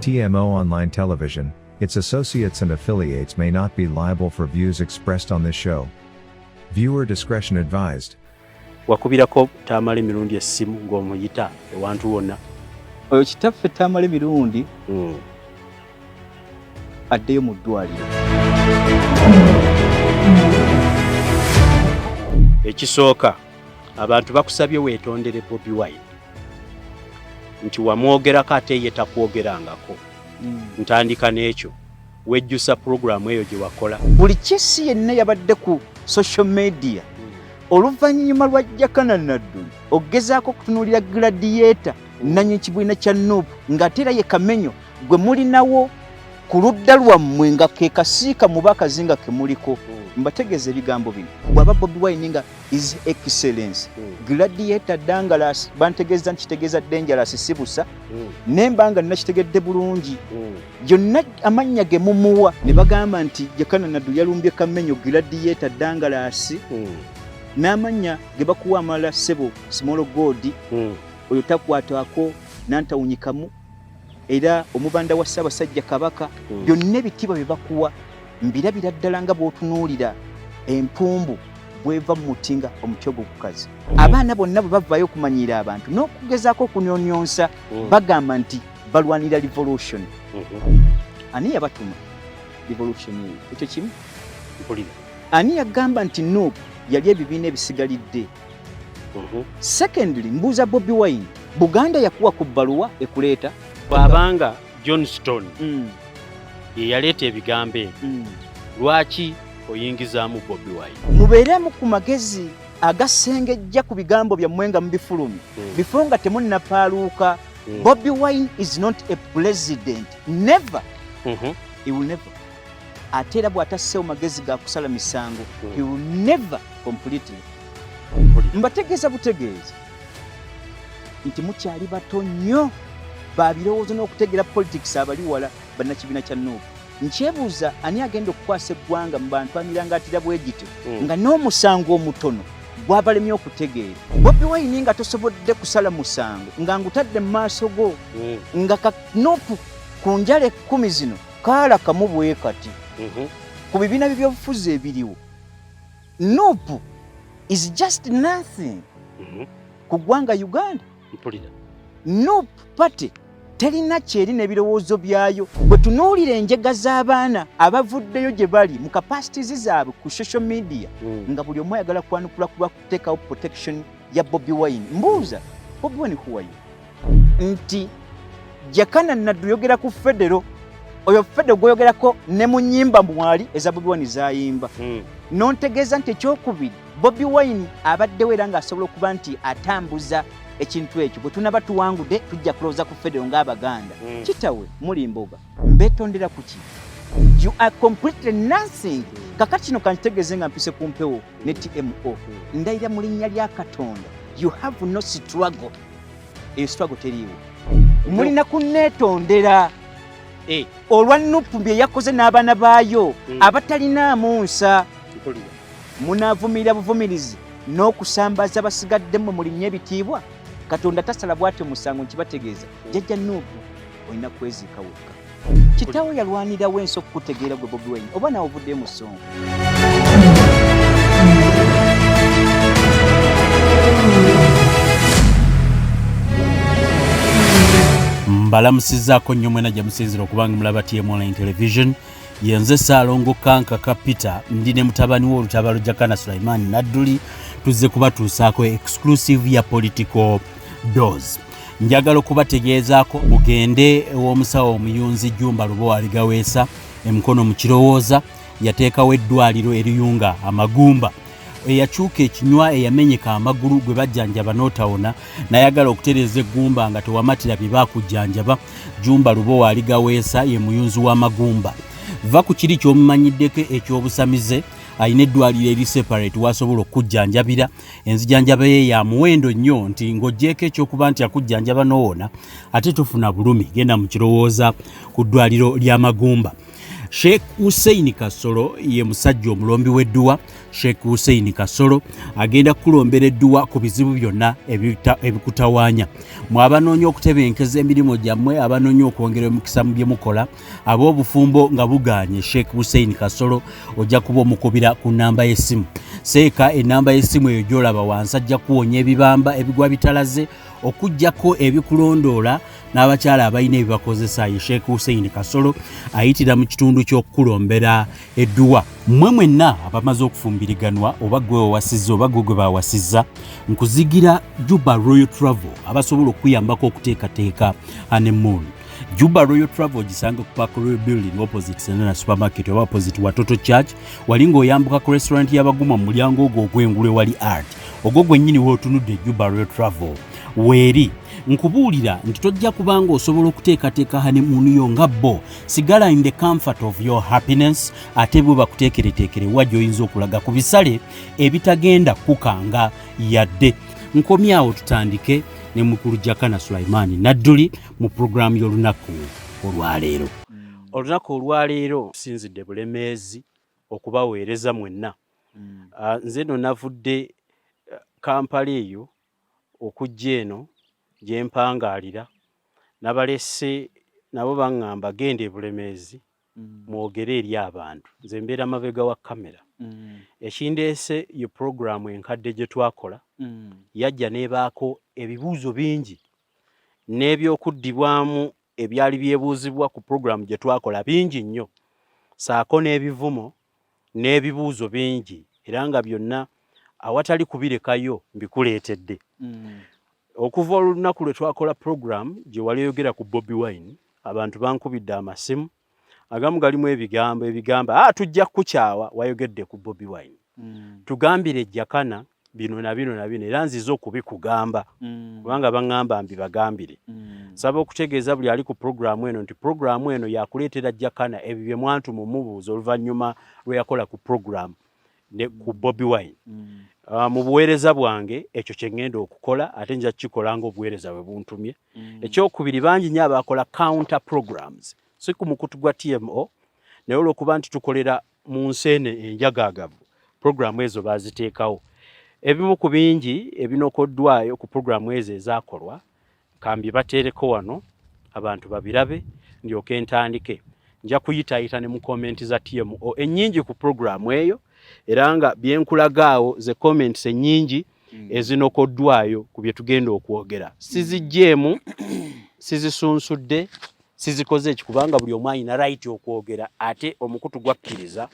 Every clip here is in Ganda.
TMO Online Television, its associates and affiliates may not be liable for views expressed on this show. Viewer discretion advised. Wakubirako Tamale Mirundi essimu ng'omuyita ewantu wonna? Oyo kitaffe Tamale Mirundi addeyo mu ddwaliro. Ekisooka, abantu bakusabye weetondere Bobi Wine nti wamwogerako ate ye takwogerangako. Ntandika n'ekyo, wejjusa pulogulaamu eyo gye wakola? Buli kisi yenna yabadde ku social media oluvannyuma lwa Jakana Nadduli okugezaako okutunuulira Gladiator nannyini kibiina kya NUP, ng'ate era ye Kamenyo gwe mulinawo ku ludda lwammwe nga ke kasiika muba akazinga ke muliko. Mbategeeza ebigambo bino, bw'aba Bobi Wine nga His Excellence Gladiator Dangalas, bantegeeza nti kitegeeza dangerous, si busa, naye mba nga nakitegedde bulungi. Yonna amannya ge mumuwa ne bagamba nti Jakana Nadduli yalumbye Kamenyo Gladiator Dangalas, n'amannya ge bakuwa amalala, ssebo Small God, oyo takwatako nantawunyikamu, era omubanda wa Ssaabasajja Kabaka. Byonna ebitiibwa bye bakuwa mbirabira ddala nga bw'otunuulira empumbu bweva mu muti nga omuti ogwo gukazi. Abaana bonna bwe bavaayo okumanyiira abantu n'okugezaako okunyonyonsa, bagamba nti balwanira revolution. Ani yabatuma revolution eyo? Ekyo kimu. Mpulira. Ani yagamba nti NUP yali ebibiina ebisigalidde? Secondly, mbuuza Bobi Wine, Buganda yakuwa ku bbaluwa ekuleeta? Bw'abanga Johnston ye yaleeta ebigambo ebyo, lwaki oyingizaamu Bobi Wine? Mubeeremu ku magezi agasengejja ku bigambo byammwe nga mubifulumya bifo nga temunnapaaluuka. Bobi Wine is not a president, never. He will never. Ate era bw'atasseewo magezi ga kusala misango, he will never completely. Mbategeeza butegeeza nti mukyali bato nnyo ba birowoozo n'okutegeera politics abali wala, bannakibiina kya NUP. Nkyebuuza ani agenda okukwasa eggwanga mu bantu amirangaatira bwe gityo, nga n'omusango omutono gwabalemye okutegeera. Bobi Wine, nga tosobodde kusala musango nga ngutadde mu maaso go, nga ka NUP ku njala 10 zino kaala kamu bwe kati ku bibiina by'ebyobufuzi ebiriwo, NUP is just nothing ku ggwanga Uganda. Mpulira. NUP party terina kyeri n'ebirowoozo byayo. Bwe tunuulira enjega z'abaana abavuddeyo gye bali mu capacities zaabwe ku social media, nga buli omu ayagala kwanukula kuba kuteekawo protection ya Bobi Wine, mbuuza Bobi Wine, who are you? Nti Jakana Nadduli yogera ku federo, oyo federo gwoyogerako ne mu nnyimba mwali eza Bobi Wine zayimba. Nontegeeza nti ekyokubiri, Bobi Wine abaddewo era ng'asobola okuba nti atambuza ekintu ekyo. Bwe tunaba tuwangudde, tujja kulowooza ku federo ng'Abaganda. Kitawe muli mboga, mbetondera ku ki? You are completely nothing. Kakati kino kankitegeeze nga mpise ku mpewo ne TMO. Ndayira mu linnya lya Katonda, you have no struggle. Eyo struggle teriiwo. Mulina kunneetondera olwa NUP bye yakoze n'abaana baayo abatalinaamu nsa. Mpulira. Munaavumirira buvumirizi n'okusambaza basigadde mmwe mulinnya ebitiibwa. Katonda tasala bw'atyo musango, nkibategeeza. Jjajja NUP, olina kweziika wekka. Kitaawo yalwanirawo ensi okukutegeera gwe Bobi Wine, oba naawe ovuddeyo mu ssonga. Mbalamusizaako nnyo mwena gye musinzira okubanga mulaba TM Online Television. Yenze Ssaalongo Kankaka Peter, ndi ne mutabani we Olutabalo Jakana Sulaiman Nadduli. Tuzze kubatuusaako exclusive ya Political Dose. Njagala okubategeezaako mugende ew'omusawo omuyunzi Jumba Lubowa Aligaweesa emukono mu kirowooza. Yateekawo eddwaliro eriyunga amagumba. Eyakyuka ekinywa, eyamenyeka amagulu, gwe bajjanjaba n'otawona, nayagala okutereeza eggumba nga tewamatira bye bakujjanjaba, Jumba Lubowa Aligaweesa ye muyunzi w'amagumba. Va ku kiri ky'omumanyiddeko eky'obusamize, alina eddwaliro eri separate wasobola okukujjanjabira. Enzijanjaba ye ya muwendo nnyo nti ng'oggyeeko ekyokuba nti akujjanjaba n'owona, ate tofuna bulumi. Genda mu kirowooza ku ddwaliro ly'amagumba. Sheikh Hussein Kasolo ye musajja omulombi w'edduwa. Sheikh Hussein Kasolo agenda kukulombera edduwa ku bizibu byonna ebikutawaanya. Mwe abanoonya okutebenkeza emirimu gyammwe, abanoonya okwongera omukisa mu bye mukola, ab'obufumbo nga bugaanye, Sheikh Hussein Kasolo ojja kuba omukubira ku nnamba y'essimu. Seeka ennamba y'essimu eyo gy'olaba wansi, ajja kuwonya ebibamba ebigwa bitalaze, okuggyako ebikulondoola n'abakyala abalina ebibakozesa. Ye Sheikh Hussein Kasolo ayitira mu kitundu ky'okukulombera edduwa. Mmwe mwenna abamaze okufumbiriganwa, oba gwe wewasizza oba gwe gwe bawasizza, nkuzigira Juba Royal Travel abasobola okukuyambako okuteekateeka honeymoon. Juba Royal Travel ogisanga ku Park Royal Building, opposite Senana Supermarket oba opposite Watoto Church, wali ng'oyambuka ku restaurant y'Abaguma, mu mulyango ogwo ogw'engulu ewali art, ogwo gwennyini wootunudde Juba Royal Travel weeri. Nkubuulira nti tojja kubanga osobola okuteekateeka honeymoon yo nga bo. Sigala in the comfort of your happiness, ate bwe bakuteekereteekere wa gy'oyinza okulaga ku bisale ebitagenda kukanga yadde. Nkomyawo tutandike ne mukulu Jakana Sulaimaani Nadduli mu puroguramu y'olunaku olwaleero. Olunaku olwaleero tusinzidde Bulemeezi okubaweereza mwenna. Nze nno navudde Kampala eyo okujja eno gye mpangaalira, nabalese nabo baŋŋamba genda e Bulemeezi mwogere eri abantu. Nze mbeera mabega wa kamera. Ekindeese ye puroguramu enkadde gye twakola, yajja n'ebaako ebibuuzo bingi n'ebyokuddibwamu ebyali byebuuzibwa ku puroguramu gye twakola bingi nnyo, saako n'ebivumo n'ebibuuzo bingi, era nga byonna awatali kubirekayo mbikuleetedde. Okuva olunaku lwe twakola puroguramu gye wali oyogera ku Bobi Wine, abantu bankubidde amasimu, agamu galimu ebigambo ebigamba, "Ah, tujja kukukyawa, wayogedde ku Bobi Wine, tugambire Jakana bino na bino na bino." Era nzize okubikugamba kubanga baŋŋamba mbibagambire. Nsaba okutegeeza buli ali ku puroguramu eno nti puroguramu eno yakuleetera Jakana ebyo bye mwantuma omubuuza oluvannyuma lwe yakola ku puroguramu ne ku Bobi Wine. Mu buweereza bwange ekyo kye ŋŋenda okukola, ate nja kukikola ng'obuweereza bwe buntumye. Ekyokubiri, bangi nnyo abakola counter programs, si ku mukutu gwa TMO, naye olw'okuba nti tukolera mu nsi eno enjagaagavu, puroguramu ezo baaziteekawo. Ebimu ku bingi ebinokoddwayo ku puroguramu ezo ezaakolwa kambi bateereko wano abantu babirabe, ndyoke ntandike. Nja kuyitaayita ne mu comment za TMO ennyingi ku puroguramu eyo, era nga byenkulagaawo ze comments ennyingi ezinokoddwayo ku bye tugenda okwogera. Siziggyemu, sizisunsudde, sizikoze eki, kubanga buli omu alina right okwogera, ate omukutu gwakkiriza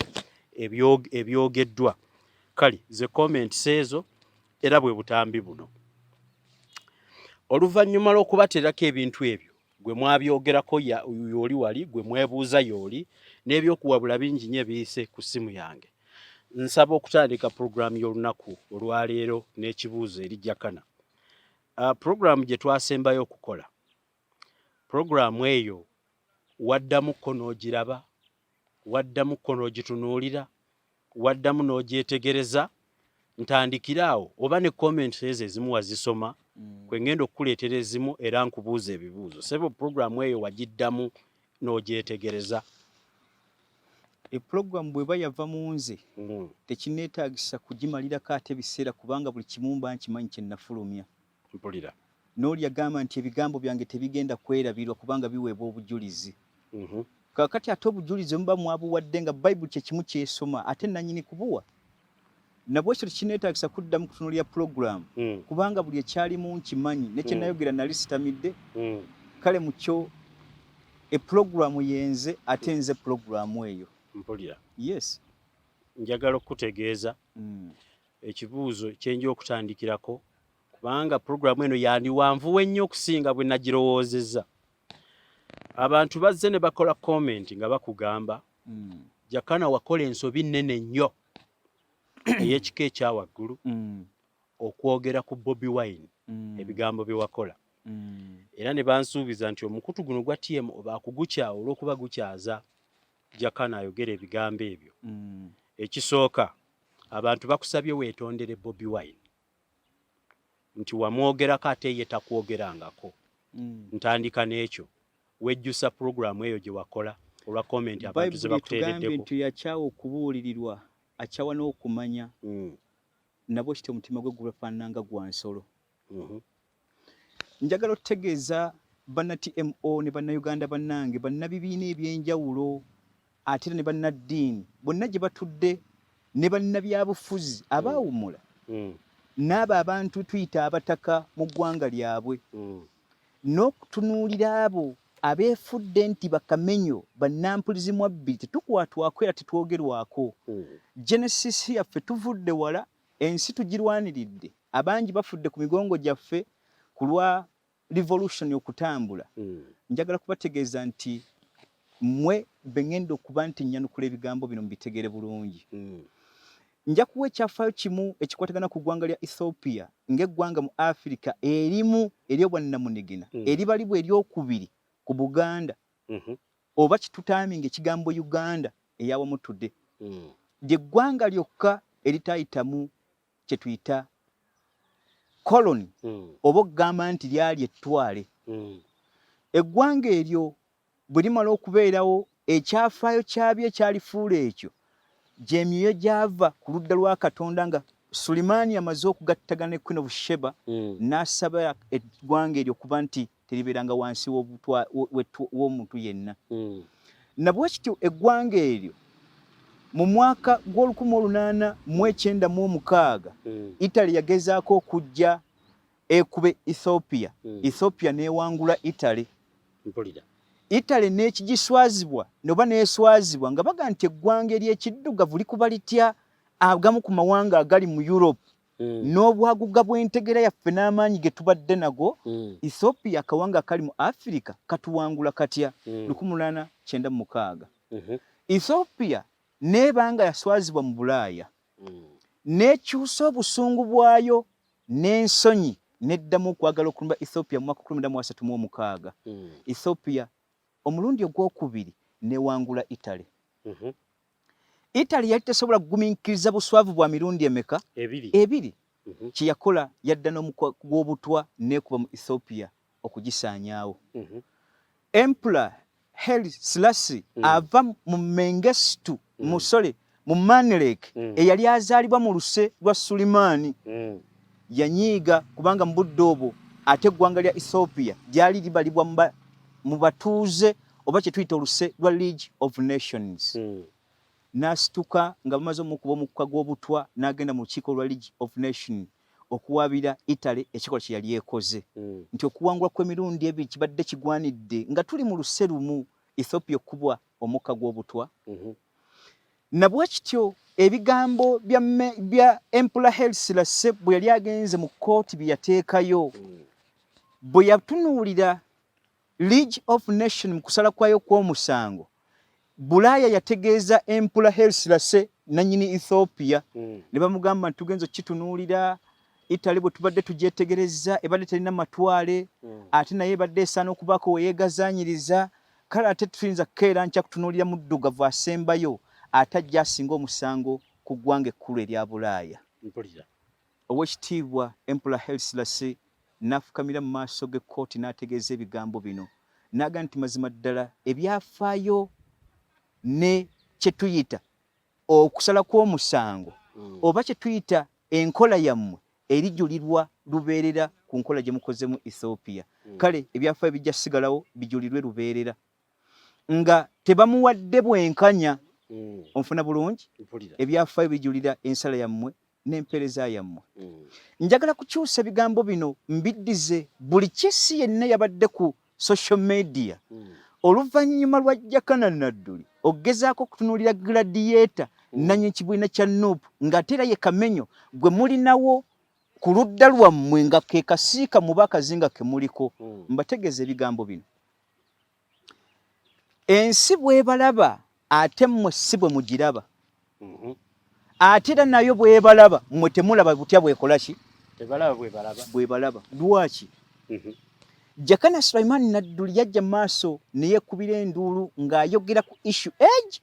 ebyogeddwa. Kale ze comments ezo, era bwe butambi buno. Oluvannyuma lw'okubateerako ebintu ebyo gwe mwabyogerako, yooli wali gwe mwebuuza yooli n'ebyokuwabula bingi nnyo ebiyise ku ssimu yange, nsaba okutandika puroguramu y'olunaku olwaleero n'ekibuuzo eri Jakana. Puroguramu gye twasembayo okukola, puroguramu eyo waddamukko n'ogiraba, waddamukko n'ogitunuulira, waddamu n'ogyetegereza? Ntandikire awo, oba ne comments ezo ezimu wazisoma? Kwe ngenda okukuleetera ezimu era nkubuuza ebibuuzo. Sebo, puroguramu eyo wagiddamu n'ogyetegereza? Epulogulaamu bw'eba yava mu nze, tekinneetaagisa kugimalirako ate biseera, kubanga buli kimu mba nkimanyi kye nafulumya. Mpulira. N'oli yagamba nti ebigambo byange tebigenda kwerabirwa kubanga biweebwa obujulizi. Kaakati ate obujulizi muba mwabuwadde nga Bayibuli kye kimu kyesoma, ate nannyini kubuwa nabwekyo tekineetaagisa kuddamu kutunuulira pulogulaamu, kubanga buli ekyalimu nkimanyi ne kye nayogera nali sitamidde. Kale mu kyo epulogulaamu yenze, ate nze pulogulaamu eyo. Mpulira. Yes. Njagala okukutegeeza ekibuuzo kyenja okutandikirako, kubanga puroguramu eno yandiwanvuwa ennyo okusinga bwe nagirowoozezza. Abantu bazze ne bakola comment nga bakugamba, "Jakana, wakola ensobi nnene nnyo ey'ekika ekya waggulu okwogera ku Bobi Wine ebigambo bye wakola." Era ne bansuubiza nti omukutu guno gwa TMO baakugukyawa olw'okuba gukyaza Jakana ayogera ebigambo ebyo. Ekisooka, abantu bakusabye weetondere Bobi Wine nti wamwogerako ate ye takwogerangako. Ntandika n'ekyo. Wejjusa puroguramu eyo gye wakola? Olwa comment abantu ze Bayibuli etugambye bakuteereddeko. nti yakyawa okubuulirirwa, akyawa n'okumanya, nabwe kityo omutima gwe gufaanana nga gwa nsolo. Njagala okutegeeza banna TMO ne bannayuganda bannange, bannabibiina ebyenjawulo, ate era ne bannaddiini bonna gye batudde, ne bannabyabufuzi abaawummula, n'abo abantu tuyita abataka mu ggwanga lyabwe, n'okutunuulira abo abeefudde nti bakamenyo bannampulizimu abbiri, tetukwatwako era tetwogerwako. Genesis yaffe tuvudde wala, ensi tugirwaniridde, abangi bafudde ku migongo gyaffe ku lwa revolution okutambula. Njagala kubategeeza nti mmwe be ŋŋenda okuba nti nnyanukula ebigambo bino mubitegere bulungi. Nja kuwa ekyafaayo kimu ekikwatagana ku ggwanga lya Ethiopia ng'eggwanga mu Afirika erimu ery'obwannamunigina eribalibwa eryokubiri ku Buganda, oba kitutaaminga ekigambo Uganda eyawamu today. Lye ggwanga lyokka eritaayitamu kye tuyita colony, oba okugamba nti lyali ettwale. Eggwanga eryo bwe limala okubeerawo, ekyafaayo kyabyo ekyalifuula ekyo gy'emyoyo gyava ku ludda lwa Katonda nga Sulimaani amaze okugattagana ne Queen of Sheba, n'asaba eggwanga eryo okuba nti teribeeranga wansi w'omuntu yenna. Nabwe kityo eggwanga eryo mu mwaka gw'ol1896 Italy yagezaako okujja ekube Ethiopia. Ethiopia n'ewangula Italy. Italy n'ekigiswazibwa noba n'eswazibwa nga baga nti eggwanga ery'ekiddugavu likuba litya agamu ku mawanga agali mu Europe n'obwaguga bw'entegera yaffe n'amaanyi ge tubadde nago? Ethiopia, akawanga akali mu Afirika, katuwangula katya? 1896 Ethiopia n'eba nga yaswazibwa mu Bulaaya, n'ekyusa obusungu bwayo n'ensonyi, n'eddamu okwagala okulumba Ethiopia mu mwaka 1936. Ethiopia omulundi ogwokubiri newangula Italy. Italy yali tesobola kugumiikiriza buswavu bwa mirundi emeka? Ebiri. Ebiri. Kyeyakola, yadda n'omukwa gw'obutwa n'ekuba mu Ethiopia okugisaanyaawo. Emperor Haile Selassie ava mu Mengistu, musole mu Manlek, eyali azaalibwa mu luse lwa Sulimaani, yanyiiga kubanga mu budde obwo ate eggwanga lya Ethiopia lyali libalibwa mu batuuze oba kye tuyita oluse lwa League of Nations. N'asituka nga bamaze omukuba omukka gw'obutwa, n'agenda mu lukiiko lwa League of Nations okuwaabira Italy ekikolwa kye yali ekoze, nti okuwangula kw'emirundi ebiri kibadde kigwanidde nga tuli mu luse lumu, Ethiopia okukubwa omukka gw'obutwa. Nabwe kityo ebigambo bya Emperor Haile Selassie bwe yali agenze mu kkooti bye yateekayo, bwe yatunuulira League of Nation mu kusala kwayo kw'omusango, Bulaaya yategeeza Emperor Haile Selassie nannyini Ethiopia, ne bamugamba nti tugenza okukitunuulira, Italy bwe tubadde tugyetegereza ebadde terina matwale, ate naye ebadde esaana okubaako we yeegazaanyiriza. Kale ate tuyinza kukeera nkya kutunuulira muddugavu asembayo ate ajja asinga omusango ku ggwanga ekkulu erya Bulaaya. Owekitiibwa Emperor Haile Selassie n'afukamira mu maaso g'ekkooti n'ategeeza ebigambo bino, n'agamba nti mazima ddala ebyafaayo ne kye tuyita okusala kw'omusango, oba kye tuyita enkola yammwe, erijulirwa lubeerera ku nkola gye mukozemu Ethiopia. Kale ebyafaayo bijja sigalawo bijulirwe lubeerera nga tebamuwadde bwenkanya. Onfuna bulungi? Ebyafaayo bijulira ensala yammwe n'empeereza yammwe. Njagala kukyusa ebigambo bino mbiddize buli kisi yenna yabadde ku social media oluvannyuma lwa Jakana Nadduli okugezaako okutunuulira Gladiator nannyini kibiina kya NUP, ng'ate era ye Kamenyo gwe mulinawo ku ludda lwammwe nga ke kasiika muba akazinga ke muliko. Mbategeeza ebigambo bino: ensi bw'ebalaba ate mmwe si bwe mugiraba, ate era nayo bw'ebalaba mmwe temulaba butya bwekola ki. Tebalaba bwebalaba. Bwebalaba. Lwaki? Jakana Sulaiman Nadduli yajja mu maaso ne yeekubira enduulu ng'ayogera ku issue age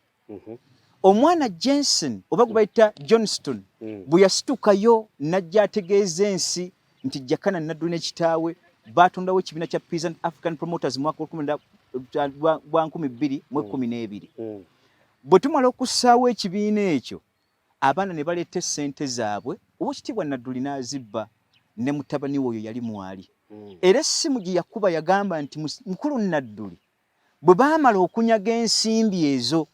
omwana Jensen oba gwe bayita Johnston bwe yasitukayo n'ajja ategeeza ensi nti Jakana Nadduli ne kitaawe batondawo ekibiina kya Peasant African Promoters mu mwaka gwa 2012. Bwe tumala okussaawo ekibiina ekyo, abaana ne baleeta essente zaabwe, Oweekitiibwa Nadduli n'azibba ne mutabani we oyo yali mwali. Era essimu gye yakuba yagamba nti mukulu Nadduli bwe baamala okunyaga ensimbi ezo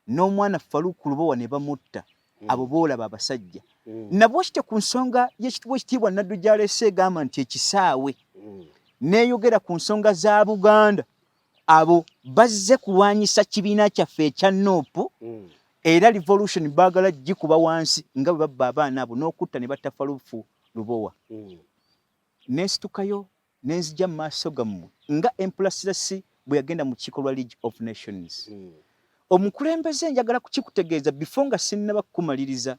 n'omwana Farouk Lubowa ne bamutta, abo boolaba abasajja. Nabwekityo ku nsonga y'ekitiibwa Nadduli gy'aleese egamba nti ekisaawe n'eyogera ku nsonga za Buganda, abo bazze kulwanyisa kibiina kyaffe ekya NUP. Era revolution baagala gikuba wansi nga bwe babba abaana abo n'okutta ne batta Farouk Lubowa. Nensitukayo nenzija mu maaso gammwe nga Emperor Selassie bwe yagenda mu lukiiko lwa League of Nations. Omukulembeze njagala kukikutegeeza before nga sinnaba kukumaliriza,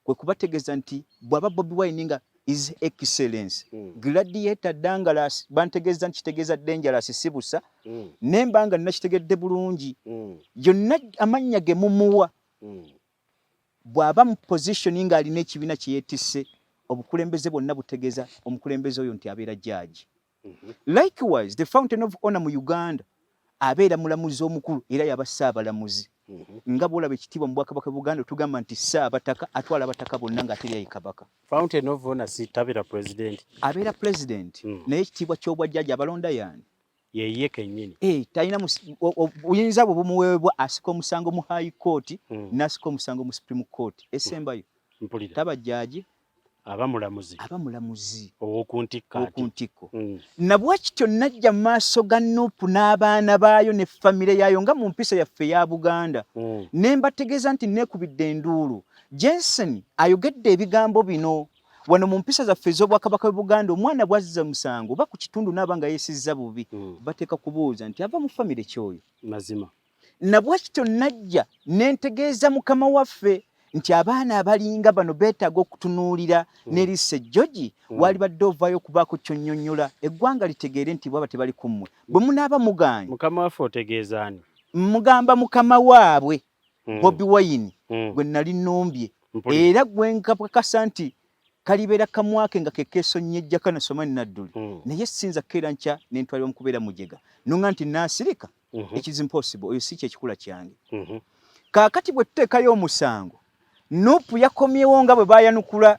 kwe kubategeeza nti bw'aba Bobi Wine nga His Excellence Gladiator Dangerous, bantegeeza nti kitegeeza dangerous si busa, ne mba nga nakitegedde bulungi, yonna amannya ge mumuwa, bw'aba mu position ng'alina ekibiina kye yeetisse, obukulembeze bwonna butegeeza omukulembeze oyo nti abeera judge. Likewise, the fountain of honor mu Uganda abeera mulamuzi omukulu era yaba ssaabalamuzi. Nga bw'olaba ekitiibwa mu Bwakabaka bwa Buganda, tugamba nti Ssaabataka atwala abataka bonna ng'ate era ye Kabaka. Fountain of honor si tabeera president? Abeera president, naye ekitiibwa ky'obwajjajja abalonda yaani? Yeye kennyini. Eh, talina buyinza bwe bumuweebwa, asika omusango mu High Court, n'asika omusango mu Supreme Court esembayo. Mpulira. Taba jjaaji. Aba mulamuzi. Aba mulamuzi. Ow'oku ntikko ate. Ow'oku ntikko. Nabwekityo najja mu maaso ga NUP n'abaana baayo ne famire yaayo nga mu mpisa yaffe eya Buganda, ne mbategeeza nti neekubidde enduulu. Jensen ayogedde ebigambo bino wano mu mpisa zaffe ez'Obwakabaka bwe Buganda, omwana bw'azza musango oba ku kitundu n'aba nga yeesizza bubi, bateeka kubuuza nti ava mu famire ki oyo. Mazima. Nabwekityo najja ne ntegeeza mukama waffe nti abaana abalinga bano beetaaga okutunuulira n'eriiso ejjogi. Waalibadde ovaayo okubaako ky'onnyonnyola eggwanga litegeere nti bwaba tebali ku mmwe bwe munaaba mugaanye. Mukama waffe otegeeza ani? Mugamba mukama waabwe Bobi Wine, gwe nali nnumbye era gwe nkakasa nti kalibeera kamwake nga ke keesonyiye Jakana Sulaiman Nadduli, naye siyinza kukeera nkya ne ntwalibwa mu kubeera mujega nonga nti naasirika. It is impossible, oyo si kyekikula kyange. Kaakati bwe tuteekayo omusango, NUP yakomyewo nga bwe baayanukula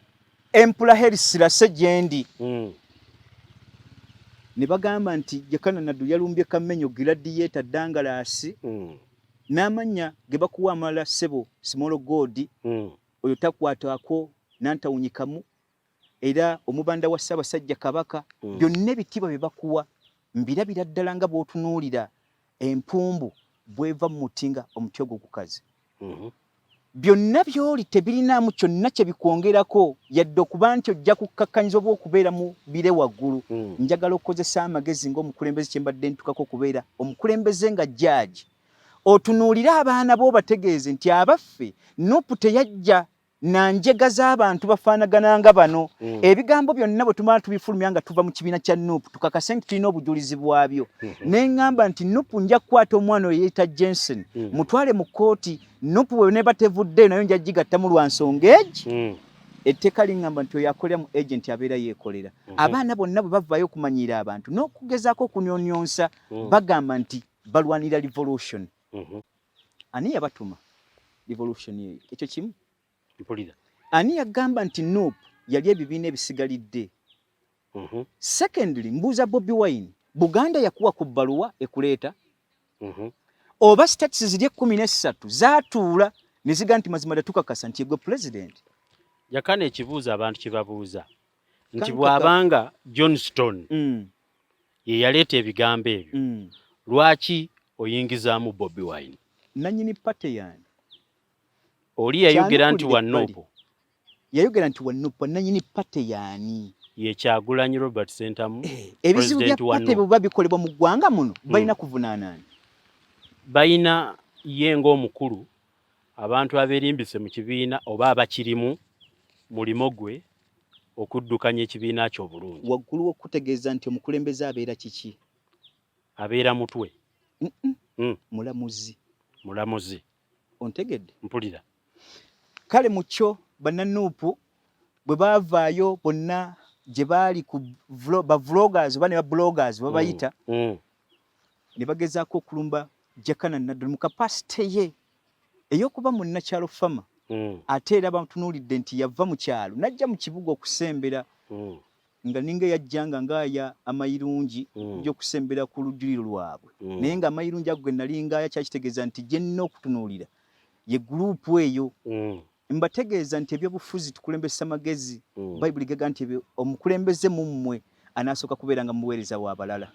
Emperor Haile Selassie gyendi, ne bagamba nti Jakana Nadduli yalumbye Kamenyo Gladiator Dangalasi, n'amannya ge bakuwa amalala, ssebo Small God, oyo takwatako nantawunyikamu era omubanda wa Ssaabasajja Kabaka. Byonna ebitiibwa bye bakuwa mbirabira ddala nga bw'otunuulira empumbu bw'eva mu muti nga omuti ogwo gukaze. Byonna by'oli tebirinaamu kyonna kye bikwongerako yadde okuba nti ojja kukkakkanyiza oba okubeera mu bire waggulu. Njagala okukozesa amagezi ng'omukulembeze kye mbadde ntukako okubeera omukulembeze nga jjaaji. Otunuulire abaana bo obategeeze nti abaffe NUP teyajja na njega z'abantu bafaanagana nga bano. Ebigambo byonna bwe tumala tubifulumya nga tuva mu kibiina kya NUP, tukakase nti tulina obujulizi bwabyo. Ne ŋŋamba nti NUP nja kukwata omwana oyo yeeyita Jensen, mutwale mu kkooti. NUP bwe neeba tevuddeyo nayo nja gigattamu lwa nsonga egi. Etteeka liŋŋamba nti oyo akolera mu agent abeera yeekolera. Abaana bonna bwe bavaayo okumanyiira abantu n'okugezaako okunyonyonsa, bagamba nti balwanira revolution. Ani yabatuma revolution eyo? Ekyo kimu. Mpulira. Ani yagamba nti NUP yali ebibiina ebisigalidde? Secondly, mbuuza Bobi Wine, Buganda yakuwa ku bbaluwa ekuleeta? Oba states ziri 13 zaatuula ne ziga nti mazima ddala tukakasa nti egwe president? Jakana, ekibuuzo abantu kye babuuza nti bw'abanga Johnston ye yaleeta ebigambo ebyo, lwaki oyingizaamu Bobi Wine? Nannyini party yani? Oli yayogera nti wa NUP. Yayogera nti wa NUP, nannyini party yani? Ye Kyagulanyi Robert Ssentamu. Ebizibu bya party bwe biba bikolebwa mu ggwanga muno, balina kuvunaana ani? Balina ye ng'omukulu, abantu abeerimbise mu kibiina oba abakirimu, mulimo gwe okuddukanya ekibiina kye obulungi. Waggulu w'okutegeeza nti omukulembeze abeera kiki? Abeera mutwe. Mulamuzi. Mulamuzi. Ontegedde? Mpulira. Kale mu kyo banna NUP bwe baavaayo bonna gye baali ku ba vloggers oba ne ba bloggers babayita, Ne bagezaako okulumba Jakana Nadduli mu capacity ye ey'okuba munnakyalo farmer. Ate era batunuulidde nti yava mu kyalo n'ajja mu kibuga okusembera nga ninga eyajjanga ngaaya amayirungi okujja okusembera ku lujjuliro lwabwe. Naye nga amayirungi ago ge nali ngaaya kyakitegeeza nti gye nnina okutunuulira ye guruupu eyo. Mbategeeza nti ebyobufuzi tukulembesa magezi. Bayibuli gega nti omukulembeze mu mmwe anasooka kubeera nga muweereza wa balala.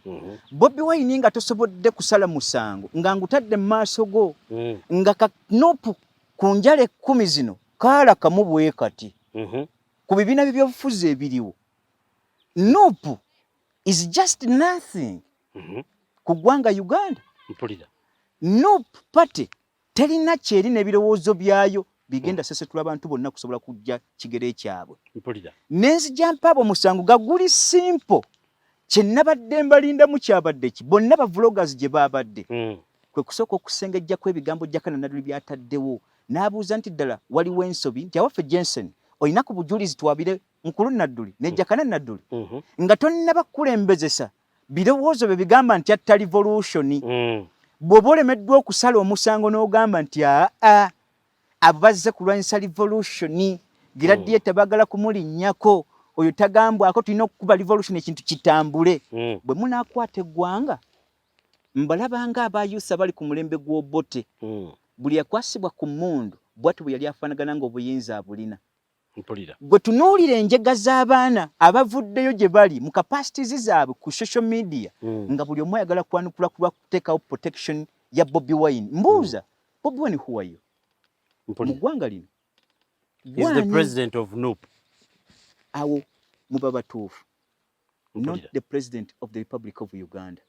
Bobi Wine nga tosobodde kusala musango nga ngutadde mu maaso go nga kanupu ku njala 10 zino kaala kamu bwe kati ku bibiina by'ebyobufuzi ebiriwo. Nupu is just nothing ku ggwanga Uganda. Mpulira. Nup party terina kyeri n'ebirowoozo byayo bigenda sesetula abantu bonna kusobola kujja kigere kyabwe. Mpulira. Nenzija mpaabo omusango gaguli simple. Kye nabadde mbalindamu kyabadde ki? Bonna ba vloggers gye baabadde. Kwe kusooka okusengejjako ebigambo Jakana Nadduli by'ataddewo. N'abuuza nti ddala waliwo ensobi nti awaffe Jensen olina ku bujulizi twabire mukulu Nadduli ne Jakana Nadduli nga tonnaba kukulembezesa birowoozo bye bigamba nti atta revolution. Bw'oba olemeddwa okusala omusango n'ogamba nti aa abo bazze kulwanyisa revolution, Gladiator baagala kumulinnyako, oyo tagambwako, tulina okukuba revolution ekintu kitambule. Bwe munaakwata eggwanga mbalaba nga aba youth abali ku mulembe gw'Obote. Buli yakwasibwa ku mmundu bw'atyo bwe yali afaanagana ng'obuyinza abulina. Mpulira. Gwe tunuulira enjega z'abaana abavuddeyo gye bali mu capacities zaabwe ku social media nga buli omu ayagala kwanukula ku lwa kuteekawo protection ya Bobi Wine. Mbuuza, Bobi Wine who are you? Mu ggwanga lino. He's the president of NUP. Awo muba batuufu. Not the president of the Republic of Uganda.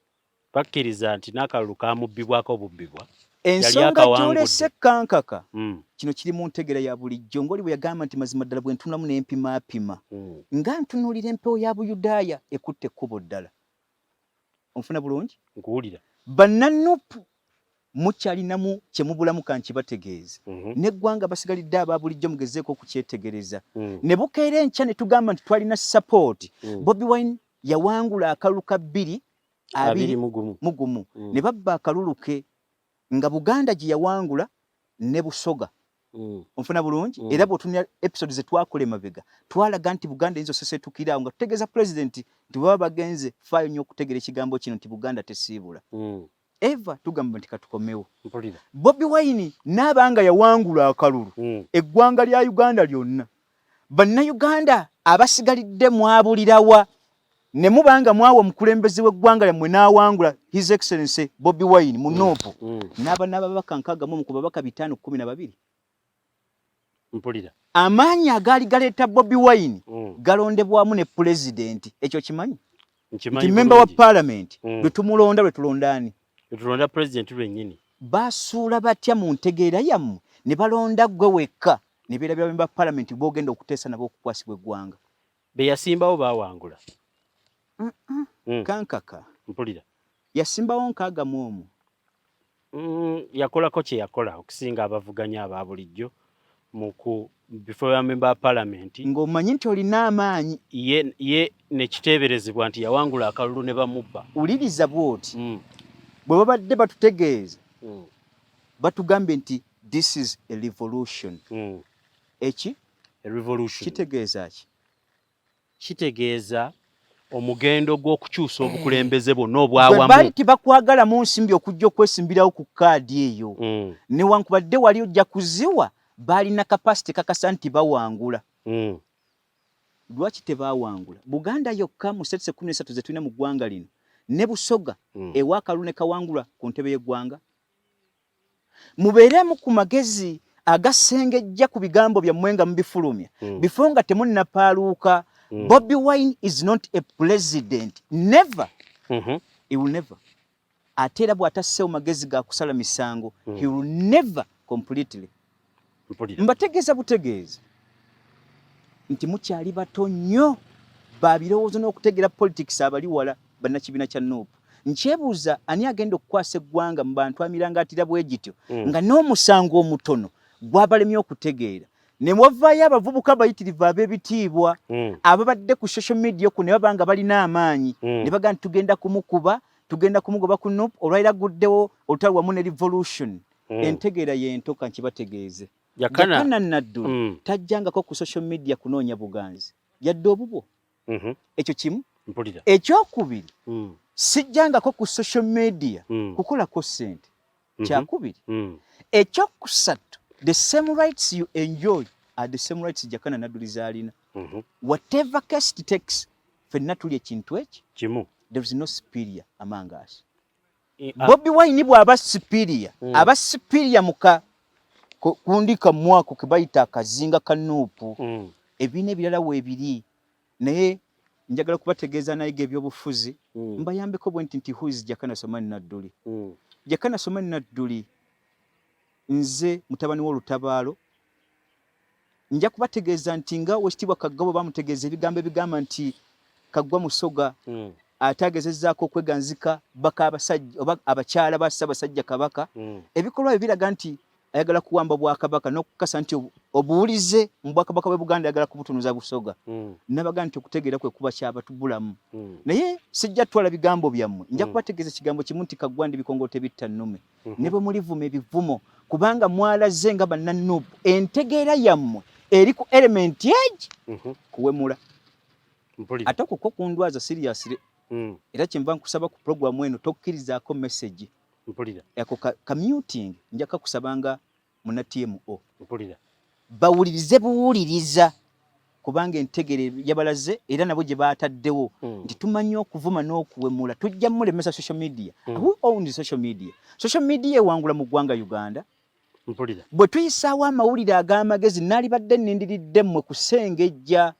Bakkiriza nti n'akalulu kamubbibwako bubbibwa. Ensonga gy'olese kankaka kino kiri mu ntegeera ya bulijjo ng'oli bwe yagamba nti mazima ddala bwe ntunulamu ne mpimaapima nga ntunuulira empewo ya Buyudaaya ekutte ekkubo ddala. Onfuna bulungi? Nkuwulira. Bannanupu mukyalinamu kye mubulamu kankibategeeze. N'eggwanga basigalidde aba bulijjo mugezeeko okukyetegereza. Ne bukeera enkya ne tugamba nti twalina support. Bobi Wine yawangula akalulu ka 2021 ne babba akalulu ke nga Buganda gye yawangula ne Busoga. Onfuna bulungi? Era bw'otunula episode ze twakola emabega twalaga nti Buganda eyinza osesetukira awo nga tutegeeza president nti baba bagenze faayo nnyo okutegeera ekigambo kino nti Buganda tesiibula. Eva tugamba nti katukomewo. Bobi Wine n'aba nga yawangula akalulu eggwanga lya Uganda lyonna. Bannayuganda abasigalidde mwabulirawa ne muba nga mwawa omukulembeze w'eggwanga lyammwe n'awangula His Excellency Bobi Wine mu NUP n'aba n'ababaka 61 ku babaka 512. Mpulira. Amaanyi agaali galeeta Bobi Wine galondebwamu ne pulezidenti. Ekyo kimanyi? Nti member wa parliament lwe tumulonda lwe tulonda ani? Lwe tulonda pulezidenti lwennyini. Basuula batya mu ntegeera yammwe ne balonda ggwe wekka ne beerabira member wa parliament bw'ogenda okuteesa nabo okukwasibwa eggwanga. Be yasimbawo baawangula. Kankaka. Mpulira. Yasimbawo 61. Yakolako kye yakola okusinga abavuganya aba bulijjo mu ku bifo bya member wa parliament. Ng'omanyi nti olina amaanyi. Ye ne kiteeberezebwa nti yawangula akalulu ne bamubba. Wuliriza bw'oti. Bwe babadde batutegeeza batugambye nti this is a revolution. Eki? A revolution. Kitegeeza ki? Kitegeeza omugendo gw'okukyusa obukulembeze bwonna obwawamu. Bwe baali tebakwagala mu nsimbi okujja okwesimbirawo ku kaadi eyo. Newankubadde wali ojja kuziwa, baalina capacity kakasa nti bawangula. Lwaki tebaawangula? Buganda yokka mu states 13 ze tulina mu ggwanga lino ne Busoga ewa akalulu ne kawangula ku ntebe y'eggwanga. Mubeeremu ku magezi agasengejja ku bigambo byammwe nga mubifulumya before nga temunnapaaluuka. Bobi Wine is not a president. Never. He will never. Ate era bw'atasseewo magezi ga kusala misango, he will never completely. Mbategeeza butegeeza nti mukyali bato nnyo ba birowoozo n'okutegeera politics abali wala bannakibiina kya NUP. Nkyebuuza ani agenda okukwasa eggwanga mu bantu amirangaatira bwe gityo nga n'omusango omutono gwabalemye okutegeera. Ne wavaayo abavubuka abayitirivu ab'ebitiibwa ababadde ku social media okwo ne baba nga balina amaanyi ne bagamba nti tugenda kumukuba, Tugenda kumugoba ku NUP. Olwaliro aguddewo olutalo wamu ne revolution. Entegeera y'entoka, nkibategeeze. Jakana Nadduli tajjangako ku social media kunoonya buganzi yadde obubwo. Ekyo kimu. Ekyokubiri, sijjangako ku social media kukolako ssente. Kyakubiri. Ekyokusatu, the same rights you enjoy are the same rights Jakana Nadduli zaalina. Whatever case it takes, ffenna tuli ekintu eki kimu. There is no superior among us. Bobi Wine bw'aba superior, aba superior muka kundi kamwako ke bayita akazinga ka NUP. Ebiina ebirala weebiri, naye njagala kubategeeza nayiga ebyobufuzi, mbayambeko bwe nti who is Jakana Sulaiman Nadduli? Jakana Sulaiman Nadduli nze mutabani w'olutabaalo. Nja kubategeeza nti nga Wekitiibwa Kaggwa bwe bamutegeeza ebigambo ebigamba nti Kaggwa Musoga, ate agezezzaako okweganzika baka abasajja oba abakyala ba Ssaabasajja Kabaka, ebikolwa bye biraga nti ayagala kuwamba bwakabaka n'okukasa nti obuwulize mu bwakabaka bwe Buganda ayagala kubutunuza Busoga. Nabaga nti okutegeera kwe kuba kyabatubulamu, naye sijja kutwala bigambo byammwe. Nja kubategeeza ekigambo kimu nti Kaggwa ndi bikongo tebitta nnume, ne bwe mulivuma ebivumo, kubanga mwalaze nga banna NUP entegeera yammwe eri ku element egi kuwemula. Ate okwo kwo kundwaza seriously. Era kyenva nkusaba ku programu eno tokkirizaako message ako ka muting, nja kakusabanga muna TMO. Bawulirize buwuliriza, kubanga entegere yabalaze era nabo gye baataddewo nti tumanyi okuvuma n'okuwemula, tujja mulemesa social media. Who owns social media? Social media ewangula mu ggwanga Uganda. Bwe tuyisaawo amawulire ag'amagezi, naalibadde nnindiridde mmwe kusengejja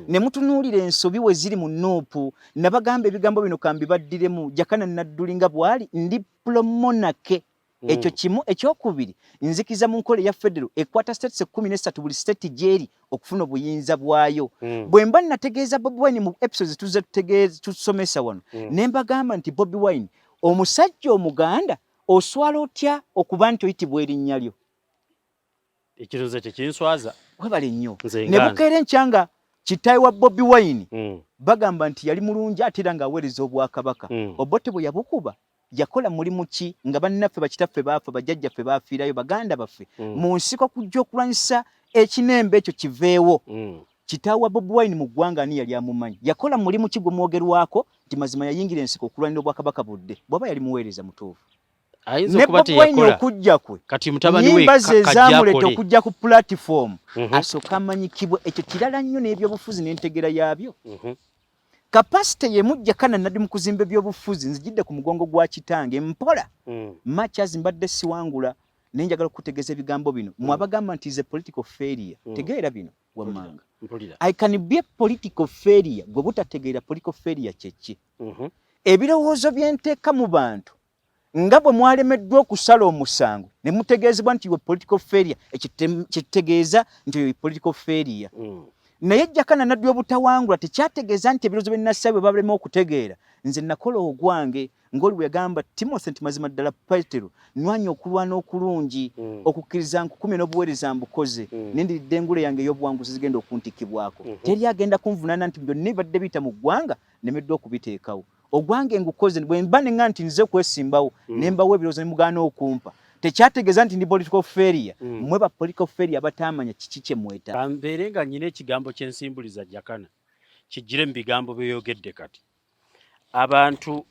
ne mutunuulira ensobi we ziri mu NUP. Nabagamba ebigambo bino kambibaddiremu. Jakana Nadduli nga bw'ali ndi pro-monarchy. Ekyo kimu. Ekyokubiri, nzikiza mu nkola eya federo ekwata states 13, buli state gyeri okufuna obuyinza bwayo. Bwe mba nategeeza Bobi Wine mu episodes tuzze tusomesa wano, ne mbagamba nti Bobi Wine omusajja Omuganda, oswala otya okuba nti oyitibwa erinnya lyo? Ekirowoozo kyekinswaza. Webale nnyo. Ne bukeera enkya nga kitaawe wa Bobi Wine bagamba nti yali mulungi ate era ng'aweereza obwakabaka, Obote bwe yabukuba yakola mulimu ki nga bannaffe, bakitaffe baafa, bajjajjaffe baafiirayo, baganda baffe mu nsiko kujja okulwanyisa ekinembe ekyo kiveewo? Kitaawe wa Bobi Wine mu ggwanga ani yali amumanyi? Yakola mulimu ki gwe mwogerwako nti mazima yayingira ensiko okulwanira obwakabaka budde, bw'aba yali muweereza mutuufu? Ayinza Ne okuba Bobi Wine teyakola. okujja kwe, Kati mutabani we nyimba ze kajja ezaamuleeta akole. okujja ku platform, asooke amanyikibwe. Ekyo kirala nnyo n'ebyobufuzi n'entegeera yaabyo. Capacity yemujja kana naddi mu kuzimba ebyobufuzi nzijidde ku mugongo gwa kitange mpola. Matches mbadde siwangula, naye njagala okutegeeza ebigambo bino mwe abagamba nti is a political failure. Tegeera bino wammanga. Mpulira. I can be a political failure gwe butategeera political failure kyeki. Ebirowoozo byenteeka mu bantu nga bwe mwalemeddwa okusala omusango ne mutegeezebwa nti we political failure, ekyo kitegeeza nti oyo political failure. Naye Jakana Naddi obutawangula tekyategeeza nti ebirowoozo bye nnassa bwe balema okutegeera. Nze nakola ogwange ng'oli bwe yagamba Timothy nti mazima ddala Petero, nwanya okulwana okulungi, okukkiriza nkukumye, n'obuweereza mbukoze, nendiridde engule yange ey'obuwanguzi zigenda okuntikibwako. Teri agenda kunvunaana nti byonna ebibadde biyita mu ggwanga nemeddwa okubiteekawo. Ogwange ngukoze. Bwe mba nenga nti nze kwesimbawo, ne mbawo ebirowoozo ne mugaana okumpa, tekyategeeza nti ndi political failure. Mmwe ba political failure abataamanya kiki kye mweta. Kambeere nga nnyina ekigambo kyensimbuliza Jakana kijjire mu bigambo byeyogedde. Kati abantu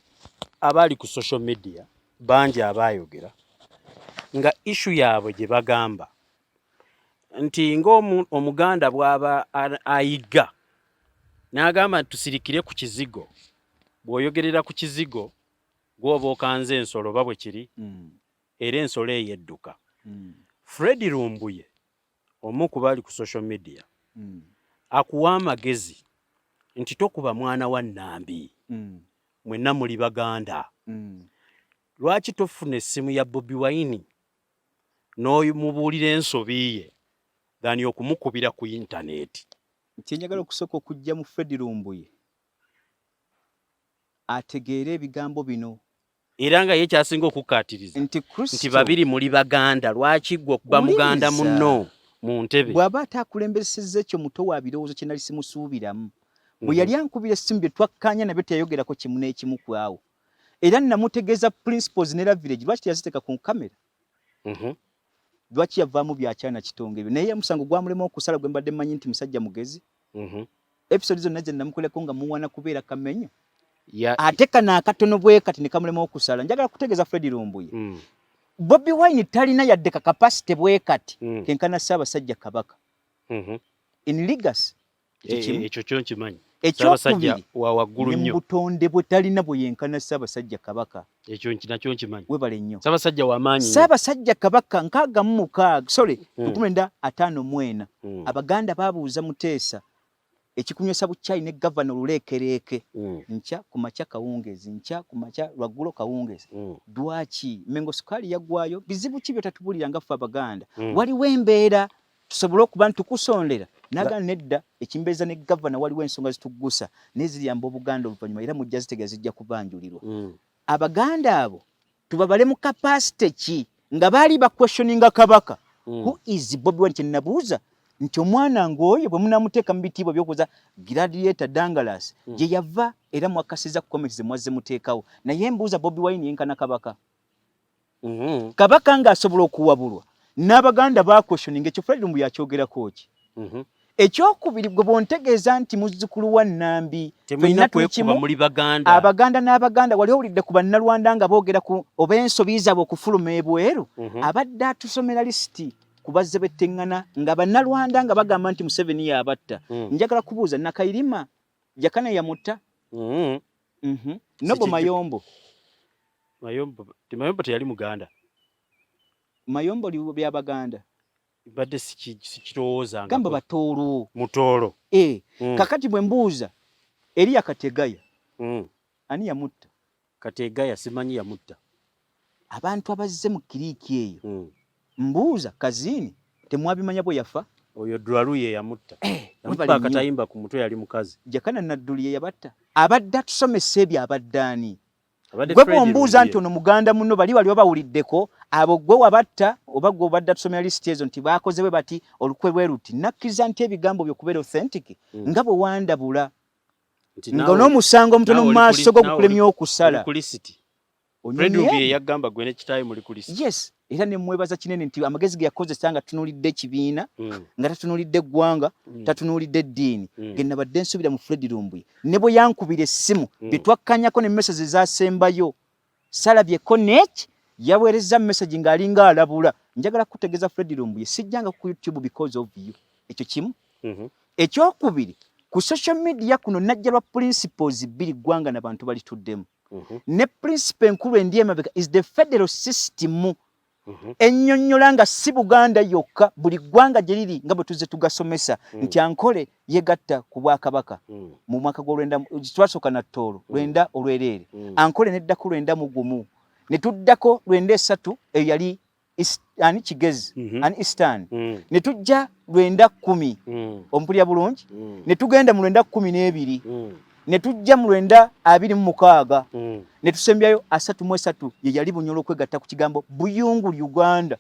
abali ku social media bangi abaayogera nga issue yaabwe gye bagamba nti ng'Omuganda bw'aba ayigga n'agamba nti tusirikire ku kizigo, bw'oyogerera ku kizigo gw'oba okanze ensolo, oba bwe kiri, era ensolo eyo edduka. Fred Lumbuye, omu ku bali ku social media, akuwa amagezi nti tokuba mwana wa Nnambi, mwenna muli Baganda. Lwaki tofuna essimu ya Bobi Wine n'omubuulira ensobi ye than okumukubira ku intaneti? Kyenjagala okusooka okujja mu Fred Lumbuye ategeere ebigambo bino. Era nga ye kyasinga okukkaatiriza nti nti Kristo babiri muli Baganda, lwaki ggwe okuba muganda Wuliriza. munno mu ntebe? Bw'aba ate akulembesezza ekyo muto wa birowoozo kye nali simusuubiramu. Bwe yali ankubira essimu, bye twakkaanya nabyo teyayogerako kimu n'ekimu ku awo. Era namutegeeza principles ne leverage, lwaki teyaziteeka ku kamera? Lwaki yavaamu byakyana kitongo ebyo? Naye omusango gwamulema okusala, gwe mbadde mmanyi nti musajja mugezi. Episode zonna ze namukoleko nga muwana kubeera Kamenyo, ate kano akatono bwe kati ne kamulema okusala. Njagala kutegeeza Fred Lumbuye, Bobi Wine talina yadde ka capacity bwe kati kenkana Ssaabasajja Kabaka in legacy. Ekyo kimu. Ekyo kyo nkimanyi. Ssaabasajja Ekyokubiri, wa waggulu ne mu nnyo. butonde bwe talina bwe yenkana Ssaabasajja Kabaka. Ekyo nakyo nkimanyi. Webale nnyo. Ssaabasajja wa maanyi nnyo. Ssaabasajja Kabaka 66, sorry, 1954, Abaganda babuuza Muteesa ekikunywesa bukyayi ne gavana oluleekereeke, nkya ku makya kawungeezi, nkya ku makya lwaggulo kawungeezi. Lwaki Mengo sukaali yaggwayo? Bizibu ki byotatubulira nga ffe Abaganda? Waliwo embeera tusobole okuba nti tukusondera. Nagana nedda, ekimbeeza ne gavana waliwo ensonga zituggusa naye ziriyamba Obuganda oluvannyuma, era mujja zitegera, zijja kubanjulirwa. Abaganda abo tubabale mu capacity ki nga baali baquestioninga Kabaka? Who is Bobi Wine? Kyenabuuza nti omwana ng'oyo bwe munamuteeka mu bitiibwa by'okuza gladiator Dangalas gye yava, era mwakasiza ku comments ze mwazze muteekawo. Naye mbuuza, Bobi Wine yenkana Kabaka? Kabaka ng'asobola okuwabulwa n'Abaganda baquestioninga, ekyo Fred Lumbuye yakyogerako ki? Ekyokubiri, gwe bw'ontegeeza nti muzzukulu wa Nnambi, Temulina ffenna tuli kwekuba, kimu. muli Baganda. Abaganda n'Abaganda, wali owulidde ku Bannalwanda nga boogera ku oba ensobi zaabwe okufuluma ebweru? Abadde atusomera lisiti ku bazze betteŋŋana nga Bannalwanda nga bagamba nti Museveni yabatta. Njagala kubuuza, Nakayirima Jakana yamutta? Nobo Mayombo? Mayombo, Mayombo teyali Muganda. Mayombo li byabaganda. Mbadde sikirowooza. Gamba Batoolo. Mutoolo. Eh, kakati bwe mbuuza Eriya Kategaya, ani yamutta? Kategaya simanyi yamutta. Abantu abazze mu clique eyo, mbuuza, Kazini temwabimanya bwe yafa? Oyo Dralu ye yamutta. Webale Yamukuba nnyo. akatayimba ku mutwe, yali mukazi. Jakana Nadduli ye yabatta. Abadde atusomesa ebyo abadde ani? Abadde Gwe Fred bw'ombuuza Lumbuye. nti ono muganda muno, bali wali babawuliddeko abo, gwe wabatta oba gwe obadde atusomera lisiti ezo nti baakoze bwe bati, olukwe bwe luti, nakkiriza nti ebigambo byo kubeera authentic nga bwe wandabula Nti nga n'omusango omutono naawe mu oli maaso go naawe gukulemye okusala. Oli ku lisiti. Onyumye? Fred Lumbuye yagamba gwe ne kitaawe muli ku lisiti. Yes, era ne mwebaza kinene nti amagezi ge yakozesa nga tunuulidde ekibiina, nga tatunuulidde eggwanga, tatunuulidde eddiini, ge nabadde nsuubira mu Fred Lumbuye. Ne bwe yankubira essimu, bye twakkanyako ne message ezasembayo, salabyeko neki yaweerezza message ng'alinga alabula. Njagala kukutegeeza Fred Lumbuye, sijjanga ku YouTube because of you. Ekyo kimu. Ekyokubiri, ku social media kuno najja lwa principles bbiri, ggwanga n'abantu balituddemu. Ne principle enkulu endi emabega is the federal system, ennyonnyola nga si Buganda yokka, buli ggwanga gye liri nga bwe tuzze tugasomesa nti Ankole yegatta ku bwakabaka mu mwaka gw'olwenda, twasooka na Tooro lwenda olwereere, Ankole neddako 91, ne tuddako 93, eyo yali ani Kigezi, ani Eastern, ne tujja 90, ompulira bulungi, ne tugenda mu 912, ne tujja mu 926, ne tusembyayo 33, ye yali Bunyolo okwegatta ku kigambo Buyungu Uganda.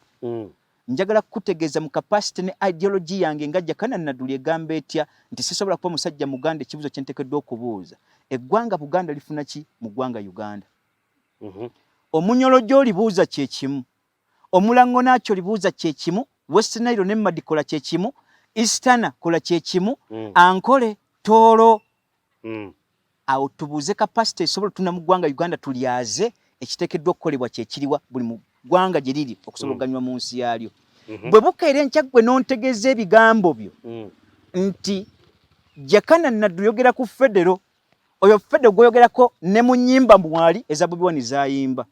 Njagala kukutegeeza mu capacity ne ideology yange nga Jakana Nadduli egamba etya nti sisobola kuba musajja Muganda. Ekibuuzo kye nteekeddwa okubuuza, eggwanga Buganda lifuna ki mu ggwanga Uganda? Omunyolo gy'olibuuza kye kimu, Omulango nakyo libuuza kye kimu, West Nile ne Madi kola kye kimu, Easterner kola kye kimu, Ankole, Tooro. Awo tubuuze, capacity esobola otunda mu ggwanga Uganda tulyaze, ekiteekeddwa okukolebwa kyekiriwa buli mu ggwanga gye liri okusobola okuganyulwa mu nsi yaalyo? Bwe bukeera enkya ggwe n'ontegeeza ebigambo byo nti Jakana Naddu yogera ku federo, oyo federo gwoyogerako ne mu nnyimba mwali eza Bobi Wine zayimba,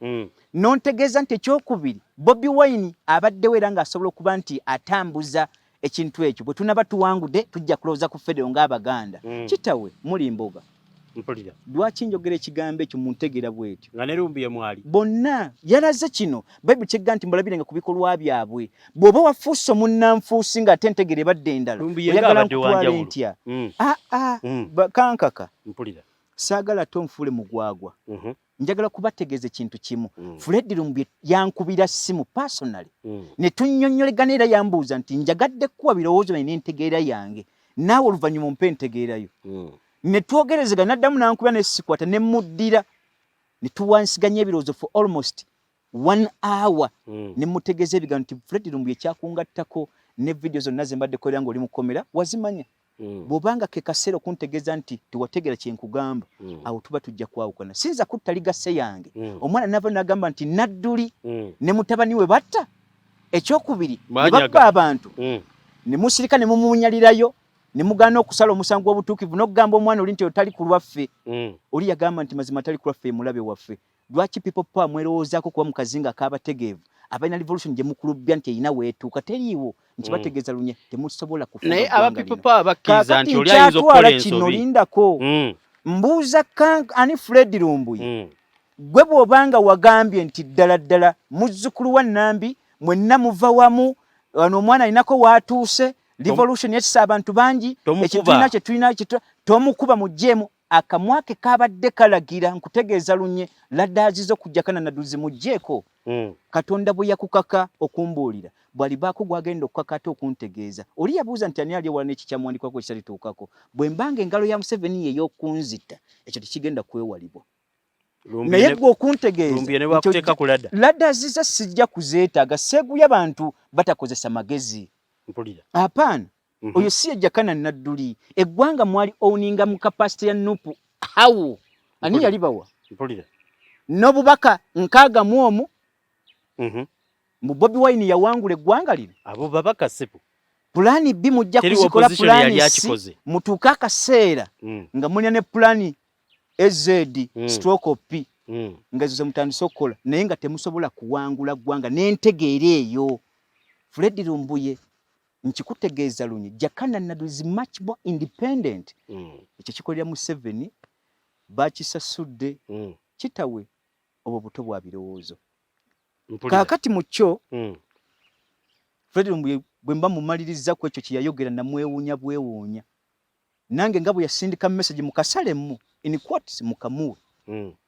n'ontegeeza nti ekyokubiri Bobi Wine abaddewo era ng'asobola okuba nti atambuza ekintu ekyo, bwe tunaba tuwangudde tujja kulowooza ku federo ng'Abaganda. Kitawe muli mboga. Mpulira. Lwaki njogera ekigambo ekyo mu ntegeera bwetyo? Nga ne Lumbuye mwali. Bonna yalaze kino Bayibuli kyegga nti mbalabirenga ku bikolwa byabwe. Bw'oba wafuuse omunnanfuusi ng'ate entegeera ebadde endala, Lumbuye nga oyagala abadde nkutwale wanjawulo. ntya? Aa, kankaka. Mpulira. Saagala ate onfuule mugwagwa. Njagala kubategeeza ekintu kimu. Fred Lumbuye yankubira ssimu personally, ne tunnyonnyolegana, era yambuuza nti njagadde kukuwa birowoozo byange n'entegeera yange, naawe oluvannyuma ompe entegeerayo. Ne twogerezegana, n'addamu n'ankubira ne sikwata, ne muddira. Ne tuwansiganya ebirowoozo for almost one hour. Ne mutegeeza ebigambo nti Fred Lumbuye kyakungattako ne video zonna ze mbadde kolera ng'oli mukomera wazimanya. Bw'obanga ke kaseera okuntegeeza nti tewategeera kye nkugamba, awo tuba tujja kwawukana. Siyinza kutta legacy yange. Omwana nava n'agamba nti Nadduli ne mutabani we batta. Ekyokubiri, ne Banyaga. babba abantu ne musirika ne mumunyalirayo ne mugaana okusala omusango gw'obutuukirivu n'okugamba omwana oli nti otali ku lwaffe. Oli yagamba nti mazima tali ku lwaffe, ye mulabe waffe. Lwaki People Power mwerowoozaako kuba mu kazinga ak'abategeevu abalina revolution gye mukulubbya nti erina weetuuka? Teriiwo. Nkibategeeza lunye, temusobola kufuga Naye aba ggwanga People lino. Power bakkiriza Kaakati nti oli ayinza okukola nkyatwala kino, ensobi. lindako. Mbuuza ani, Fred Lumbuye, gwe bw'obanga wagambye nti ddala ddala muzzukulu wa Nambi, mwenna muva wamu, wano omwana alinako waatuuse, revolution yetisa abantu bangi. Tomukuba. Ekyo tulina kye tulina tomukuba, mugjeemu akamwa ke kabadde kalagira. Nkutegeeza lunye, ladaazi zo kujjakana naduzi mugjeeko. Katonda bwe yakukaka okumbuulira, bw'alibaako gwagenda okukaka ate okuntegeeza. Oli yabuuza nti ani ali ewala n'ekikyamuwandikwako ekitalituukako? Bwe mbanga engalo ya Museveni ye ey'okunzita, ekyo tekigenda kwewalibwa. Lumbuye Naye ne gwe okuntegeeza Lumbuye ne nti bwakuteeka ku ladder. Ladder ze sijja kuzeetaaga, seeguya bantu batakozesa magezi. Mpulira. Apaana. Oyo si ye Jakana Nadduli. Eggwanga mwali owninga mu capacity ya NUP. How ani Mpulira. yali bawa Mpulira. n'obubaka 61 mu Bobi Wine yawangula eggwanga lino? Abo babaka sepo. Plan B mujja Teri kuzikola. opposition yali Plan C akikoze. mutuuke akaseera nga mulina ne plan AZ stroke P nga ezo zemutandise okukola, naye nga temusobola kuwangula ggwanga n'entegeera eyo. Fred Lumbuye, nkikutegeeza lunye, Jakana Nadduli is much more independent. Ekyo kikolera Museveni, bakisasudde. Kitawe obwo buto bwa birowoozo. Mpulira. Kaakati mu kyo, Fred Lumbuye bwe mba mumaliriza ku ekyo kye yayogera, namwewuunya bwewuunya nange nga bwe yasindika message mukasalemu, in quotes, mukamuwe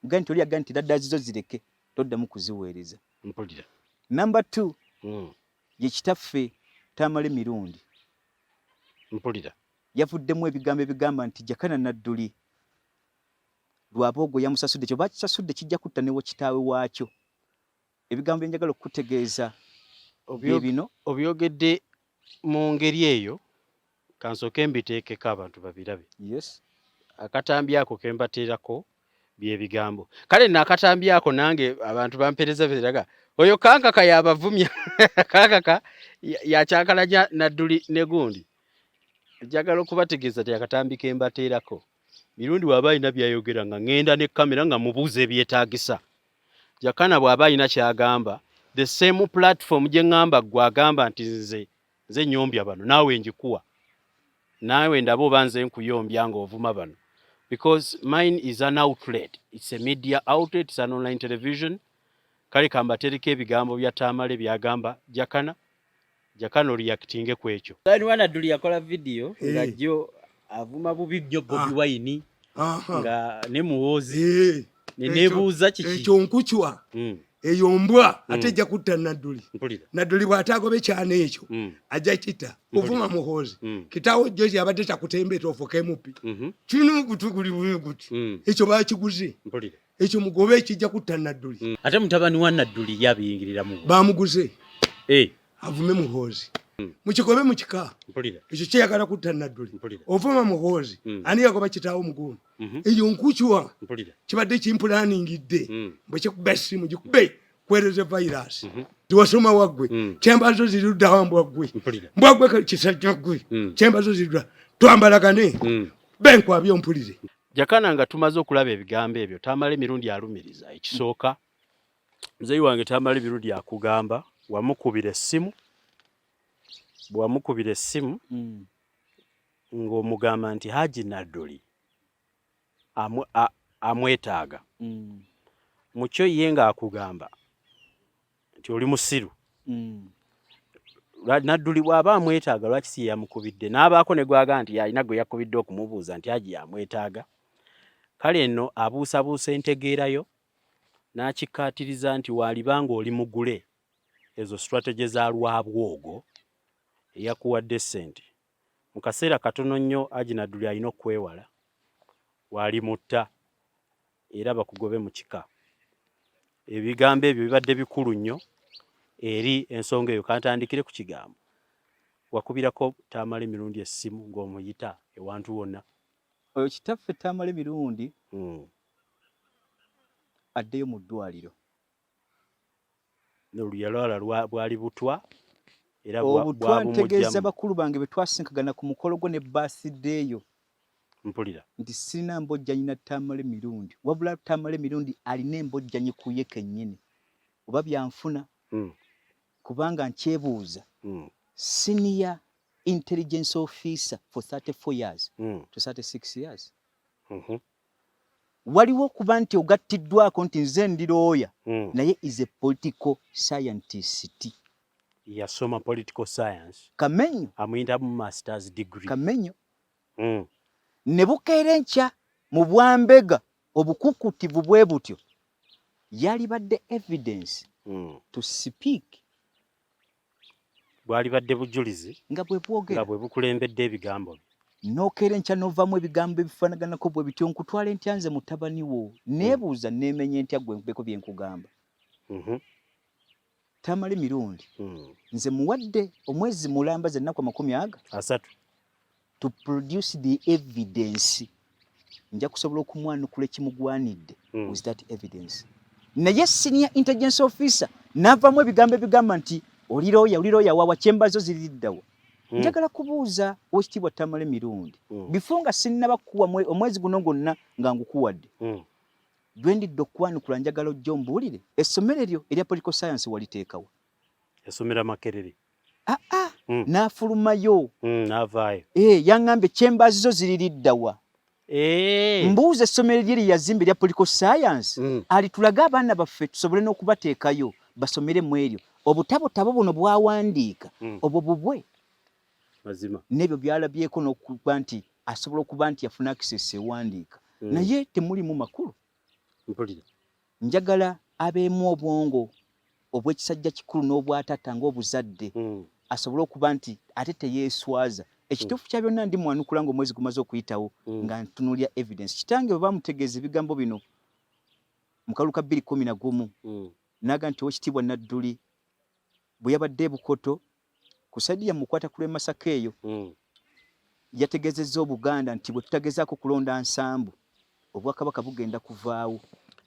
mugambe nti oli yagamba nti laddazi zo zireke, toddamu kuziweereza. Mpulira. Number two, ye kitaffe Tamale Mirundi. Mpulira. Yavuddemu ebigambo ebigamba nti Jakana Nadduli lwaboogo yamusasudde, kyo bakisasudde kijja kutta newo kitaawe waakyo. Ebigambo bye njagala okukutegeeza bye bino. Obyogedde mu ngeri eyo, kansooke mbiteekeko abantu babirabe. Yes. Akatambi ako ke mbateerako byebigambo. Kale nno akatambi ako nange abantu bampereza beraga oyo Kankaka yabavumya, Kankaka yakyankalanya Nadduli ne gundi. Njagala okubategeeza ti akatambi ke mbateerako, Mirundi bw'aba alina byayogera nga ŋŋenda ne kamera nga mubuuza ebyetaagisa. Jakana bw'aba alina ky'agamba, the same platform gye ŋŋamba ggwe agamba nti nze nyombya bano, naawe njikuwa, naawe ndaba oba nze nkuyombya ng'ovuma bano, because mine is an outlet, it's a media outlet, it's an online television. Kale kambatereko ebigambo bya Tamale byagamba Jakana. Jakana oreactinge ku ekyo. Nadduli yakola video nga jjo avuma bubi nnyo Bobi Wine nga ne Muhoozi, ne nebuuza kiki. Ekyo nkucwa. Eyo mbwa ate ejja kutta Nadduli. Nadduli bw'ataagobe kyana ekyo ajja kitta. Kuvuma Muhoozi. Kitaawo Jozi abadde takutembeeta ofuuke muppi. Kirina ogutu guli bwe guti. Ekyo bakiguze. Ekyo mugobe, ekijja kutta Nadduli. Ate mutabani wa Nadduli yabiyingiriramu. Bamuguze. Avume Muhoozi. Mukigobe mu kika. Ekyo kyeyagala kutta Nadduli. Ovuma Muhoozi. Ani yagoba kitaawo mugundi? Eyo nkucwa. Kibadde kimpulaaningidde. Bwe kikuba essimu gikube kwereze virus. Tiwasoma waggwe. Kyembazo ziruddawa mbwaggwe? Mbwaggwe kisajja ggwe. Kyembazo zirudda twambalagane. Benkwabye ompulire. Jakana, nga tumaze okulaba ebigambo ebyo, Tamala Emirundi alumiriza ekisooka, muzeeyi wange Tamala Emirundi akugamba wamukubira essimu, bwewamukubira essimu ng'omugamba nti Haji Nadduli amwetaaga. Mukyo ye ng'akugamba nti oli musiru. Nadduli bw'aba amwetaaga, lwaki si ye yamukubidde? N'abaako ne gwaga nti alina gwe yakubidde okumubuuza nti Haji yamwetaaga. Kale nno abuusabuusa entegeerayo n'akikkaatiriza nti waaliba ng'oli mugule, ezo strategy za Lwabwogo eyakuwadde ssente. Mu kaseera katono nnyo Haji Nadduli alina okwewala, waali mutta era bakugobe mu kika. Ebigambo ebyo bibadde bikulu nnyo eri ensonga eyo. Kantandikire ku kigambo wakubirako Tamale Mirundi essimu ng'omuyita ewantu wonna. Oyo kitaffe Tamale Mirundi addeyo mu ddwaliro. Yalwala bwali butwa era obutwa ntegeeza bakulu bange be twasinkagana ku mukolo gwo ne birthday yo. Mpulira. Nti sirina mbojjanyi na Tamale Mirundi, wabula Tamale Mirundi alina embojjanyi ku ye kennyini oba byanfuna kubanga nkyebuuza senior intelligence officer for 34 years to 36 years waliwo okuba nti ogattiddwako nti nze ndi lawyer naye is a political scientist. Yasoma political science. Kamenyo. Amuyita mu masters degree. Kamenyo. Ne bukeera enkya mu bwambega obukukutivu bwe butyo yalibadde evidence to speak. Bwalibadde bujulizi nga bwe bwogera nga bwe bukulembedde ebigambo bye. N'okeera enkya n'ovaamu ebigambo ebifaanaganako bwe bityo, nkutwala entya nze mutabani wo, neebuuza neemenye ntya gwe nkubeko bye nkugamba. Tamale Mirundi nze muwadde omwezi mulamba ze nnaku 30 30 to produce the evidence. Nja kusobola okumwanukula ekimugwanidde with that evidence. Naye senior intelligence officer n'avaamu ebigambo ebigamba nti oli lawyer, oli lawyer wawa kyembazo ziriddawa. Njagala kubuuza Oweekitiibwa Tamale Mirundi before nga sinnaba kukuwa omwezi guno gwonna nga ngukuwadde lwendidde okukwanukula, njagala ojja ombuulire essomero eryo erya political science waliteekawa? Yasomera Makerere. Aa, n'afulumayo. N'avaayo. Yaŋŋambye kyembaazi zo ziririddawa. Mbuuza essomero lye lye yazimba erya political science alitulage abaana baffe tusobole n'okubateekayo basomere mu eryo. Obutabotabo buno bwawandiika obwo bubwe Mazima. N'ebyo byalabyeko n'okuba nti asobola okuba nti yafuna access ewandiika naye temulimu makulu. Mpulira. Njagala abeemu obwongo obw'ekisajja kikulu n'obwatata ng'obuzadde asobole okuba nti ate teyeeswaza. Ekituufu kya byonna ndi mwanukula ng'omwezi gumaze okuyitawo nga ntunuulira evidence. Kitange bwe bamutegeeza ebigambo bino mu kalulu ka 2011 n'agamba nti Oweekitiibwa Nadduli bwe yabadde e Bukoto ku side ya Mukwata ku lw'e Masaka eyo yategeezezza Obuganda nti bwe tutagezaako kulonda nsambu Obwakabaka bugenda kuvaawo.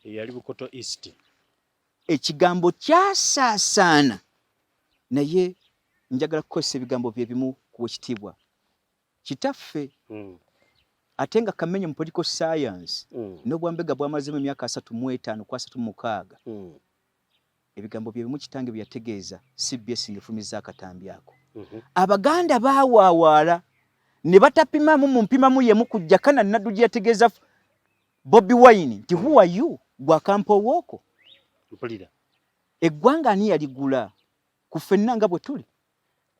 Eyali Bukoto East. Ekigambo kyasaasaana naye njagala kukozesa ebigambo bye bimu ku Wekitiibwa kitaffe ate nga Kamenyo mu political science n'obwambega bwamazeemu emyaka 35 ku 36 ebigambo bye bimu kitange bye yategeeza CBS ng'efulumizza akatambi ako. Abaganda baawaawaala ne batapimamu mu mpimamu yemu ku Jakana Naddu gye yategeeza Bobi Wine nti who are you gwakampa owooko. Mpulira. Eggwanga ani yaligula ku ffenna nga bwe tuli?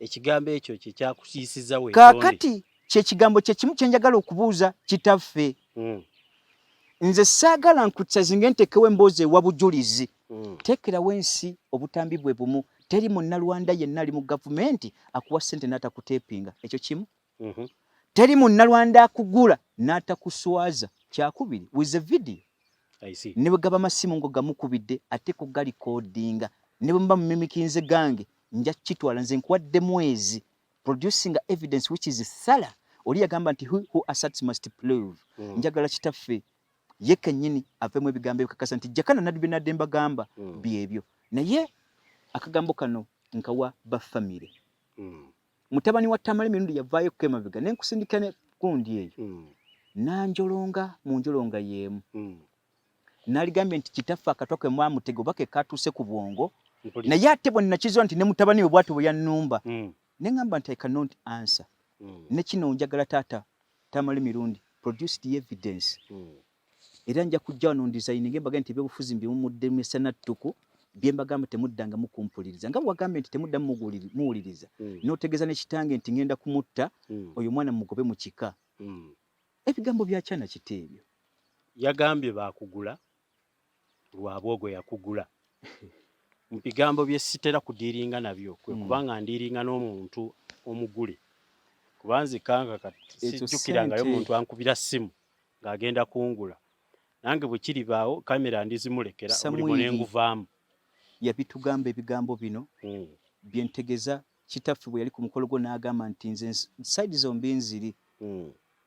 Ekigambo ekyo kye kyakusiisiza weetonde. Kaakati kye kigambo kye kimu kye njagala okubuuza kitaffe. Nze saagala nkutsazinge ntekewo emboozi ewa bujulizi. Teekerawo ensi obutambi bwe bumu. Teri munnalwanda yenna ali mu gavumenti akuwa ssente n'atakuteepinga. Ekyo kimu. Teri munnalwanda akugula n'atakuswaza. Kyakubiri with a video. I see. Ne bwe gaba masimu ngo gamukubidde ate kugalikodinga. Ne bwe muba mumimikinze gange nja kukitwala nze nkuwadde mwezi producing evidence which is thorough. Oli yagamba nti who asserts must prove. Njagala kitaffe ye kennyini avemu ebigambo ebikakasa nti Jakana Naddu bye nadde mbagamba byebyo. Naye akagambo kano nkawa ba family. Mutabani wa Tamale Mirundi yavaayo ko emabega ne nkusindika ne gundi eyo n'anjolonga mu njolonga y'emu. N'aligambye nti kitaffe akatwa ke mwamutega oba ke katuuse ku bwongo. Naye ate bwe nakizuula nti ne mutabani we bw'atyo bwe yannumba ne ŋŋamba nti I cannot answer. Ne kino njagala taata Tamale Mirundi produce the evidence. Era nja kujja wano ndesigninge mbagambye nti ebyobufuzi mbiwummudde misana ttuku bye mbagamba temuddangamu kumpuliriza nga bwe nti temuddamu muwuliriza n'otegeeza ne kitange nti ŋŋenda kumutta oyo mwana mugobe mu kika. Ebigambo bya kyana kiti ebyo. Yagambye baakugula lwabwogo yakugula. Mu bigambo bye sitera kudiiringa nabyo kwe kubanga ndiiringa n'omuntu omugule. Kuba nzikanga kati sijjukirangayo muntu ankubira ssimu ng'agenda kungula. Nange bwe kiribaawo kamera ndizimulekera omulimu Samwiri ne nguvaamu. Yabitugamba ebigambo bino bye ntegeza kitaffe bwe yali ku mukolo gwo n'agamba nti nze side zombi nziri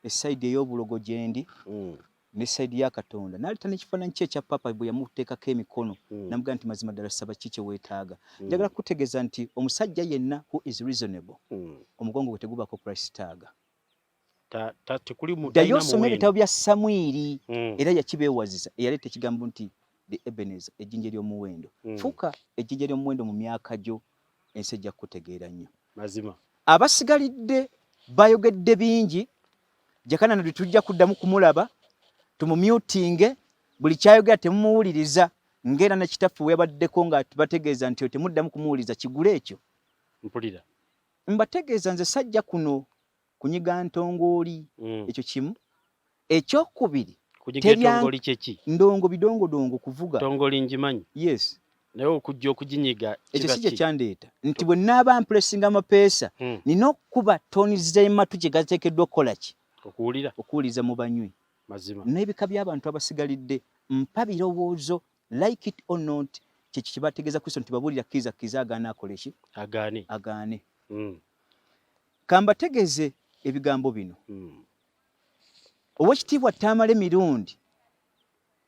esayidi ey'obulogo gyendi ne sayidi ya Katonda, n'aleeta n'ekifaananyi kye ekya Paapa bwe yamuteekako emikono n'amugamba nti mazima ddala saba ki kye weetaaga. Njagala kukutegeeza nti omusajja yenna who is reasonable omugongo gwe tegubaako price tag. Ddayo osome ebitabo bya Samwiri era yakibeewazisa eyaleeta ekigambo nti the Ebenezer, ejjinja ery'omuwendo. Fuuka ejjinja ery'omuwendo mu myaka gyo, ensi ejja kukutegeera nnyo. Mazima. Abasigalidde bayogedde bingi. Jakana Nadduli tujja kuddamu kumulaba, tumumyutinge, buli kyayogera temumuwuliriza, ng'era ne kitaffe we yabaddeko nga bategeeza nti temuddamu kumuwuliriza, kigule ekyo. Mpulira. Mbategeeza nze sajja kuno kunyiga ntongooli ekyo kimu. Ekyokubiri, Kunyiga entongoli kye ki? Ndongo bidongodongo kuvuga. Ntongoli ngimanyi. Yes. Naye okujja okuginyiga ekyo si kye kyandeeta nti bwe nnaaba mpulesinga amapeesa nina okukuba toni z'ematu kye gateekeddwa okukola ki? Okuwulira. Okuwuliriza mu banywi. Mazima. N'ebika by'abantu abasigalidde mpa birowoozo, like it or not, kyekyo kye bategeeza Kristo nti babuulira kkiriza kkiriza agaana akole ki? Agaane. Agaane. Kambategeeze ebigambo bino. Owekitiibwa Tamale Mirundi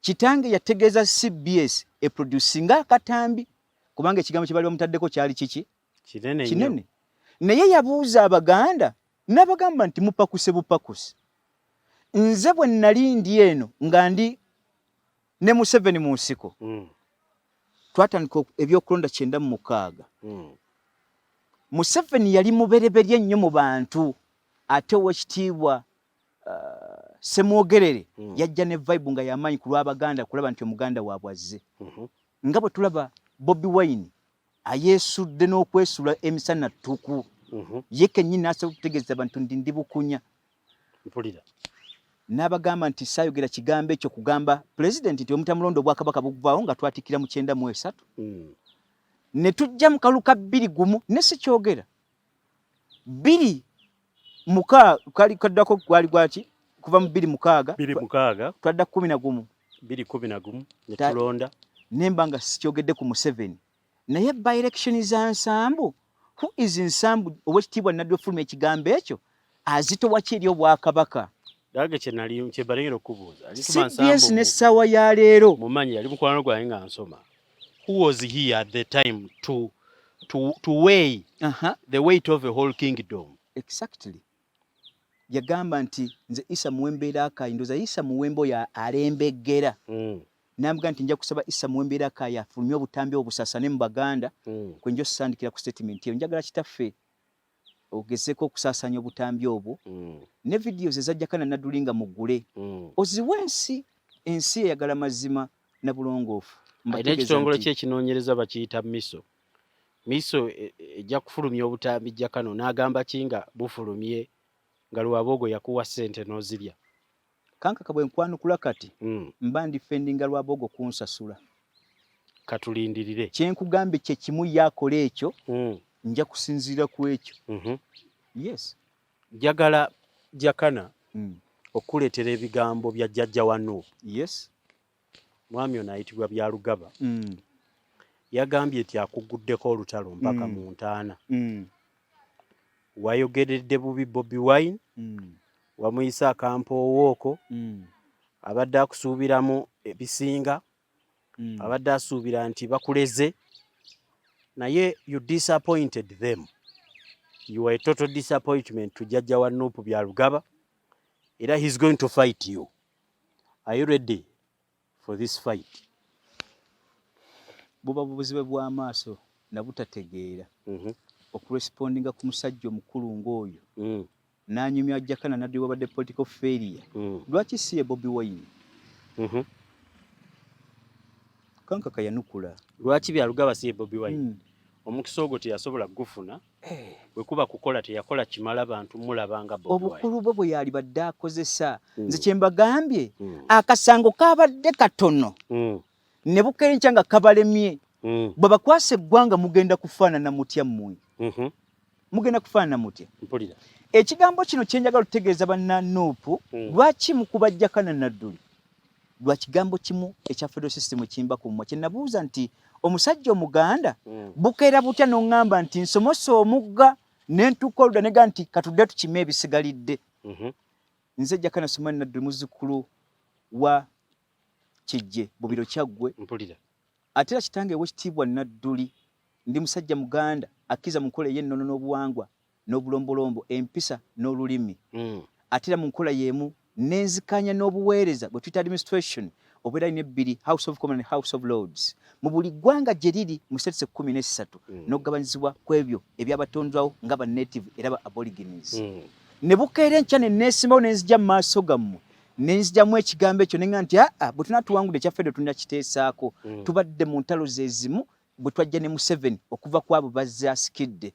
kitange yategeeza CBS eproducinga akatambi kubanga ekigambo kye baali bamutaddeko kyali kiki? Kinene. Kinene. Naye yabuuza Abaganda n'abagamba nti mupakuse bupakusi. Nze bwe nali ndi eno nga ndi ne Museveni mu nsiko twatandika ebyokulonda 96. Museveni yali mubereberye nnyo mu bantu, ate owekitiibwa Ssemwogerere yajja ne vibe nga yamaanyi ku lw'Abaganda kulaba nti Omuganda waabwe azze. Nga bwe tulaba Bobi Wine ayeesudde n'okwesula emisana ttuku, ye kennyini n'asobola okutegeeza abantu nti ndi bukunya. Mpulira. N'abagamba nti saayogera kigambo ekyo kugamba pulezidenti nti omutamulonda obwakabaka bugvaawo nga twatikkira mu 93. Ne tujja mu kalulu ka 2-1 ne sikyogera. 2-6 kali kaddako gwali gwaki kuva mu 2-6 2-6 twadda 11. 2-11 ne tulonda. Nemba nga sikyogedde ku Museveni. Naye by election za Nsambu, who is Nsambu owekitiibwa Nadduli ofuluma ekigambo ekyo azitowa ki eri obwakabaka? Nange kye nali kye mbalengera okubuuza. CBS n'essaawa ya leero. Mumanyi yali mukwano gwange nga nsoma. Who was he at the time to weigh the weight of a whole kingdom? Exactly. Yagamba nti nze Isa Muwembe Rakai, ndoza Isa Muwembe oyo alembegera. Namugamba nti nja kusaba Isa Muwembe Rakai afulumye obutambi obusasane mu Baganda kwe nja osandikira ku statement eyo. Njagala kitaffe ogezeeko okusaasaanya obutambi obwo ne videos eza Jakana Nadduli nga muggule oziwe ensi, ensi eyagala mazima na bulongoofu. Alina ekitongole kye ekinoonyereza bakiyita MISO. MISO ejja kufulumya obutambi Jakana n'agamba ki nga bufulumye nga Lwaboogo yakuwa ssente n'ozirya. Kankaka bwe nkwanukula kati mba ndifendinga Lwaboogo kunsasula. Katulindirire. Kye nkugambye kye kimu ye akola ekyo nja kusinziira ku ekyo. Yes. Njagala Jakana okukuleetera ebigambo bya jjajja wa Nuupu. Yes. Mwami ono ayitibwa Byalugaba. Yagambye nti akuguddeko olutalo mpaka mu ntaana. Wayogeredde bubi Bobi Wine, wamuyise akampoowooko, abadde akusuubiramu ebisinga, abadde asuubira nti bakuleze, naye you disappointed them. You are a total disappointment to jjajja wa Nuupu Byalugaba, era he's going to fight you. Are you ready for this fight? Buba bubuzibe bw'amaaso na butategeera okurespondinga ku musajja omukulu ng'oyo n'anyumya Jakana Nadduli wabadde political failure. Lwaki si ye Bobi Wine? Kankaka yanukula. Lwaki Byalugaba si ye Bobi Wine? Omukisa ogwo teyasobola kugufuna, bwe kuba kukola teyakola kimala bantu mulaba nga Bobi Wine. Obukulu bwe bwe yalibadde akozesa. Nze kye mbagambye, akasango kabadde katono ne bukerenkya nga kabalemye. Bwe bakwasa eggwanga mugenda kufaanana mutya mmwe? Mugenda kufaanana mutya? Mpulira. Ekigambo kino kye njagala okutegeeza banna Nuupu, lwaki mukuba Jakana Nadduli? Lwa kigambo kimu ekya federal system ekimba ku mmwe kye nabuuza nti omusajja Omuganda bukeera butya n'oŋŋamba nti nsomose omugga ne ntuuka oludda nega nti katudde tukime ebisigalidde. Nze Jakana Sumani Nadduli, muzzukulu wa Kijje Bubiro Kyaggwe. Mpulira. Ate era kitange ow'ekitiibwa Nadduli. Ndi musajja Muganda akkiriza mu nkola ey'ennono n'obuwangwa n'obulombolombo, empisa n'olulimi. Ate era mu nkola y'emu nenzikanya n'obuweereza bwe tuyita administration obubeera alina ebbiri, House of Commons and House of Lords, mu buli ggwanga gye liri mu states 13 n'okugabanyizibwa kw'ebyo ebyabatondwawo nga ba native era ba aborigines. Ne bukeera enkya ne neesimbawo ne nzija mu maaso gammwe ne nzijamu ekigambo ekyo ne ŋŋamba nti aa, bwe tunaatuwangudde ekya federo tunakiteesaako. Tubadde mu ntalo ze zimu bwe twajja ne Museveni okuva ku abo bazze asikidde.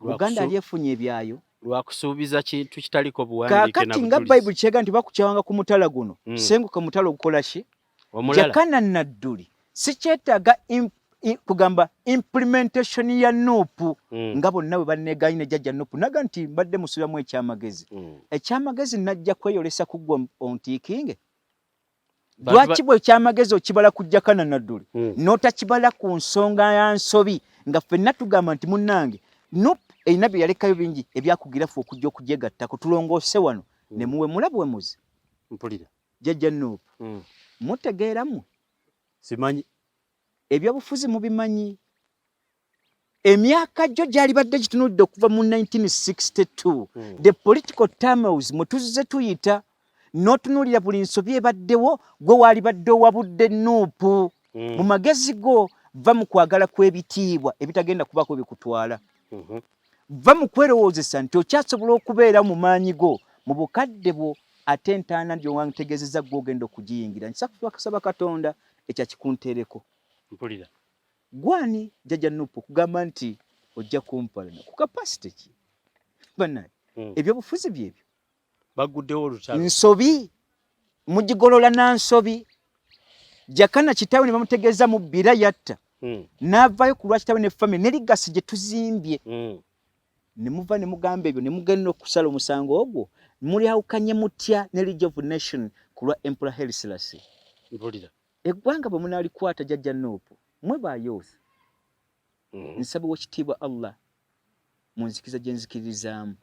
Buganda yali efunye ebyayo. Lwakusuubiza kintu kitaliko buwandiike. Kaakati nga Bayibuli kyega nti bakukyawanga ku mutala guno, senguka mutala ogukola ki? Jakana Nadduli sikyetaaga kugamba implementation ya NUP nga bonna bwe banneegaanyi ne jjajja NUP naga nti mbadde musuubiramu ekyamagezi. Ekyamagezi najja kweyolesa ku ggwe ontiikinge. Lwaki bwe ekyamagezi okibala ku Jakana Nadduli n'otakibala ku nsonga ya nsobi nga ffenna tugamba nti munnange NUP erina bye yalekayo bingi ebyakugira ffe okujja okugyegattako tulongoose wano ne muwemula buwemuzi. Mpulira. Jjajja NUP mutegeera mmwe? Simanyi. Ebyobufuzi mubimanyi? Emyaka gyo gyalibadde gitunulidde okuva mu 1962 the political turmoils mwe tuzze tuyita n'otunuulira buli nsobi ebaddewo, gwe waalibadde owabudde NUP mu magezi go. Va mu kwagala kw'ebitiibwa ebitagenda kubaako bikutwala. Va mu kwerowoozesa nti okyasobola okubeera mu maanyi go mu bukadde bwo, ate entaana gy'owantegeezezza ggwe ogenda okugiyingira. Nsaba Katonda ekyo akikunteereko. Mpulira. Gwani jjajja NUP okugamba nti ojja kumpalana ku capacity ki? Bannange, ebyobufuzi byebyo. Baguddewo olutalo. Nsobi mugigolola na nsobi. Jakana kitaawe ne bamutegeeza mu bbira yatta. N'avaayo ku lwa kitaawe ne family ne legacy gye tuzimbye. Ne muva ne mugamba ebyo ne mugenda okusala omusango ogwo, mulyawukanye mutya ne League of Nation ku lwa Emperor Haile Selassie? Mpulira. Eggwanga bwe munaalikwata jjajja NUP, mmwe ba youth, nsaba owekitiibwa Allah mu nzikiza gye nzikiririzaamu,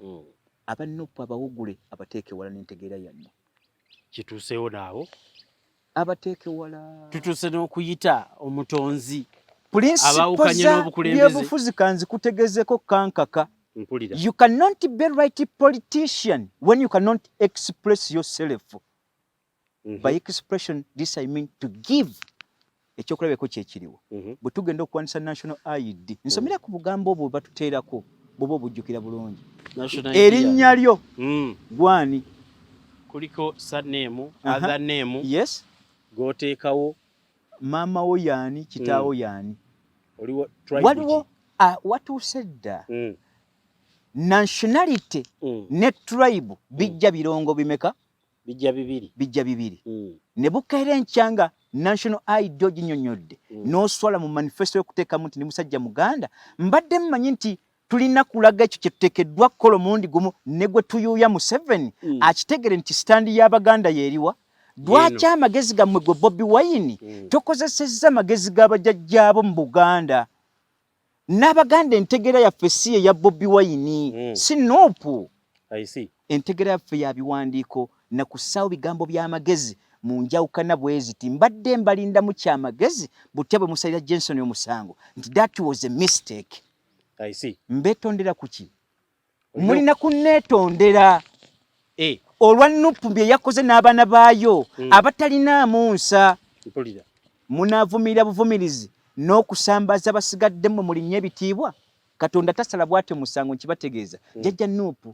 aba NUP abawugule abateeke wala n'entegeera yammwe. Kituuseewo naawo. Abateeke wala. Tutuuse n'okuyita omutonzi. Principles Abaawukanye za n'obukulembeze. byobufuzi kanzikutegezeeko kankaka. Mpulira. You cannot be right politician when you cannot express yourself. By expression, this I mean to give. Ekyokulabirako kyekiriwo. Bwe tugenda okuwandiisa National ID, nsomera ku bugambo obwo bwe batuteerako, bw'oba obujjukira bulungi. National ID. Erinnya lyo gwani? Kuliko surname, other name. Yes. Gw'oteekawo. Maama wo yaani, kitaawo yaani? Oliwo tribe Waliwo, ki? Watuuse dda. Nationality ne tribe bijja birongo bimeka? Bijja bibiri. Bijja bibiri. Ne bukeera enkya nga National ID oginyonnyodde, n'oswala mu manifesto y'okuteekamu nti ndi musajja Muganda, mbadde mmanyi nti tulina kulaga ekyo kye tuteekeddwa kukola omulundi gumu ne gwe tuyuuya Museveni akitegere nti sitandi y'Abaganda y'eriwa. Lwaki amagezi gammwe gwe Bobi Wine tokozesezza magezi g'abajjajjaabo mu Buganda? N'Abaganda entegeera yaffe si ye ya Bobi Wine, si NUP. I see. Entegeera yaffe ya biwandiiko na kussaawo bigambo by'amagezi mu njawukana bwe ziti. Mbadde mbalindamu kyamagezi butya bwe musalira Jenson omusango nti that was a mistake. I see. Mbeetondera ku ki? Mulina kunneetondera olwa NUP bye yakoze n'abaana baayo abatalinaamu nsa. Mpulira. Munaavumirira buvumirizi n'okusambaza abasigadde mmwe mulinnye ebitiibwa? Katonda tasala bw'atyo musango, nkibategeeza. Jjajja NUP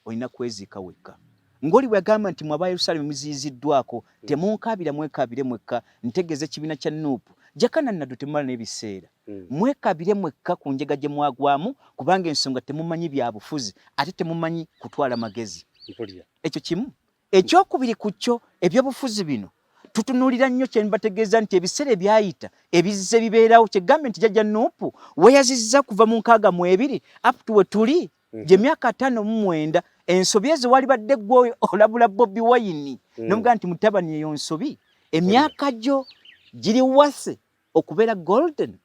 olina kweziika wekka. Ng'oli bwe yagamba nti mmwe aba Yerusaalemi muziyiziddwako, temunkaabira mwekaabire mwekka, ntegeeza ekibiina kya NUP. Jakana Naddu temumala n'ebiseera. Mwekaabire mwekka ku njega gye mwagwamu kubanga ensonga temumanyi bya bufuzi ate temumanyi kutwala magezi. Mpulira. Ekyo kimu. Ekyokubiri ku kyo ebyobufuzi bino tutunuulira nnyo kye mbategeeza nti ebiseera ebyayita ebizze bibeerawo kye gambe nti jjajja NUP weyazizza kuva mu 62 up to we tuli gye myaka 59 ensobi ezo walibadde ggwe olabula Bobi Wine n'omugamba nti mutabani eyo nsobi. Emyaka gyo giri wase okubeera golden.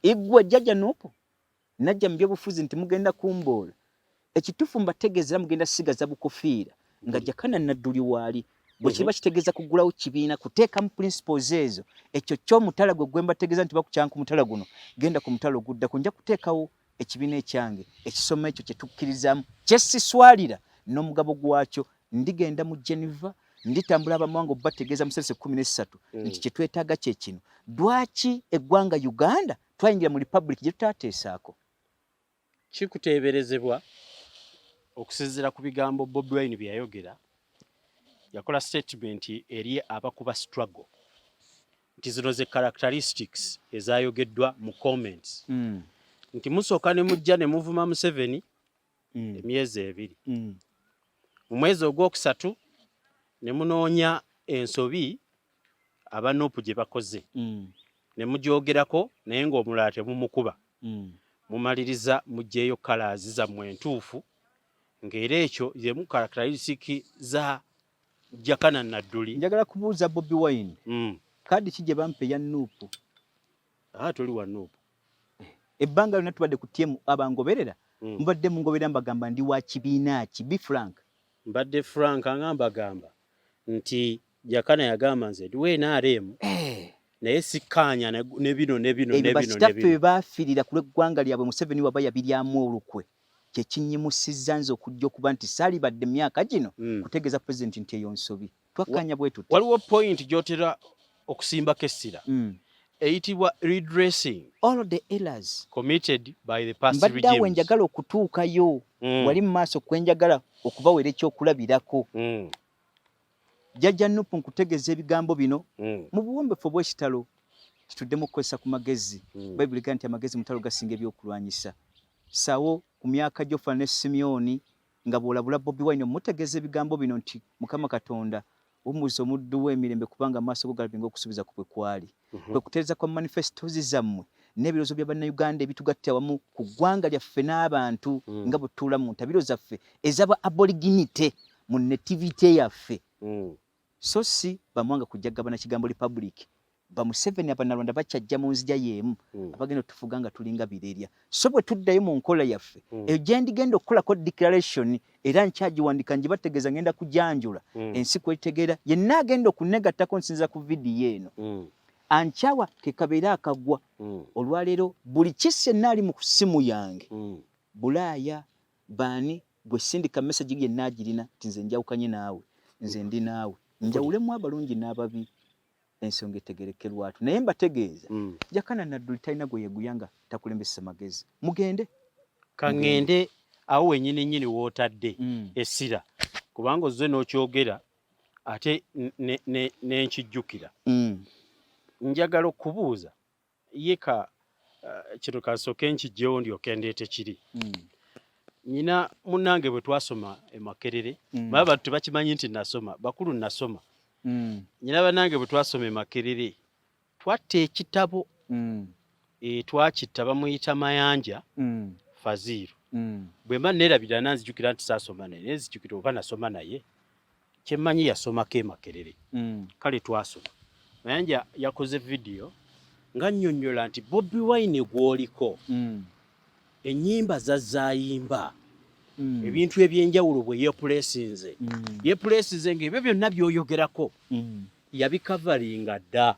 Igwe jjajja NUP najja mu byobufuzi nti mugenda kumboola. Ekituufu mbategeeza era mugenda sigaza bukofiira nga Jakana Nadduli waali. Bwe kiba kitegeeza kuggulawo kibiina kuteekamu principles ezo, ekyo kyo omutala gwe gwe mbategeeza nti bakukyanka omutala guno, genda ku mutala oguddako, nja kuteekawo ekibiina ekyange ekisoma ekyo kye tukkirizaamu kye siswalira n'omugabo gwakyo. Ndigenda mu Geneva, nditambula abamawanga okubategeeza mu sense 13 nti kye twetaaga kye kino. Lwaki eggwanga Uganda twayingira mu republic gye tutaateesaako? Kikuteeberezebwa okusinziira ku bigambo Bobi Wine bye yayogera, yakola statement eri abakuba struggle nti zino ze characteristics ezayogeddwa mu comments nti musooka ne mujja ne muvuma Museveni emyezi 2, mu mwezi ogwokusatu ne munoonya ensobi aba NUP gye bakoze ne mugyogerako naye ng'omulala temumukuba, mumaliriza muggyeyo colours zammwe entuufu ng'era ekyo y'emu characteristic za Jakana Nadduli. Njagala kubuuza Bobi Wine, kaadi ki gye bampa eya NUP? Ah, toli wa NUP. Ebbanga lyonna tubadde ku TM abangoberera, mubadde mungoberera mbagamba ndi wa kibiina ki? Be frank. Mbadde frank nga mbagamba nti Jakana yagamba nze ndi wa NRM naye sikkaanya ne bino ne bino ne Ebyo bino ne bakitaffe bino. bye baafiirira ku lw'eggwanga lyabwe Museveni waba yabiryamu olukwe kye kinnyimusizza nze okujja okuba nti saalibadde mu myaka gino kutegeeza pulezidenti nti eyo nsobi. Twakkaanya bwe tuti. Waliwo point gy'otera okusimbako essira eyitibwa redressing all the errors committed by the past Mbadde awo regimes. njagala okutuukayo wali mu maaso kwe njagala okubawera ekyokulabirako. Jjajja NUP nkutegeeza ebigambo bino mu buwombefu obw'ekitalo kituddemu okukozesa ku magezi. Bayibuli egamba nti amagezi mutalo gasinga ebyokulwanyisa. Sawo ku myaka gy'ofa ne Simyoni nga bw'olabula Bobi Wine omutegeeza ebigambo bino nti Mukama Katonda wummuza omuddu we emirembe kubanga amaaso go galabye ng'okusuubiza kwo bwe kwali. Kwe kutereeza kwa manifestos zammwe n'ebirowoozo bya Bannayuganda ebitugattira wamu ku ggwanga lyaffe n'abantu nga bwe tutuula mu ntabiro zaffe ez'aba aboriginite mu nativity yaffe. So si bamwanga kujja gabana kigambo republic. Ba Museveni Abanyarwanda bakyajja mu nzija y'emu abagenda otufuga nga tulinga birerya. So bwe tuddayo mu nkola yaffe eyo gye ndigenda okukolako declaration era nkyagiwandika ngibategeeza ngenda kujanjula ensi kwetegeera yenna agenda okunegattako nsinza ku vidiyo eno. Ankyawa ke kabeere akagwa. Olwaleero buli kisi yenna ali mu ssimu yange Bulaaya baani gwe sindika message yenna agirina nti nze njawukanye naawe, nze ndi naawe. Njawulemu abalungi n'ababi ensonga etegereke lwatu. Naye mbategeeza Jakana Nadduli talina gwe yeeguya nga takulembesa magezi. Mugende. Kaŋŋende awo wennyini nnyini w'otadde essira kubanga ozze n'okyogera ate ne nkijjukira. Njagala okubuuza ye ka kino kansooke nkiggyewo ndyoke ndeete kiri. Nnyina munnange bwe twasoma e Makerere, baba abantu tebakimanyi nti nasoma, bakulu nasoma. Nnyina bannange bwe twasoma e Makerere twatta ekitabo twakitta bamuyita Mayanja Faziiru. Bwe mba neerabira nanzijukira nti saasoma naye, naye nzijukira oba nasoma naye kye mmanyi yasomako e Makerere. Kale twasoma. Mayanja yakoze vidiyo ng'annyonnyola nti Bobi Wine gw'oliko ennyimba zazzaayimba ebintu eby'enjawulo bwe yeepuleesinze. Yeepuleesinze ng'ebyo byonna by'oyogerako yabikavaringa dda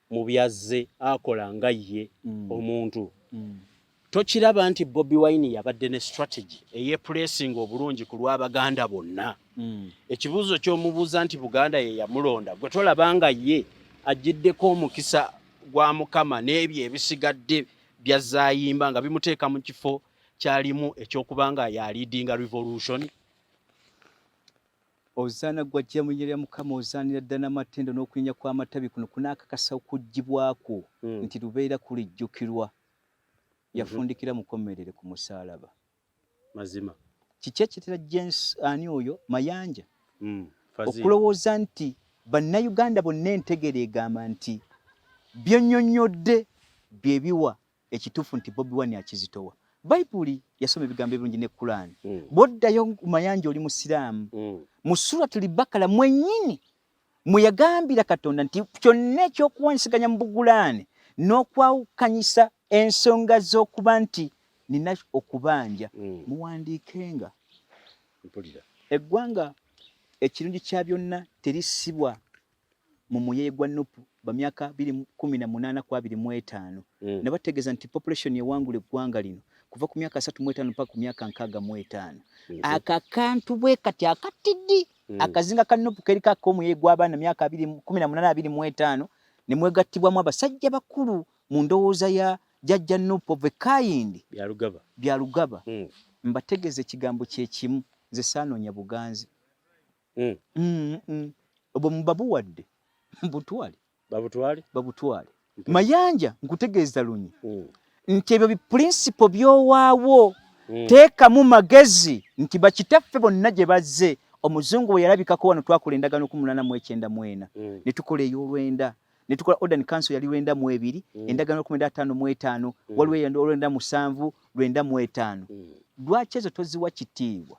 mu byazze akola nga ye omuntu. Tokiraba nti Bobi Wine yabadde ne strategy eyeepuleesinga obulungi ku lw'Abaganda bonna. Ekibuuzo ky'omubuuza nti Buganda ye yamulonda, gwe tolaba nga ye agiddeko omukisa gwa Mukama n'ebyo ebisigadde by'azzaayimba nga bimuteeka mu kifo ky'alimu eky'okuba nga y'aliidinga revolution? Ozaana gw'ajja mu linnya lya Mukama, ozaanira ddala n'amatendo n'okunyenya kw'amatabi kuno kunaakakasa okuggyibwa kwo nti lubeera kulijjukirwa. Yafundikira mukomerere ku musaalaba. Mazima. Kiki ekitera James ani oyo Mayanja okulowooza nti Bannayuganda bonna entegera egamba nti byonnyonnyodde bye biwa ekituufu nti Bobi Wine akizitowa. Bayibuli yasoma ebigambo ebirungi ne Kulaani. Bw'oddayo Mayanja oli Musiraamu. Mu Suratul Bakara mwennyini Mwe yagambira Katonda nti kyonna ekyokuwanyisiganya mu Bugulaani n'okwawukanyisa ensonga z'okuba nti nina okubanja muwandiikenga. Eggwanga ekirungi kya byonna terisibwa mu muyeye gwa Nup ba myaka 2018 ku 25. Nabategeeza nti population ewangula eggwanga lino kuva ku myaka 35 mpaka ku myaka 65. Ako akantu bwe kati akatidi akazinga ka Nup keriko ak'omuyeye gw'abaana myaka 18 25 ne mwegattibwamu abasajja bakulu mu ndowooza ya Jjajja Nup of a kind. Byarugaba. Byarugaba. Mbategeeza ekigambo kye kimu, nze saanoonya buganzi. Obwo mubabuwadde butwale. Babutwale? Babutwale. Mayanja nkutegeeza lunyi nti ebyo bi principle by'owaawo teekamu magezi nti bakitaffe bonna gye bazze. Omuzungu bwe yalabikako wano twakola endagaano ku 894 ne tukola ey'olwenda ne tukola Order Council yali 92 endagaano 1955 waliwo eyali 97 95. Lwaki ezo toziwa kitiibwa?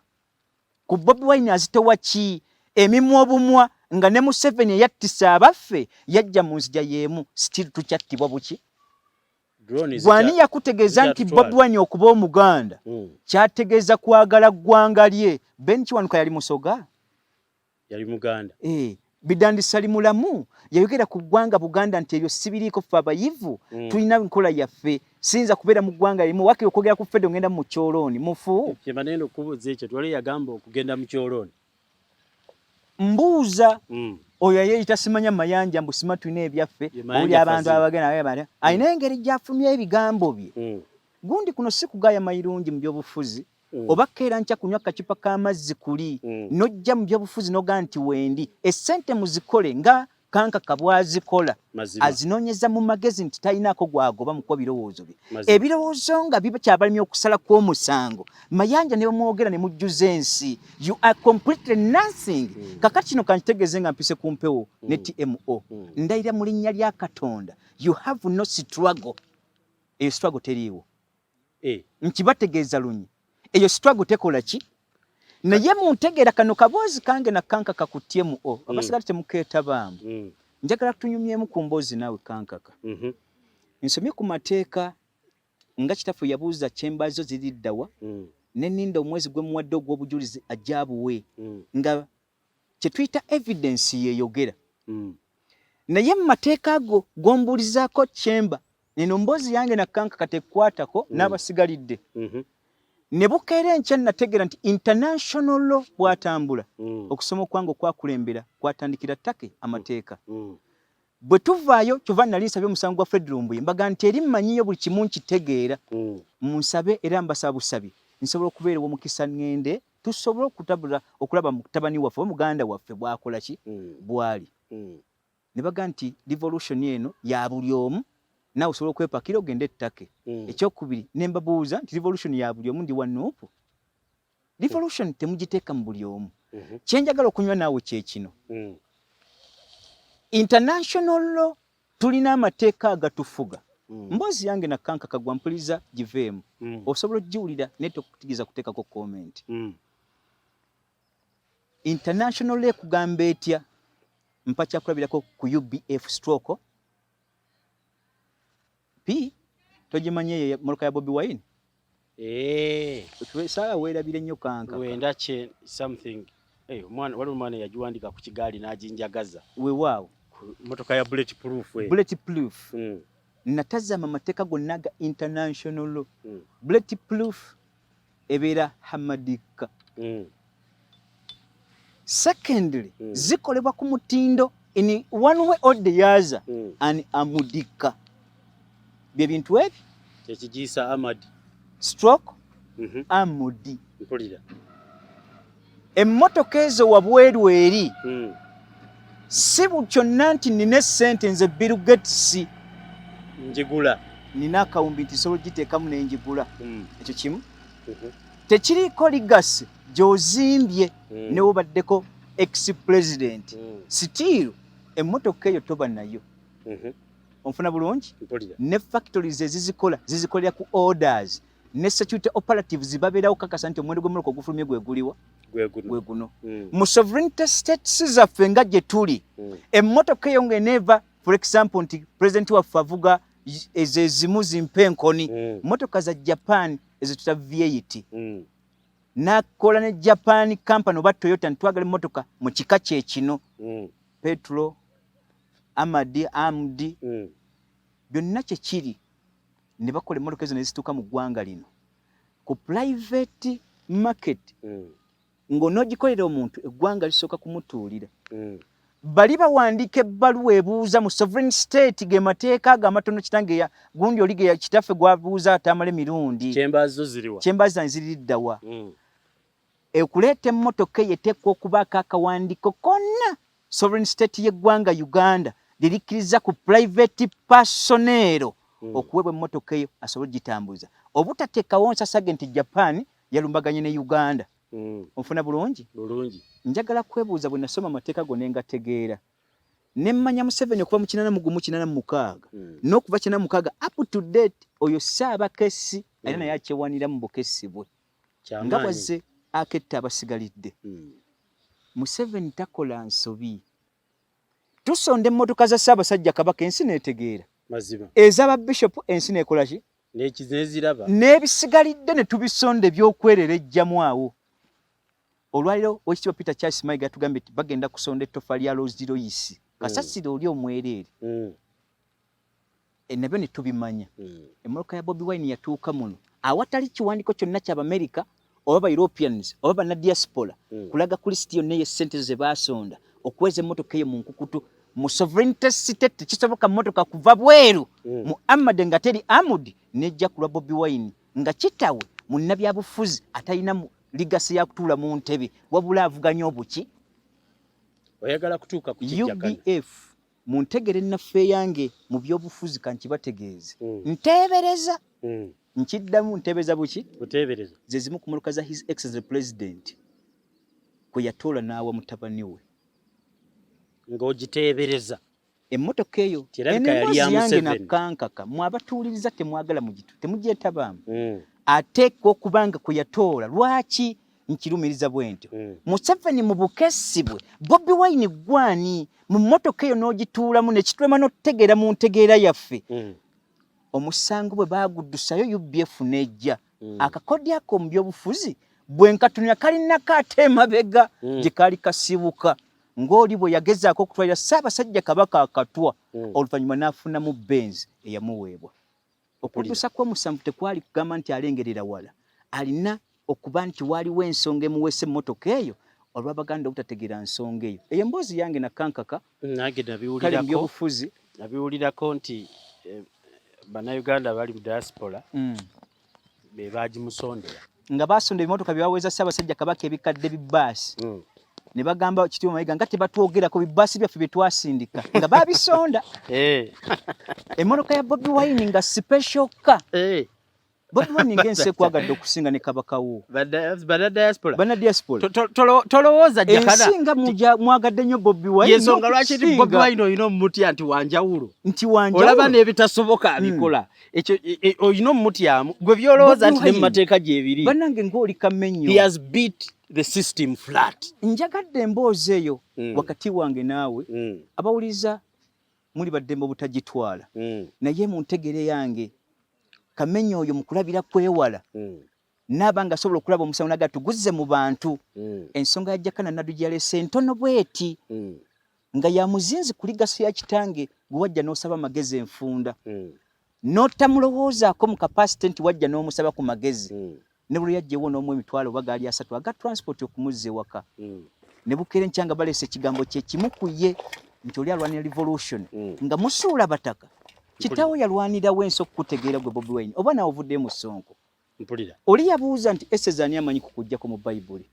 Ku Bobi Wine azitowa ki? Emimwa obumwa nga ne Museveni eyattisa abaffe yajja mu nzija y'emu, still tukyattibwa buki? Gwani yakutegeeza nti Bobi Wine okuba Omuganda kyategeeza kwagala ggwanga lye? Ben Kiwanuka yali Musoga? Yali Muganda. Bidandi Ssali mulamu yayogera ku ggwanga Buganda nti ebyo sibiriiko, ffe abayivu tulina nkola yaffe, siyinza kubeera mu ggwanga limu, wakiri okwogera ku Fedo ngenda mu kyolooni mufu. Kyemba nenda okubuuza ekyo, twali yagamba okugenda mu kyolooni. Mbuuza oyo ayeeyita simanya Mayanja mbu sima tulina ebyaffe, buli abantu abagenda alina engeri gy'afumya ebigambo bye. Gundi kuno si kugaaya mayirungi mu byobufuzi. Oba keera nkya kunywa kacupa k'amazzi kuli n'ojja mu byobufuzi n'ogaa nti wendi essente muzikole nga Kankaka bw'azikola azinoonyeza mu magezi nti talinaako gw'agoba mu kuwa birowoozo bye. Ebirowoozo nga bikyabalemye okusala kw'omusango Mayanja ne bamwogera ne mujjuza ensi. You are completely nothing. Kakati kino kankitegeeze nga mpise ku mpewo ne TMO. Ndayira mu linnya lya Katonda, you have no struggle. Eyo struggle teriiwo. Nkibategeeza lunyi. Eyo struggle tekola ki? Naye muntegeera kano kaboozi kange na Kankaka ku TMO. Abasigala temukeetabaamu. Njagala tunyumyemu ku mboozi naawe Kankaka. Nsomye ku mateeka nga kitaffe yabuuza chambers zo ziri ddawa ne nninda omwezi gwe muwadde ogw'obujulizi ajje abuwe nga kye tuyita evidence yeeyogera. Naye mu mateeka ago g'ombuulizaako chamber eno mboozi yange na Kankaka tekwatako n'abasigalidde. Ne bukeera enkya nategeera nti international law bw'atambula okusoma okwange okwakulembera kwatandikira Turkey amateeka. Bwe tuvaayo kyova nali nsabye omusango gwa Fred Lumbuye mbaga nti eri mmanyiyo buli kimu nkitegeera. Munsabe era mbasaba busabi nsobola okubeera ow'omukisa ŋŋende tusobole okutabula okulaba mutabani waffe oba muganda waffe bw'akola ki bw'ali. Ne baga nti revolution eno ya buli omu naawe osobola okwepakira ogende e Turkey. Ekyokubiri ne mbabuuza nti revolution ya buli omu ndi wa Nup? Revolution temugiteeka mu buli omu. Kye njagala okunywa naawe kye kino. International law tulina amateeka agatufuga. Mboozi yange na Kankaka gwa mpuliza giveemu. Osobola okugiwulira naye tokutigeza kuteekako comment. International law ekugamba etya? Mpa kyakulabirako ku UBF stroke P togimanyi eyo mmotoka ya Bobi Wine? Saawa weerabire nnyo Kankaka. Lwenda kye something. Omwana waliwo omwana yagiwandika ku kigaali n'aginjagaza. Weewaawo. Mmotoka ya bullet proof. Bullet proof. Natazama amateeka gonna aga international law. Bullet proof ebeera Hamadika. Secondly, zikolebwa ku mutindo in one way or the other an amudika. Bye bintu ebyo. Ekigiisa Amadi. Stroke Amudi. Mpulira. Emmotoka ezo wabweru eri. Si kyonna nti nina essente nze Bill Gates. Njigula. Nina akawumbi nti nsobola ogiteekamu ne njigula. Ekyo kimu. Tekiriiko legacy gy'ozimbye ne wobaddeko ex-president. Still emmotoka eyo toba nayo. Onfuna bulungi? Ne factories ezizikola zizikolera ku orders. Ne security operatives babeerawo kakasa nti omuwendo gw'emmotoka ogufulumye gwe guliwa. Gwe guno. Mu sovereignty states zaffe nga gye tuli, emmotoka eyo ng'eneeva, for example, nti president waffe avuga ezo ezimu zimpa enkoni, mmotoka za Japan ezo tuta V8, nakola ne Japan company oba Toyota ntwagala emmotoka mu kika kye kino, petrol amadi amd byonna kyekiri, ne bakola emmotoka ezo ne zituuka mu ggwanga lino ku private market, ng'onoogikolera omuntu, eggwanga lisooka kumutuulira. Bali bawandiika ebbaluwa ebuuza mu sovereign state, ge mateeka ago amatono kitange ya gundi oli ge kitaffe gwabuuza atamala emirundi. Kyembazo ziriwa? Kyembazi zange ziririddawa? Okuleeta emmotoka eyo eteekwa okubaako akawandiiko konna sovereign state y'eggwanga Uganda lirikkiriza ku private personnel okuweebwa emmotoka eyo asobole ogitambuza, obutateekawo nsasage nti Japan yalumbaganye ne Uganda. Onfuna bulungi? Bulungi. Njagala kwebuuza, bwe nasoma amateeka go ne ngategeera ne mmanya Museveni okuva mu 81 86 n'okuva 86 up to date, oyo Ssaabakessi alina naye akyewanira mu bukessi bwe nga bwazze aketta abasigalidde. Museveni takola nsobi. Tusonda emmotoka za Ssaabasajja Kabaka, ensi n'etegeera. Mazima. Ez'ababishopu, ensi n'ekola ki? Neziraba. N'ebisigalidde ne tubisonda ebyokwerera ejjamu awo. Olwaliro Oweekitiibwa Peter Charles Mayiga yatugambye nti bagenda kusonda ettofaali lya Rolls Royce, kasasiro oli omwereere. Nabyo ne tubimanya. Emmotoka ya Bobi Wine yatuuka muno awatali kiwandiiko kyonna ky'Abamerika oba ba Europeans oba bannadiaspora kulaga ku lisiti yonna ey'essente ze baasonda okuweza emmotoka eyo mu nkukutu. Mu sovereignty state tekisoboka mmotoka kuva bweru mu amade nga teri amudi nejja ku lwa Bobi Wine, nga kitawe munnabyabufuzi atalina legacy ya kutuula mu ntebe, wabula avuganya obuki. Oyagala kutuuka ku kijjakana. UBF mu ntegere ennaffe eyange mu byobufuzi, kankibategeeze, nteebereza, nkiddamu, nteebereza buki? Buteebereza. Ze zimu ku mmotoka za His Excellency President kwe yatoola n'awa mutabani we. Ng'ogiteebereza. Emmotoka eyo Kirabika eno yali emboozi ya yange Museveni. Nakankaka mwe abatuwuliriza temwagala mugitu temugyetabaamu. Ateekwa okuba nga kwe yatoola. Lwaki nkirumiriza bwe ntyo? Museveni mu bukessi bwe, Bobi Wine gwani mu mmotoka eyo n'ogituulamu nekitulema n'okutegeera mu ntegeera yaffe. Omusango bwe baaguddusayo UBF n'ejja, akakodyo ako mu byobufuzi bwe nkatunira kalinako ate emabega gye kaali kasibuka, ng'oli bwe yagezaako okutwalira Ssaabasajja Kabaka akatwa, oluvannyuma n'afunamu Benz eyamuweebwa. Okuddusa kw'omusanvu tekwali kugamba nti alengerera wala, alina okuba nti waaliwo ensonga emuweesa emmotoka eyo, olw'Abaganda obutategeera nsonga eyo. Eyo emboozi yange nakankaka. Nange Kale mu nabiwulirako. byobufuzi. Nabiwulirako nti Bannayuganda bali mu diaspora be bagimusondera. Nga basonda ebimotoka bye baweeza Ssaabasajja Kabaka ebikadde bibaasi, ne bagamba Kitiibwa Mayiga nga tebatwogerako, bibaasi byaffe bye twasindika nga babisonda. Emmotoka ya Bobi Wine nga special car. Bobi Wine ng'ensi ekwagadde okusinga ne Kabaka wo. Banna diaspora. Banna diaspora. Tolowooza Jakana. Ensi nga mwagadde nnyo Bobi Wine. Yensonga lwaki nti Bobi n'okusinga. Wine olina omutya nti wanjawulo. Nti wanjawulo. Olaba n'ebitasoboka abikola. Ekyo olina omutyamu. Gwe by'olowooza Bobi nti ne mu Wine. mateeka gyebiri. Bannange ng'oli kamenyo. He has beat the system flat. Njagadde emboozi eyo wakati wange naawe. Abawuliriza muli baddembe obutagitwala. Naye mu ntegere yange kamenyo oyo mu kulabira kwewala, naaba nga asobola okulaba omusango naga tuguzze mu bantu. Ensonga ya Jakana Naddu gye yaleese entono bw'eti nga ya muzinzi ku legacy ya kitange, gwe wajja n'osaba amagezi enfunda, n'otamulowoozaako mu capacity nti wajja n'omusaba ku magezi, ne bwe yajja ewo n'omuwa emitwalo oba gaali 30 aga transport okumuzza ewaka, ne bukeera enkya nga baleese ekigambo kye kimu ku ye nti oli alwanira revolution, nga musuula bataka. Kitaawo yalwanirawo ensi okukutegeera gwe Bobi Wine, oba naawe ovuddeyo mu ssonko. Mpulira. Oli yabuuza nti Eseza ani amanyi ku kujjako mu Bayibuli?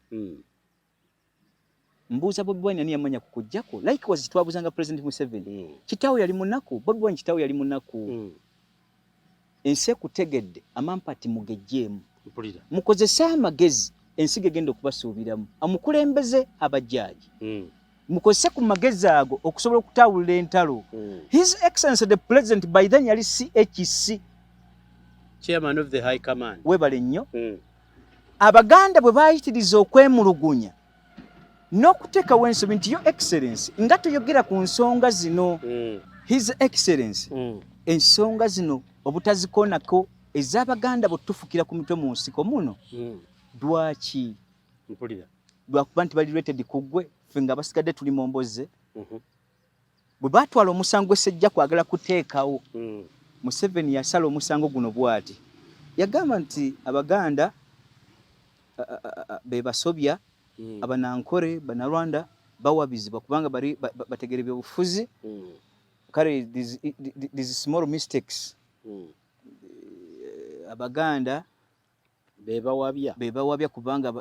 Mbuuza Bobi Wine ani yamanya ku kujjako? Likewise twabuuzanga President Museveni. Kitaawo yali munaku, Bobi Wine kitaawo yali munaku. Ensi ekutegedde, amampati mugejjeemu. Mpulira. Mukozese amagezi, ensi gegenda okubasuubiramu. Amukulembeze abajaaji. Mukozese ku magezi ago okusobola okutawulula entalo. His Excellency the President by then yali CHC. Chairman of the High Command. Webale nnyo. Abaganda bwe baayitiriza okwemulugunya n'okuteekawo ensobi nti, "Your Excellence, nga toyogera ku nsonga zino." His Excellence, ensonga zino obutazikoonako ez'Abaganda bwe tufukira ku mitwe mu nsiko muno, lwaki? Mpulira. Lwakuba nti bali rated ku ggwe, ffe nga basigadde tuli mu mboze. Bwe baatwala omusango gw'Essejja kwagala kuteekawo, Museveni yasala omusango guno bw'ati: yagamba nti Abaganda be basobya, Abanankore, Banarwanda bawabizibwa kubanga bali bategera ebyobufuzi. Kale these small mistakes, Abaganda bebawabya. Be bawabya kubanga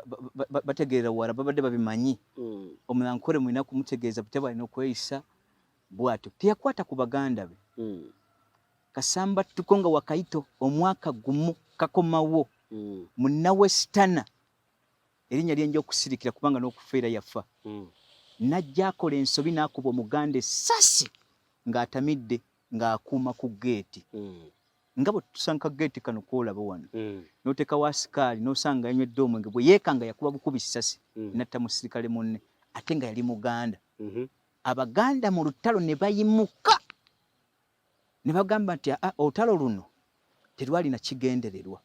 bategeerera wala, babadde babimanyi. Omunankore mulina kumutegeeza butya bwalina okweyisa bw'atyo. Teyakwata ku baganda be. Kasamba tuko nga wakayito omwaka gumu kakomawo, munnawestana, erinnya lyenja okusirikira kubanga n'okufeera yafa, najja akola ensobi n'akuba Omuganda essasi ng'atamidde ng'akuuma ku geeti, nga bwe tusanka geeti kano kwolaba wano, n'oteekawo asikaali n'osanga yanywedde omwenge, bwe yeekanga yakuba bukubi ssasi, natta musirikale munne ate nga yali Muganda. Abaganda mu lutalo ne bayimuka ne bagamba nti, "Aa, olutalo luno terwalina kigendererwa."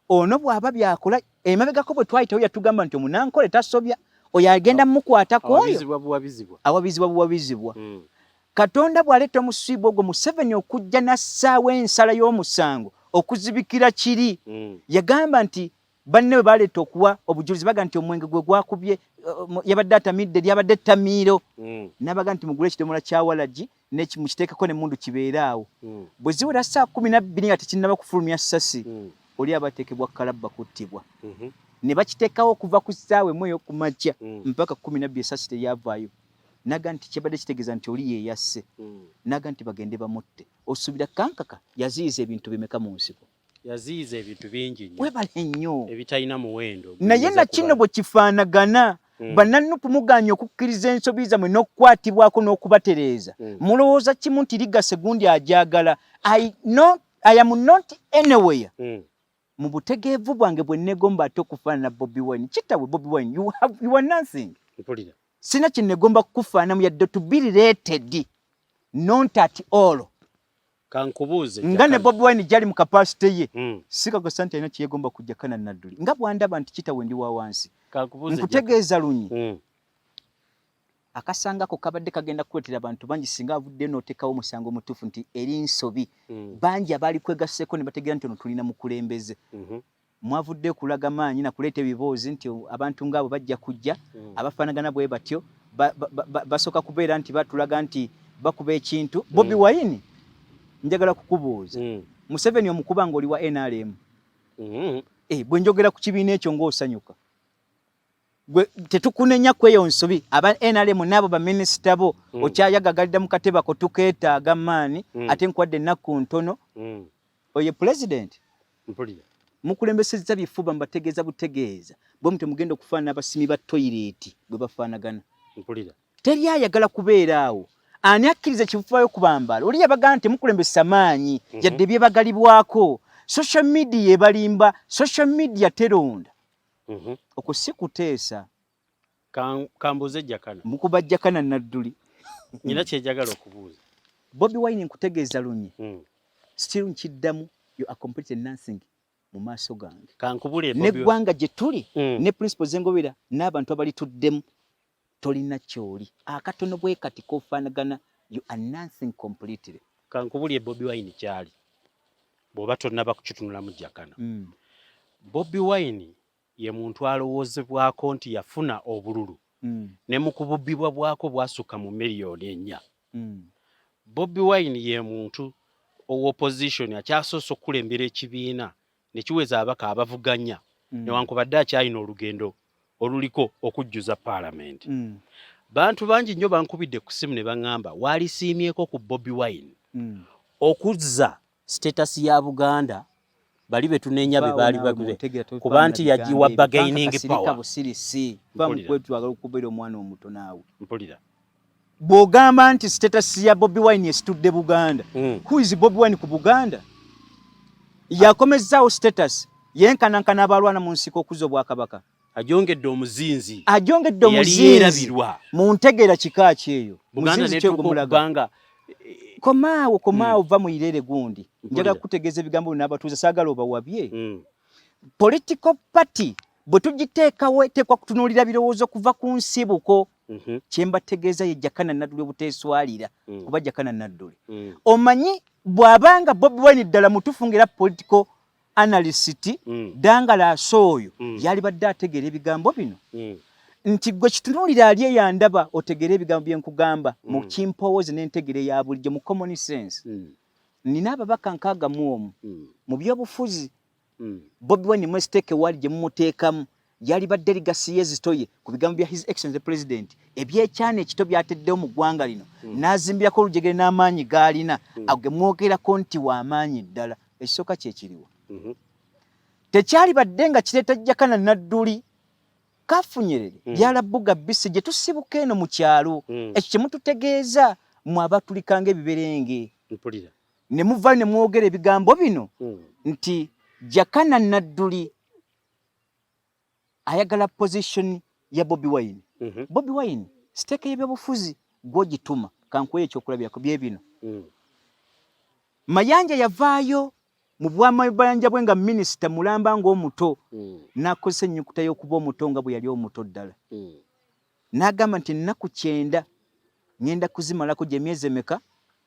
Ono bw'aba byakola emabegako bwe twayitawo yatugamba nti Omunankole tasobya, oyo agenda mumukwatako oyo. Awabizibwa buwabizibwa. Awabizibwa buwabizibwa. Katonda bw'aleeta omusiibo ogwo, Museveni okujja n'assaawo ensala y'omusango okuzibikira kiri, yagamba nti banne bwe baleeta okuwa obujulizi baga nti omwenge gwe gwakubye, yabadde atamidde, lyabadde ettamiiro. N'abaga nti mugule ekidomola kya walagi mukiteekeko n'emmundu kibeere awo. Bwe ziwera ssaawa 12 nga tekinnaba kufulumya ssasi, oli aba ateekebwa kalabba kuttibwa. Ne bakiteekawo okuva ku ssaawa 1 ey'okumakya mpaka 12, essasi teryavaayo. Naga nti kyabadde kitegeeza nti oli yeeyasse. Naga nti bagende bamutte. Osuubira Kankaka yaziyiza ebintu bimeka mu nsiko? Yaziyiza ebintu bingi nnyo. Webale nnyo. Ebitalina muwendo. Naye nakino bwe kifaanagana, Bannanupu muganye okukkiriza ensobi zammwe n'okukwatibwako n'okubatereeza. Mulowooza kimu nti ligase gundi ajagala. I, no, I am not anywhere mu butegeevu bwange bwe negomba ate okufaanana Bobi Wine. Kitawe Bobi Wine, you are nothing. Mpulira. Sina kyenegomba kukufaanamu yadde to be related, not at all. Kankubuuze. Nga ne Bobi Wine gyali mu capacity ye, sikakasa nti alina kyeyegomba kujja kana Nadduli nga bwandaba nti kitawe ndi wa wansi. Kankubuuze. Nkutegeeza lunyi, akasangako kabadde kagenda kuleetera abantu bangi singa avuddeyo n'oteekawo omusango omutuufu nti eri nsobi, bangi abaali kwegasseeko ne bategeera nti ono tulina mukulembeze. Mwavuddeyo kulaga maanyi na kuleeta ebiboozi nti abantu ngaabo bajja kujja, abafaanagana bwe batyo basooka kubeera nti batulaga nti bakuba ekintu. Bobi Wine, njagala kukubuuza, Museveni omukuba ng'oli wa NRM? Eh, bwe njogera ku kibiina ekyo ng'osanyuka. Gwe tetukunenya kweyo nsobi, aba NRM n'abo baminisita bo, okyayagagalira mu katebe ako, tukeetaaga maani, ate nkwadde ennaku ntono. Oye pulezidenti Mpulira. mukulembesezza bifuba, mbategeeza butegeeza bwe mutyo mugenda okufaanana abasimi ba toyireeti bwe bafaanagana. Mpulira. Teri ayagala kubeera awo. Ani akkiriza ekifubayo kubambala? Oli yabagamba nti mukulembesa maanyi, yadde byebagalibwako social media ebalimba. Social media teronda. Okwo si kuteesa. Kambuuze Jakana. Mukuba Jakana Nadduli. Nyina kyenjagala okubuuza. Bobi Wine, nkutegeeza lunye, still nkiddamu, you are completely nothing mu maaso gange. Kankubule. Neggwanga gye tuli, ne principles zengobera n'abantu abalituddemu, tolina kyoli akatono bwe kati kofaanagana. You are nothing completely. Kankubulye, Bobi Wine kyali bw'oba tonnaba kukitunulamu, Jakana. Bobi Wine ye muntu alowoozebwako nti yafuna obululu ne mu kububbibwa bwako bwasukka mu miliyoni 4. Bobi Wine ye muntu ow'opposition akyasoose okukulembera ekibiina ne kiweza ababaka abavuganya, newankubadde akyalina olugendo oluliko okujjuza paalamenti. Bantu bangi nnyo bankubidde ku ssimu ne baŋŋamba waalisiimyeko ku Bobi Wine okuzza status ya Buganda bali be tunenya be baali bagule kuba nti yagiwa bargaining power. Busirisi bamukwetwagala okubeera omwana omuto naawe. Mpulira. Bw'ogamba nti status ya Bobi Wine esitudde Buganda, who is Bobi Wine ku Buganda? Yakomezaawo status. Yenkanankana abalwana mu nsiko okuza obwakabaka. Ajongedde omuzinzi. Ajongedde omuzinzi. Mu ntegeera kika ki eyo? Muzinzi ki ogwo mulaga? Komaawo, komaawo, va mu irere gundi. Njagala kukutegeeza ebigambo bino n'abatuuze, saagala obawabye. Political party bwe tugiteekawo eteekwa kutunuulira birowoozo kuva ku nsibuko. Kye mbategeeza ye Jakana Nadduli obuteeswalira, kuba Jakana Nadduli. Omanyi bw'abanga Bobi Wine ddala mutuufu ng'era political analyst, Dangalaasi oyo yalibadde ategeera ebigambo bino. Nti gwe kitunuulira ali eyandaba otegeere ebigambo bye nkugamba mu kimpowooze n'entegeera eya bulijjo mu common sense. Nina ababaka 61 mu byobufuzi. Bobi Wine mwesiteeke wali gye mumuteekamu yalibadde ligasi y'ezitoye ku bigambo bya His Excellency the President ebyekyana ekito byateddewo mu ggwanga lino, n'azimbirako olujegere n'amaanyi g'alina, ago ge mwogerako nti w'amaanyi ddala. Ekisooka kye kiriwa? Tekyalibadde nga kireeta Jakana Nadduli Kafunyerere lyalabuga bisi gye tusibuka eno mu kyalo. Ekyo kye mututegeeza mmwe abatulikanga ebiberenge. Ne muvayo ne mwogera ebigambo bino nti Jakana Nadduli ayagala position ya Bobi Wine. Bobi Wine siteeke y'ebyobufuzi gw'ogituma, kankuwe ekyokulabirako bye bino. Mayanja yavaayo mu bwamayanja bwe nga minisita mulamba ng'omuto, n'akozesa ennyukuta y'okuba omuto nga bwe yali omuto ddala. N'agamba nti ennaku 90 ngenda kuzimalako gye myezi emeka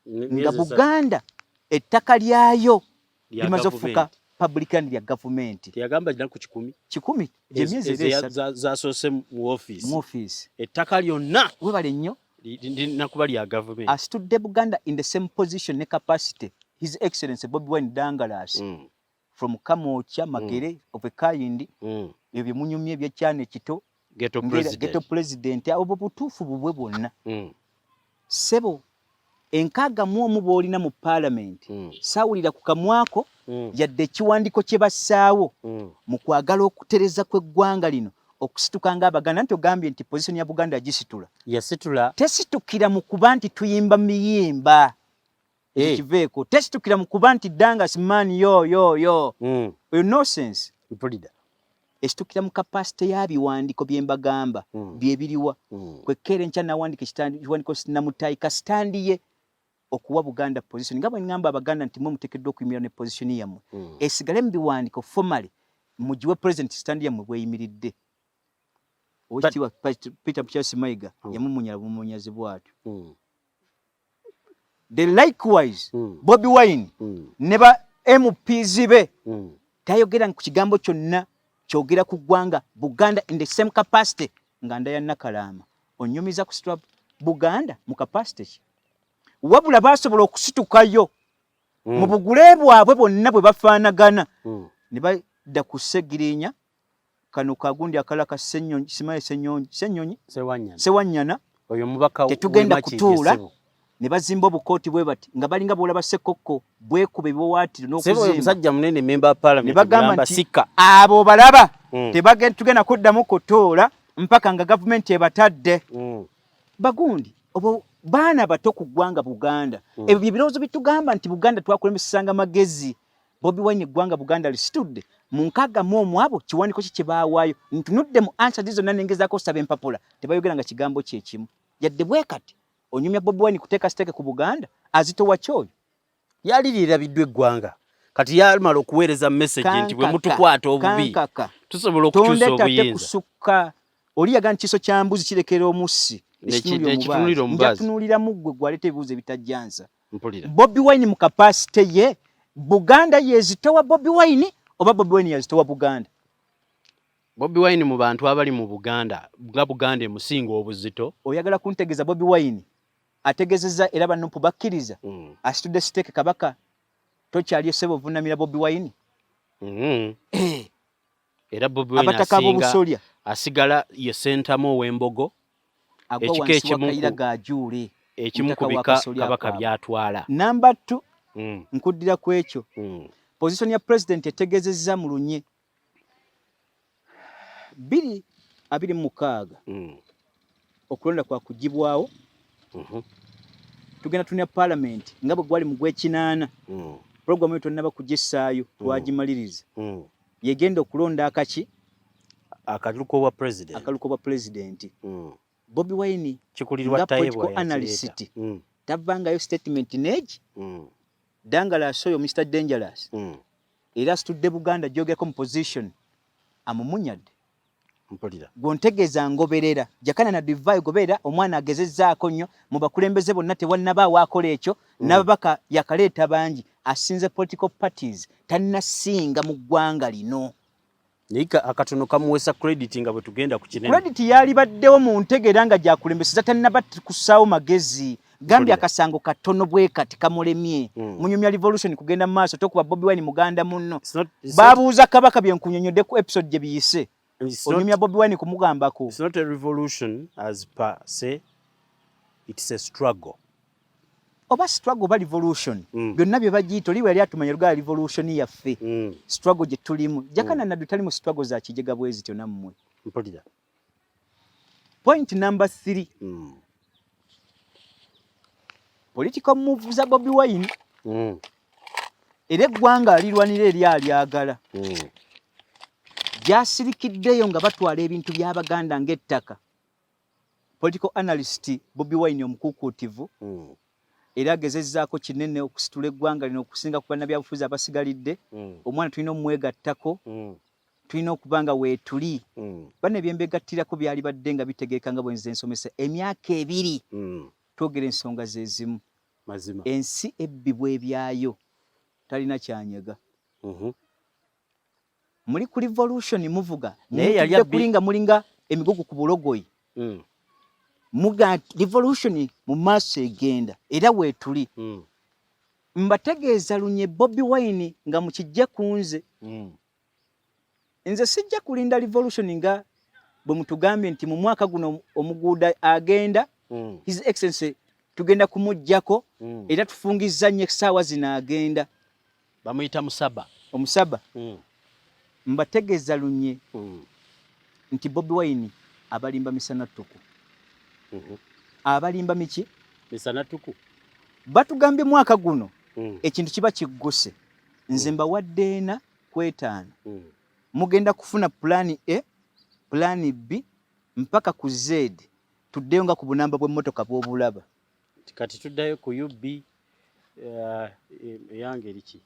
nga Buganda ettaka lyayo limaze okufuuka public land lya gavumenti. Teyagamba ennaku 100? 100 gye myezi era esatu. Zasoose mu ofiisi. Mu ofiisi. Ettaka lyonna. Webale nnyo. Linakuba lya gavumenti. Asitudde Buganda in the same position ne capacity. His Excellency Bobi Wine Dangalas. From Kamwokya, Magere, of a kind. Ebyo bye munyumye ebyekyana ekito. Ghetto president. Ghetto president. Obwo butuufu bubwe bwonna. Ssebo, 61 bw'olina mu parliament, saawulira ku kamwako yadde ekiwandiiko kye bassaawo mu kwagala okutereza kw'eggwanga lino okusituka ng'Abaganda. Nti ogambye nti position ya Buganda yagisitula. Yasitula. Tesitukira mu kuba nti tuyimba miyimba. Ekiveeko. Tesitukira mu kuba nti Dangas man yo yo yo. Oyo nonsense. Mpulira. Esitukira mu capacity ya biwandiiko bye mbagamba, bye biriwa. Kwekkeera enkya nawandiika ekiwandiiko namutayika stand ye okuwa Buganda position. Nga bwe ŋŋamba Abaganda nti mmwe muteekeddwa okuyimirira ne position yammwe. Esigale mu biwandiiko formally mugiwe president stand yammwe bw'eyimiridde. Oweekitiibwa Peter Charles Mayiga yamumunyala bumunyazi bw'atyo. The likewise Bobi Wine ne ba MPs be tayogera ku kigambo kyonna kyogera ku ggwanga Buganda in the same capacity nga nda ya Nakalaama. Onyumiza kusitula Buganda mu capacity ki? Wabula baasobola okusitukayo mu bugule bwabwe bwonna bwe bafaanagana ne badda ku Ssegirinya kano kagundi akala ka Ssenyonyi, simanyi Ssenyonyi, Ssenyonyi? Sewanyana. Oyo mubaka Tetugenda kutuula ne bazimba obukooti bwe bati nga balinga bw'olaba Ssekokko bwekuba ebiwawaatiro n'okuzimba. Omusajja munene member of parliament Ne bagamba nti abo balaba tugenda kuddamu kutuula mpaka nga gavumenti ebatadde. Bagundi obo baana bato ku ggwanga Buganda. Ebyo bye birowoozo bitugamba nti Buganda twakulembesanga magezi. Bobi Wine eggwanga Buganda lisitudde mu 61 abo kiwandiiko ki kye baawaayo. Ntunudde mu answers zonna ne ngezaako okusaba empapula tebayogera nga kigambo kye kimu. Yadde bwe kati onyumya Bobi Wine kuteeka siteeke ku Buganda azitowa ki oyo? Yali lyerabiddwa eggwanga. Kati yamala okuweereza message nti bwe mutukwata obubi tusobola okukyusa obuyinza. Kusukka. Oli yagamba nti kiso kya mbuzi kirekera omussi ekitunulira omubaazi. Njatunuulira mu ggwe gw'aleeta ebibuuzo ebitajjansa. Bobi Wine mu capacity ye Buganda yezitowa Bobi Wine oba Bobi Wine yazitowa Buganda? Bobi Wine mu bantu abali mu Buganda nga Buganda emusinga obuzito. Oyagala kuntegeeza Bobi Wine ategezeza era banumpu bakkiriza asitudde siteeke Kabaka tokyali essebo ovunamira Bobi Wine? Era Bobi Wine Abataka ab'obusolya. asigala ye ssentamu ow'embogo, Agwa ekika wansi wa ekimu Kayira Gajuule, ekimu omutaka ku wa bika Kasolya Kabaka akwabo. by'atwala. Number 2, nkuddira ku ekyo. Position ya president etegezezza mu lunye 2026 okulonda kwa kugibwawo. Tugenda tunya parliament nga bwe gwali mu gw'ekinaana. Program eyo tonnaba kugissaayo, twagimaliriza. Yegenda okulonda akaki akaluko bwa president, akaluko bwa president. Bobi Wine kikulirwa nga Tayebwa political yakireeta. analyst tavangayo statement neegi. Dangerous oyo, Mr Dangerous, era asitudde Buganda gyogerako mu position amumunyadde. Mpulira. Gwontegeeza ngoberera Jakana na Divaayo, goberera omwana agezezzaako nnyo mu bakulembeze bonna, tewannabaawo akola ekyo. N'ababaka yakaleeta bangi, asinze political parties, tannasinga mu ggwanga lino. Naye akatono kamuweesa credit nga bwe tugenda ku kinene. Credit yalibaddewo mu ntegeera nga gyakulembeseza, tannaba kussaawo magezi gambye. Akasango katono bwe kati kamulemye. Munyumya revolution kugenda mu maaso, tokuba Bobi Wine muganda munno. It's not, Babuuza Kabaka byenkunyonyodde ku episode gye biyise. It's not, Onyumya Bobi Wine kumugambako. It's not a revolution as per se, it's a struggle. Oba struggle oba revolution, byonna bye bagiyita, oli bwe yali atumanya lugala revolution yaffe, struggle gye tulimu. Jakana Naddu tali mu struggle za kijega bwe zityo nammwe. Mpulira. Point number 3, political move za Bobi Wine, era eggwanga alirwanira eri alyagala, gyasirikiddeyo nga batwala ebintu by'Abaganda ng'ettaka. Political analyst Bobi Wine omukuukuutivu, era agezezzaako kinene okusitula eggwanga lino okusinga ku bannabyabufuzi abasigalidde. Omwana tulina omwegattako, tulina okuba nga weetuli. Bano ebyembegattirako byali badde nga bitegeeka nga bwe nze nsomesa emyaka 2, twogera ensonga ze zimu. Mazima. Ensi ebbibwa ebyayo, talina kyanyega. Muli ku revolution muvuga Naye yali mutudde kuli nga mulinga emigugu ku bulogoyi. Muga revolution mu maaso egenda, era weetuli. Mbategeeza lunye Bobi Wine nga mukijje ku nze. Nze sijja kulinda revolution nga bwe mutugambye nti mu mwaka guno omuguuda agenda, His Excellency tugenda kumuggyako, era tufungizza nnyo essaawa zino agenda. Bamuyita Musaba. Omusaba. Mbategeeza lunye nti Bobi Wine abalimba misana ttuku. Abalimba miki? Misana ttuku. Batugambye mwaka guno ekintu kiba kigguse. Nze mbawadde 4 ku 5. Mugenda kufuna plan A, plan B mpaka ku Z, tuddeyo nga ku bunamba bw'emmotoka bw'obulaba. Kati tuddayo ku UB, eyange eriki?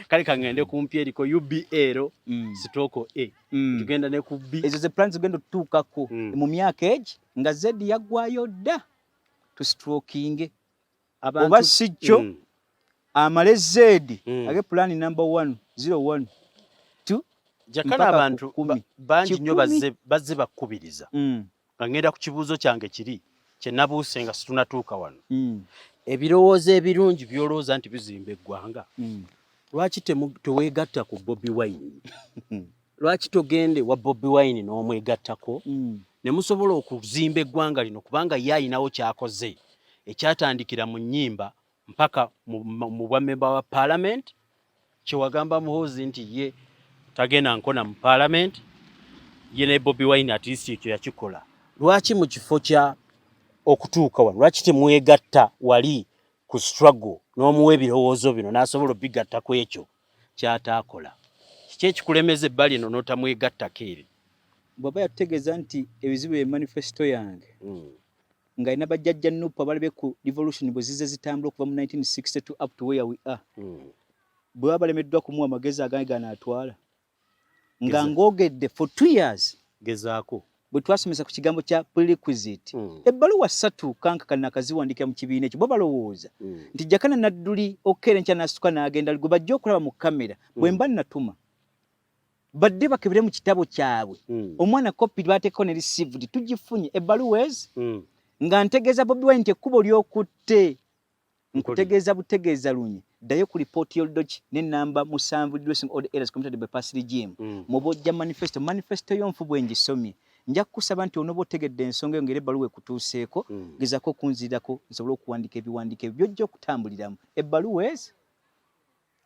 Kale kaŋŋende kumpi eriko UBL stroke A. Tugenda ne ku B. Ezo ze plan zigenda otutuukako mu myaka egi nga Z yaggwayo dda, tustrokinge. Abantu Oba si kyo, amale Z, age plan number 1 0 1 2 Jakana, mpaka ku abantu 10. bangi nnyo 1. bazze bakkubiriza. Nga ŋŋenda ku kibuuzo kyange kiri kye nabuuse nga situnatuuka wano, ebirowoozo ebirungi by'olowooza nti bizimba eggwanga, lwaki teweegatta ku Bobi Wine? Lwaki togende wa Bobi Wine n'omwegattako ne musobola okuzimba eggwanga lino? Kubanga ye ayinawo kyakoze ekyatandikira mu nnyimba mpaka mu bwamemba wa parliament. Kyewagamba Muhoozi nti ye tagenda nkona mu parliament, ye ne Bobi Wine at least ekyo yakikola. Lwaki mu kifo kya okutuuka wano, lwaki temwegatta wali ku struggle n'omuwa ebirowoozo bino n'asobola obigatta ku ekyo kyataakola? Kiki ekikulemeza ebbali eno n'otamwegattako eri? Bw'aba yatutegeeza nti ebizibu bye manifesto yange, ng'alina bajjajja NUP abalabye ku revolution bwe zizze zitambula okuva mu 1962 up to where we are, bwe baba balemeddwa kumuwa amagezi agange ganaatwala nga ng'ogedde for 2 years, Gezaako. Bwe twasomesa ku kigambo kya prerequisite, ebbaluwa ssatu kankaka nakaziwandiikira mu kibiina ekyo, bo balowooza nti Jakana Nadduli okeera enkya n'asituka n'agenda gwe bajja okulaba mu kamera. Bwe mba natuma badde bakebere mu kitabo kyabwe, omwana kopi bateekako ne received, tugifunye ebbaluwa ezi, nga ntegeeza Bobi Wine nti ekkubo ly'okutte, nkutegeeza butegeeza lunye, ddayo ku report y'oludoki n'ennamba 7, redressing all the errors committed by past regime. Muba ojja manifesto, manifesto yo nfu bwe ngisomye, nja kukusaba nti onooba otegedde ensonga eyo ng'era ebbaluwa ekutuuseeko, gezaako okunzirirako nsobole okuwandiika ebiwandiiko ebyo by'ojja okutambuliramu. Ebbaluwa ezi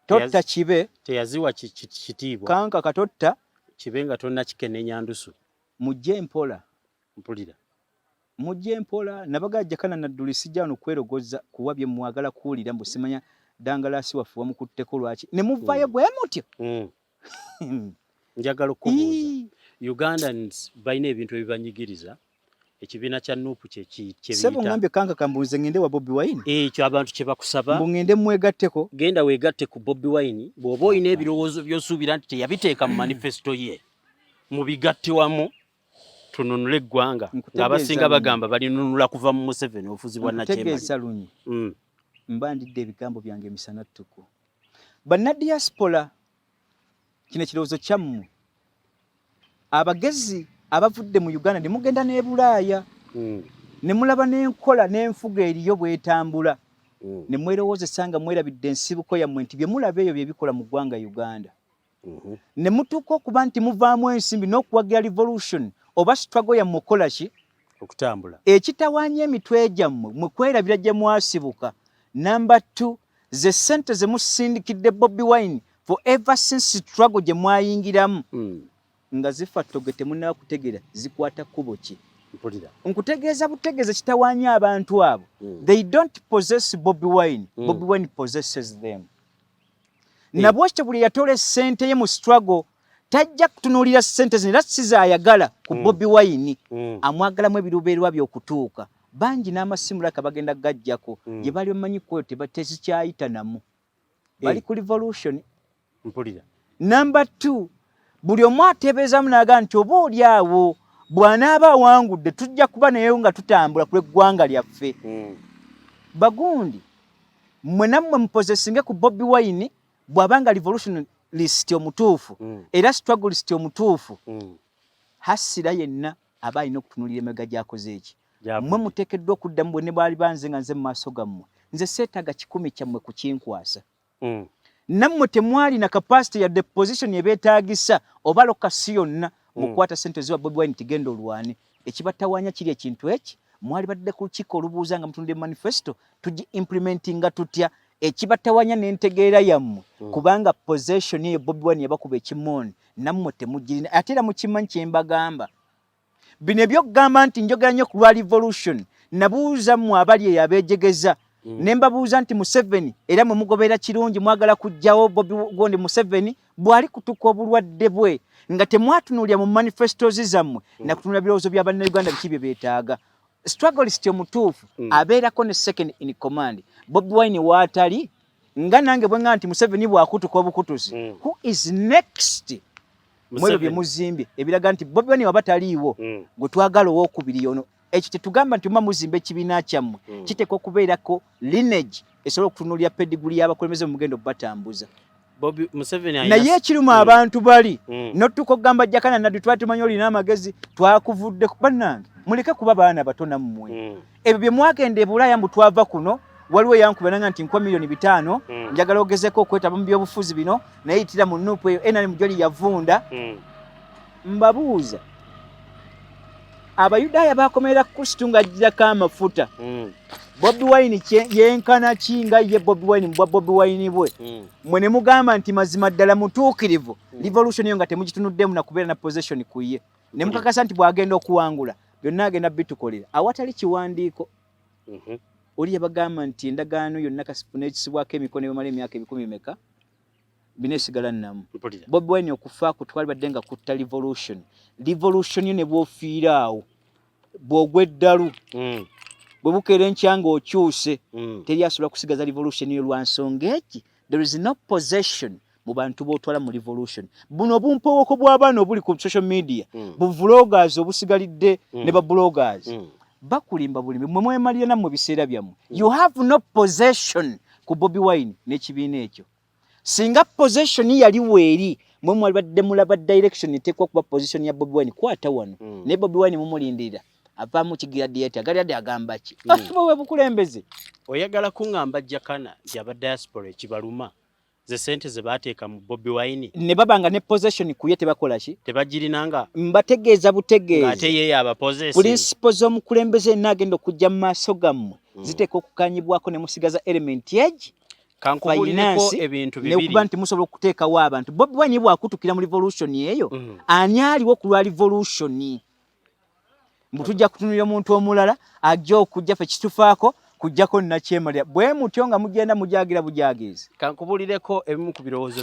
totta kibe. Teyaziwa kitiibwa. Kanka katotta. Kibe nga tonnakikenenya ndusu. Mujje mpola. Mpulira. Mujje mpola. Nabaga Jakana Nadduli sijja wano kwerogoza kuwa bye mwagala kuwulira mbu simanya. Dangalasi waffe wamukutteko lwaki ne muvaayo bwe mutyo? Njagala okubuuza, Ugandans balina ebintu ebibanyigiriza, ekibiina kya NUP kyebiyita. Sebo ngambye kanka kambunze ngende wa Bobi Wine. Ekyo abantu kye bakusaba. Mbu ngende mwegatteko. Genda weegatte ku Bobi Wine bw'oba olina ebirowoozo by'osuubira nti teyabiteeka mu manifesto ye, mubigatte wamu tununule eggwanga, ng'abasinga bagamba balinunula kuva mu Museveni obufuzi bwa Nkutegeeza lunyi. Mba ndidde ebigambo byange emisana ttuku. Bannadiaspora, kino ekirowoozo kyammwe. Abagezi abavudde mu Uganda ne mugenda n'e Bulaaya, ne mulaba n'enkola n'enfuga eriyo bw'etambula, ne mwerowoozesa nga mwerabidde ensibuko yammwe nti bye mulaba eyo bye bikola mu ggwanga Uganda. Ne mutuuka okuba nti muvaamu ensimbi n'okuwagira revolution oba struggle yammwe okukola ki? Okutambula. Ekitawaanya emitwe gyammwe mwe kwerabira gye mwasibuka. Number 2, ze ssente ze musindikidde Bobi Wine for ever since struggle gye mwayingiramu, nga zifa ttoge temunnaba kutegeera zikwata kkubo ki. Mpulira. Nkutegeeza butegeeza kitawaanya abantu abo. They don't possess Bobi Wine. Bobi Wine possesses them. Nabwekityo buli yatoola essente ye mu struggle tajja kutunuulira ssente zino era si z'ayagala ku Bobi Wine. Amwagalamu ebiruubirirwa bye okutuuka. Bangi n'amasimu laka bagenda gajjako gye baali bamanyi ku eyo tezikyayita namu. Bali ku revolution. Mpulira. Number 2, buli omu ateeberezaamu n'agamba nti oba oli awo bw'anaaba awangudde tujja kuba naye nga tutambula ku lw'eggwanga lyaffe. Bagundi, mmwe nammwe mupozesinge ku Bobi Wine bw'aba nga revolutionist omutuufu, era strugglist omutuufu, hasira yenna aba alina okutunuulira emabega gy'akoze eki. Mmwe muteekeddwa okuddamu bwe ne bwali banze nga nze mu maaso gammwe. Nze seetaaga 10 kyammwe kukinkwasa. Nammwe temwalina capacity yadde position ebeetaagisa oba lokasi yonna mukwata ssente ziwa Bobi Wine tigenda olwane. Ekibatawaanya kiri ekintu eki, mwali badde ku lukiiko olubuuza nga mutunudde manifesto tugi implementinga tutya. Ekibatawaanya n'entegeera yammwe, kubanga possession eyo Bobi Wine yabakuba ekimooni, nammwe temugirina. Ate era mukimanyi kye mbagamba. Bino eby'okugamba nti njogera nnyo ku lwa revolution, nabuuza mmwe abali eyo abeejegeza, ne mbabuuza nti Museveni era mwe mugoberera kirungi, mwagala kuggyawo Bobi Gondi Museveni bw'ali kutuka obulwadde bwe, nga temwatunuulira mu manifestos zammwe na kutunuulira birowoozo bya Bannayuganda biki bye beetaaga. Strugglist omutuufu abeerako ne second in command. Bobi Wine waatali, nga nange bwe nga nti Museveni bw'akutuka obukutusi, who is next? Mwebyo bye muzimbye ebiraga nti Bobi Wine waba taliiwo, gwe twagala owookubiri yono. Ekyo tetugamba nti muba muzimba ekibiina kyammwe, kiteekwa okubeerako lineage esobola okutunuulira pedigree y'abakulembeze mu mugendo batambuza. Bobi Museveni naye ekiruma abantu bali n'otuuka okugamba Jakana Naddu twali tumanyi olina amagezi twakuvudde bannange muleke kuba baana bato nammwe. Ebyo bye mwagenda e Bulaaya mbu twava kuno, waliwo eyankuba nanga nti nkuwa 5,000,000, njagala ogezeko okwetaba mu byobufuzi bino, naye yitira mu NUP eyo NRM gy'oli yavunda. Mbabuuza, Abayudaaya baakomerera Kristo ng'aggyirako amafuta. Bobi Wine yenkana ki nga ye Bobi Wine mu bwa Bobi Wine bwe? Mmwe ne mugamba nti mazima ddala mutuukirivu, revolution eyo nga temugitunuddemu na kubeera na possession ku ye. Ne mukakasa nti bw'agenda okuwangula byonna agenda bitukolera awatali kiwandiiko. Oli yabagamba nti endagaano yonna kasifu n'ekisibwako emikono ebamala emyaka 10 meka bineesigala nnamu. Bobi Wine okufa kwe twalibadde nga kutta revolution. Revolution yo ne bw'ofiira awo bw'ogwa eddalu, bwe bukeera enkya ng'okyuse, teri asobola kusigaza revolution yo lwa nsonga eki, there is no possession mu bantu b'otwala mu revolution. Buno obumpowoko bw'abaana obuli ku social media, bu vloggers obusigalidde ne ba bloggers, bakulimba bulimi. Mmwe mwemalira nammwe ebiseera byammwe. You have no possession ku Bobi Wine n'ekibiina ekyo. Singa possession yali weeri, mwe mwalibadde mulaba direction eteekwa kuba position ya Bobi Wine kwata wano. Naye Bobi Wine mumulindirira avaamu kigladiator, Gladiator agamba ki? Bwe bukulembeze. Oyagala kuŋŋamba Jakana nti aba diaspora ekibaluma ze ssente ze baateeka mu Bobi Wine ne baba nga ne possession ku ye tebakola ki? Tebagirinanga. Mbategeeza butegeeza. Ng'ate ye y'abapossessing. Principles z'omukulembeze yenna agenda okujja mu maaso gammwe ziteekwa okukanyibwako ne musigaza element egi Kankubuulireko ebintu bibiri. Nekuba nti musobola okuteekawo abantu. Bobi Wine bw'akutukira mu revolution eyo, ani aliwo ku lwa revolution? Mbu tujja kutunulira omuntu omulala ajja okujja ffe kitufaako. Kujjako nakyemalira bwe mutyo nga mugenda mujagira bujagizi. Kankubulireko ebimu ku birowoozo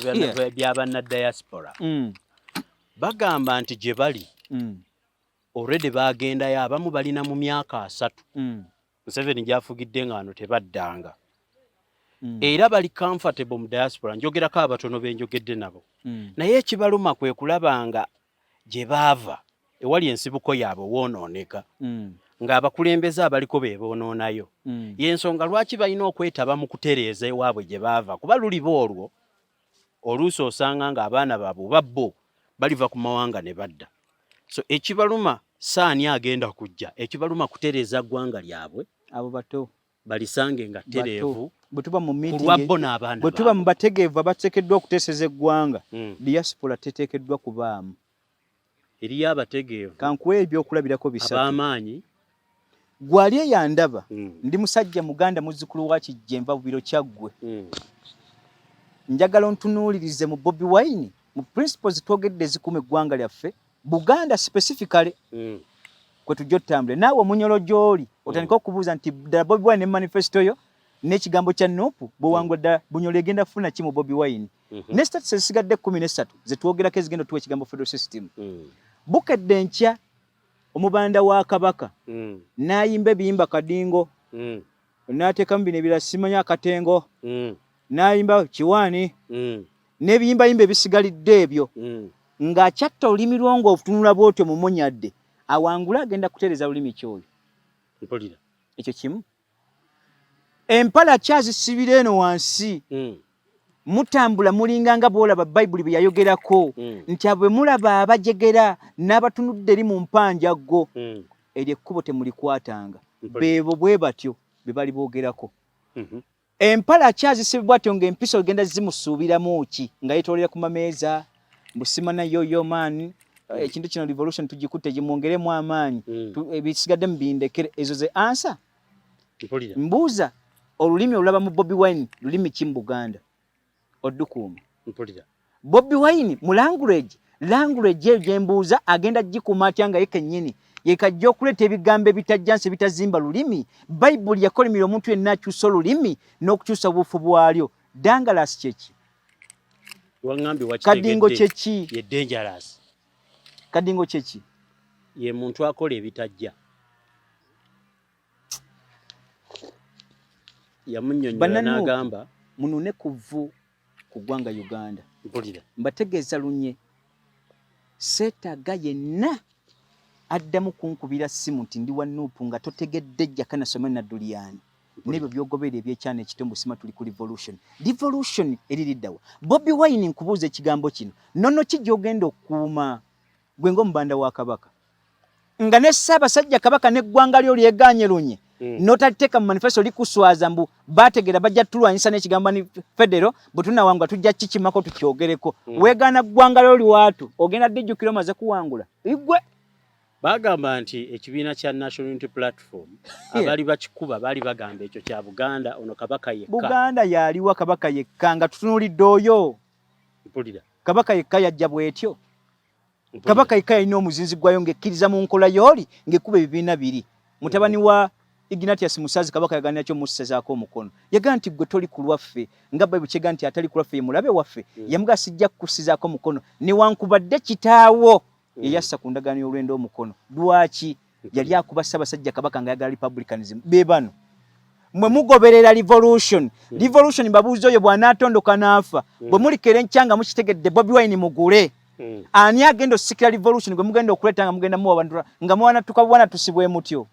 bya banna diaspora. Bagamba nti gye bali already bagendayo, abamu balina mu myaka 3 Museveni gy'afugidde nga wano tebaddanga. Era bali comfortable mu diaspora, njogerako abatono be njogedde nabo. Naye ekibaluma kwe kulaba nga gye baava ewali ensibuko yaabwe woonooneka, ng'abakulembeze abaliko be boonoonayo. Y'ensonga lwaki balina okwetaba mu kutereeza ewaabwe gye baava, kuba luliba olwo oluusi osanga ng'abaana baabwe oba bo baliva ku mawanga ne badda. So ekibaluma saani agenda kujja, ekibaluma kutereeza ggwanga lyabwe. Abo bato. Balisange nga ttereevu Bwe tuba mu ku lwa bo n'abaana bwe tuba mu bategeevu abateekeddwa okuteeseza eggwanga, diaspora teteekeddwa kubaamu. Eriyo abategeevu. Kankuwe ebyokulabirako 3. Ab'amaanyi. Gwali eyandaba, ndi musajja Muganda muzzukulu wa Kijje nva Bubiro Kyaggwe. Njagala ontunuulirize mu Bobi Wine, mu principles twogedde ezikuuma eggwanga lyaffe, Buganda specifically, kwe tujja otutambule. Naawe omunyolo gy'oli, otandike okubuuza nti ddala Bobi Wine ne manifesto yo n'ekigambo kya NUP bw'owangula ddala Bunyolo egenda kufuna ki mu Bobi Wine? Ne status ezisigadde 13 ze twogerako ezigenda otuwa ekigambo federal system. Bukedde enkya omubanda wa Kabaka n'ayimba ebiyimba kadingo, n'ateekamu bino ebirala simanyi akatengo, n'ayimba kiwaani, n'ebiyimbayimba ebisigalidde ebyo, ng'akyatta olulimi lwo ng'otunula bw'otyo mumunyadde, awangule agenda kutereeza lulimi ki oyo? Mpulira. Ekyo kimu. Empala akyazisibira eno wansi. Mutambula mulinga nga bw'olaba Bayibuli bwe yayogerako, nti abo bwe mulaba abajegera n'abatunudde eri mu mpanjaggo, eryo ekkubo temulikwatanga. Beebo bwe batyo be bali boogerako. Empala akyazisibwa bw'atyo ng'empisa ogenda zimusuubiramu ki nga yeetoolera ku mameeza, mbu simana yo yo man, ekintu kino revolution tugikutte gimwongeremu amaanyi, ebisigadde mubindekere. Ezo ze ansa. Mbuuza olulimi olulaba mu Bobi Wine lulimi ki mu Buganda? Oddukuuma. Mpulira. Bobi Wine mu language eyo gye mbuuza agenda gikuuma atya nga ye kennyini yekajja okuleeta ebigambo ebitajjansi ebitazimba lulimi. Bayibuli yakolimira omuntu yenna akyusa olulimi n'okukyusa obuufu bwalyo. Dangerous kyeki? Kadingo kyeki? Ye dangerous. Kadingo kyeki? Ye muntu akola ebitajja. Yamunnyonnyola n'agamba munune ku vvu ku ggwanga Uganda. Mpulira. Mbategeeza lunye seetaaga yenna addamu kunkubira ssimu nti ndi wa NUP nga totegedde Jakana Soma Nadduli n'ebyo by'ogoberera ebyekyana ekito mbu sima tuli ku revolution. Revolution eri liddawa? Bobi Wine nkubuuza ekigambo kino, nnono ki gy'ogenda okukuuma gwe ng'omubanda wa Kabaka nga ne Ssaabasajja Kabaka n'eggwanga lyo lyegaanye lunye, n'otaliteeka mu manifesto likuswaza mbu baategeera bajja tulwanyisa n'ekigambo ni federo bwe tunawangula tujja kikimako tukyogereko. Weegaana ggwanga lyo liwaatu ogenda ddijjukira omaze kuwangula igwe. Bagamba nti ekibiina kya National Unity Platform abali bakikuba baali bagamba ekyo kya Buganda, ono Kabaka yekka. Buganda yaliwa Kabaka yekka nga tutunuulidde oyo. Mpulira. Kabaka yekka yajja bw'etyo. Kabaka yekka yalina omuzinzi gwayo ng'ekkiriza mu nkola y'oli ng'ekkuba ebibiina biri. Mutabani wa Ignatius Musazi Kabaka yagaanira ki omussezaako omukono. Yagamba nti ggwe toli ku lwaffe nga Bayibuli kyegamba nti atali ku lwaffe ye mulabe waffe. Yamugamba sijja kukussizaako mukono newankubadde kitaawo ye yassa ku ndagaano y'olwenda omukono. Lwaki? Yali akuba Ssaabasajja Kabaka nga ayagala republicanism. Be bano. Mwe mugoberera revolution. Revolution mbabuuza oyo bw'anaatondoka n'afa. Bwe mulikera enkya nga mukitegedde Bobi Wine mugule. Ani agenda osikira revolution gwe mugenda okuleeta nga mugenda muwa abantu nga muwanatuka buwanatusi bwe mutyo?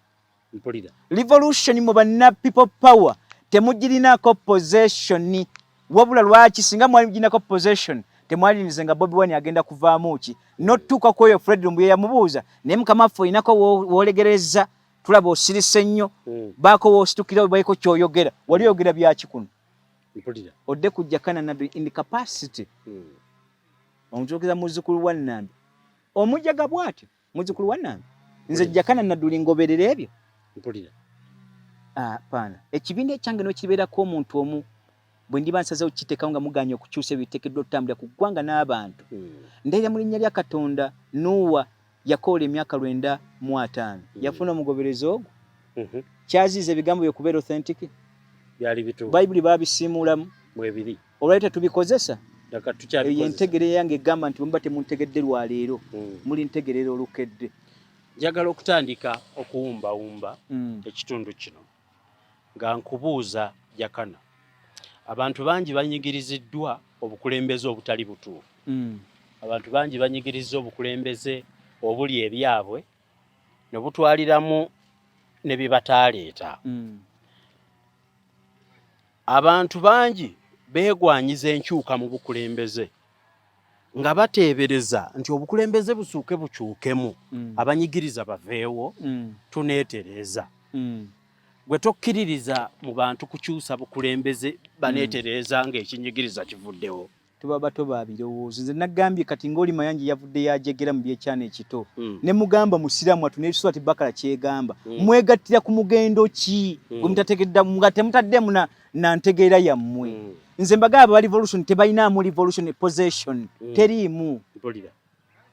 Mpulira. Revolution mu banna people power temugirinaako possession. Wabula lwaki singa mwagirinako possession temwalinize nga Bobi Wine agenda kuvaamu ki? N'otuuka ku oyo Fred Lumbuye yamubuuza naye mukama waffe olinako w'olegereza tulaba osirise nnyo, baako w'ositukira obaeko ky'oyogera. Wali oyogera byaki kuno? Mpulira. Odde ku Jakana Nadduli in capacity. Omuzuukiza muzzukulu wa Nnambi. Omujaga bw'atyo muzzukulu wa Nnambi. Nze Jakana Nadduli ngoberera ebyo. Mpulira. Paana. Ekibiina ekyange n'okibeerako omuntu omu bwe ndiba nsazeewo kukiteekawo nga mugaanye okukyusa ebyo ebiteekeddwa okutambulira ku ggwanga n'abantu. Ndayira mu linnya lya Katonda, Nuuwa yakoola emyaka 950. Yafuna omugoberezi ogwo? Kyaziiza ebigambo bye kubeera authentic. Byali bituufu. Bayibuli babisiimuulamu. Mwebiri. Olwali tetubikozesa. Ddaka Eyo tukyabikoze. Entegere yange egamba nti bwemuba temuntegedde lwaleero, mulintegerera olukedde. Njagala okutandika okuwumbawumba ekitundu kino nga nkubuuza, Jakana. Abantu bangi banyigiriziddwa obukulembeze obutali butuufu. Abantu bangi banyigirizza obukulembeze obuli ebyabwe ne butwaliramu ne bye bataaleeta. Abantu bangi beegwanyiza enkyuka mu bukulembeze nga bateebereza nti obukulembeze busuuke bukyukemu, abanyigiriza baveewo, tuneetereeza. Gwe tokkiririza mu bantu kukyusa bukulembeze baneetereeza ng'ekinyigiriza kivuddewo? Tuba bato ba birowoozo. Nze nagambye kati ng'oli Mayanja yavudde yajegera mu byekyana ekito, ne mugamba musiraamu atu ne Surati Bakara kyegamba, mwegattira ku mugendo ki gwe mutategedda nga temutaddemu na ntegeera yammwe? Nze mbagamba, ba revolution tebalinaamu revolution possession, teriimu. Mpulira.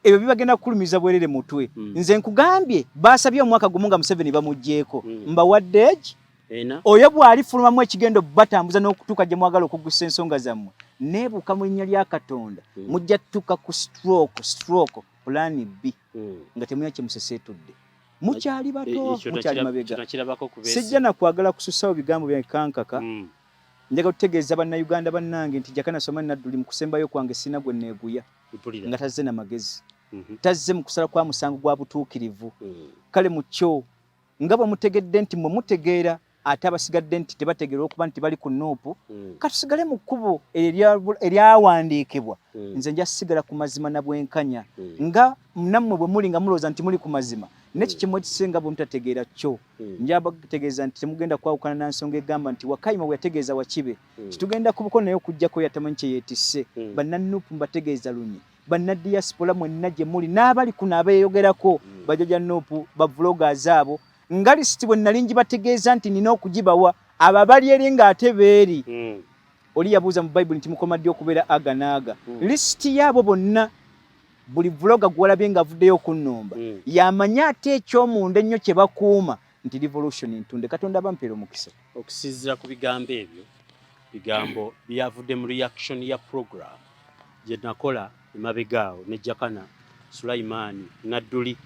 Ebyo bibagenda kukulumiza bwerere mutwe. Nze nkugambye, basabye omwaka gumu nga Museveni bamuggyeko. Mbawadde egi. Ena. Oyo bw'alifulumamu ekigendo batambuza n'okutuuka gye mwagala okugusa ensonga zammwe, neebuuka mu linnya lya Katonda, mujja tutuuka ku stroke plan B nga temulina kye museseetudde. Mukyali bato, Ekyo mukyali mabega. Nakirabako ku Sijja nakwagala kususawo bigambo byange, Kankaka. Njagala kutegeeza Bannayuganda bannange nti Jakana Sulaiman Nadduli mu kusembayo kwange sina gwe neeguya nga tazze na magezi, tazze mu kusala kwa musango gwa butuukirivu. Kale mu kyo nga bwe mutegedde nti mwe mutegeera, ate abasigadde nti tebategeera olwokuba nti bali ku NUP, katusigale mu kkubo eryawandiikibwa. Nze nja sigala ku mazima na bwenkanya, nga nammwe bwe muli nga mulowooza nti muli ku mazima nekyo kyemwekisinga bwe mutategeera kyo. Njabategeeza nti temugenda kwawukana na nsonga egamba nti Wakayima bwe yategeeza Wakibe titugenda ku buko, naye okugjako yatamanyi kye yeetisse. Banna NUP, mbategeeza lunye, bannadiaspora mwenna gye muli n'abali kuno abeeyogerako, bajjajja NUP, ba vloggers abo, nga lisiti bwe nali ngibategeeza nti nina okugibawa abo abali eri ng'ate beeri. Oli yabuuza mu Bayibuli nti mukoma ddi okubeera aga n'aga? Lisiti yaabo bonna, buli vlogger gwolabye ng'avuddeyo okunnumba, yamanyi ate ekyomunda ennyo kye bakuuma nti revolution ntunde. Katonda abampeera omukisa. Okusinziira ku bigambo ebyo, bigambo byavudde mu reaction ya program gye nakola emabega awo ne Jakana Sulaimaani Nadduli.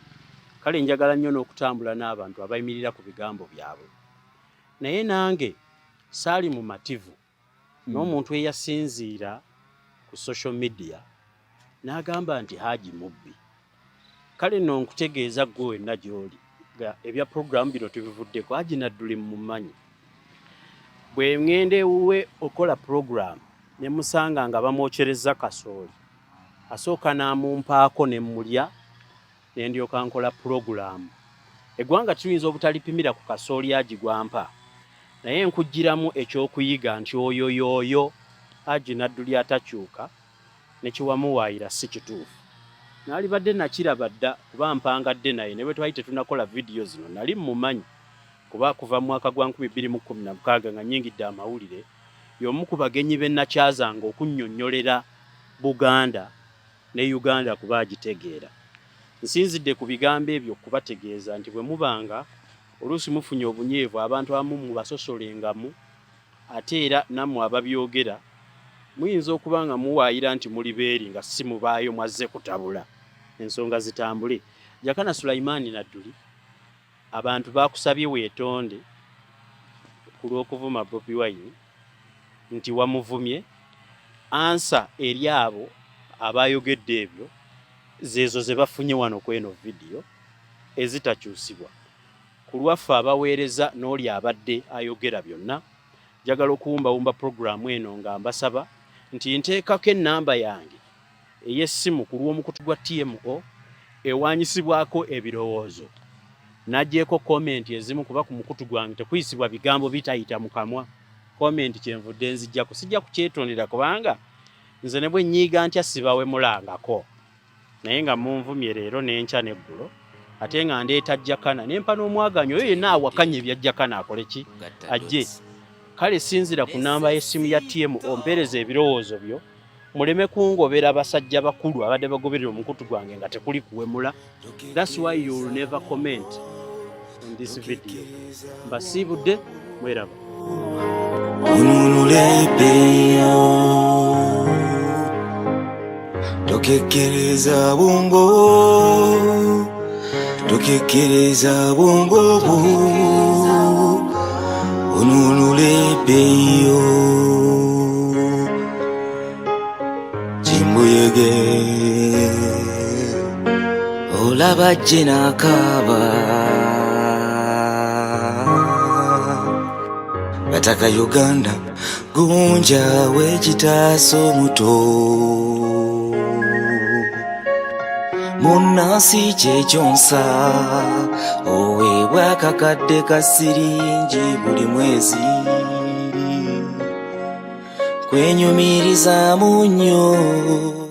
Kale njagala nnyo n'okutambula n'abantu abayimirira ku bigambo byabwe, naye nange saali mumativu n'omuntu eyasinziira ku social media n'agamba nti Haji mubbi. Kale nno nkutegeeza ggwe wenna gy'oli nga ebya puroguramu bino tubivuddeko, Haji Nadduli mmumanyi. Bwe ŋŋenda ewuwe okukola puroguramu ne musanga nga bamwokyerezza kasooli, asooka n'amumpaako ne mmulya ne ndyoka nkola pulogulaamu. Eggwanga tuyinza obutalipimira ku kasooli Haji gw'ampa, naye nkuggyiramu ekyokuyiga nti oyo y'oyo Haji Nadduli atakyuka ne kye wamuwaayira si kituufu. Naalibadde nakiraba dda kuba mpangadde naye ne bwe twali tetunakola vidiyo zino nali mmumanyi kuba kuva mu mwaka gwa 2016 nga nnyingidde amawulire, y'omu ku bagenyi be nakyazanga okunnyonnyolera Buganda ne Uganda kuba agitegeera. Nsinzidde ku bigambo ebyo okubategeeza nti bwe mubanga oluusi mufunye obunyiivu, abantu abamu mubasosolengamu, ate era nammwe ababyogera muyinza okuba nga muwaayira nti muli beeri nga si mubaayo mwazze kutabula ensonga zitambule. Jakana Sulaiman Nadduli, abantu bakusabye weetonde ku lw'okuvuma Bobi Wine nti wamuvumye. Answer eri abo abayogedde ebyo zeezo ze bafunye wano ku eno vidiyo ezitakyusibwa. Ku lwaffe abaweereza n'oli abadde ayogera byonna, njagala okuwumbawumba pulogulaamu eno nga mbasaba nti nteekako ennamba yange ey'essimu ku lw'omukutu gwa TMO ewanyisibwako ebirowoozo. Nagyeko comment ezimu kuba ku mukutu gwange tekuyisibwa bigambo bitayita mu kamwa. Comment kyenvudde nzijjako, sijja kukyetondera kubanga nze ne bwe nnyiiga ntya sibawemulangako, naye nga munvumye leero n'enkya n'eggulo ate nga ndeeta Jakana ne mpa n'omwaganyo oyo yenna awakanya ebya Jakana akole ki? Ajje. Kale sinzira ku namba y'essimu ya TMO, ompeereza ebirowoozo byo, muleme kungobera basajja bakulu abadde bagoberera omukutu gwange nga tekuli kuwemula. That's why you will never comment. on this video. Mbasiibudde, mweraba. Onunule ebbeeyo, tokekkereza bwongo, tokekkereza bwongo bwo, onunule ebbeeyo. Kimbuyege olaba gye n'akaaba bataka Uganda gunja w'ekitaasa omuto munnansi kyekyonsa oweebwa akakadde ka siringi buli mwezi kwenyumirizaamu nnyo.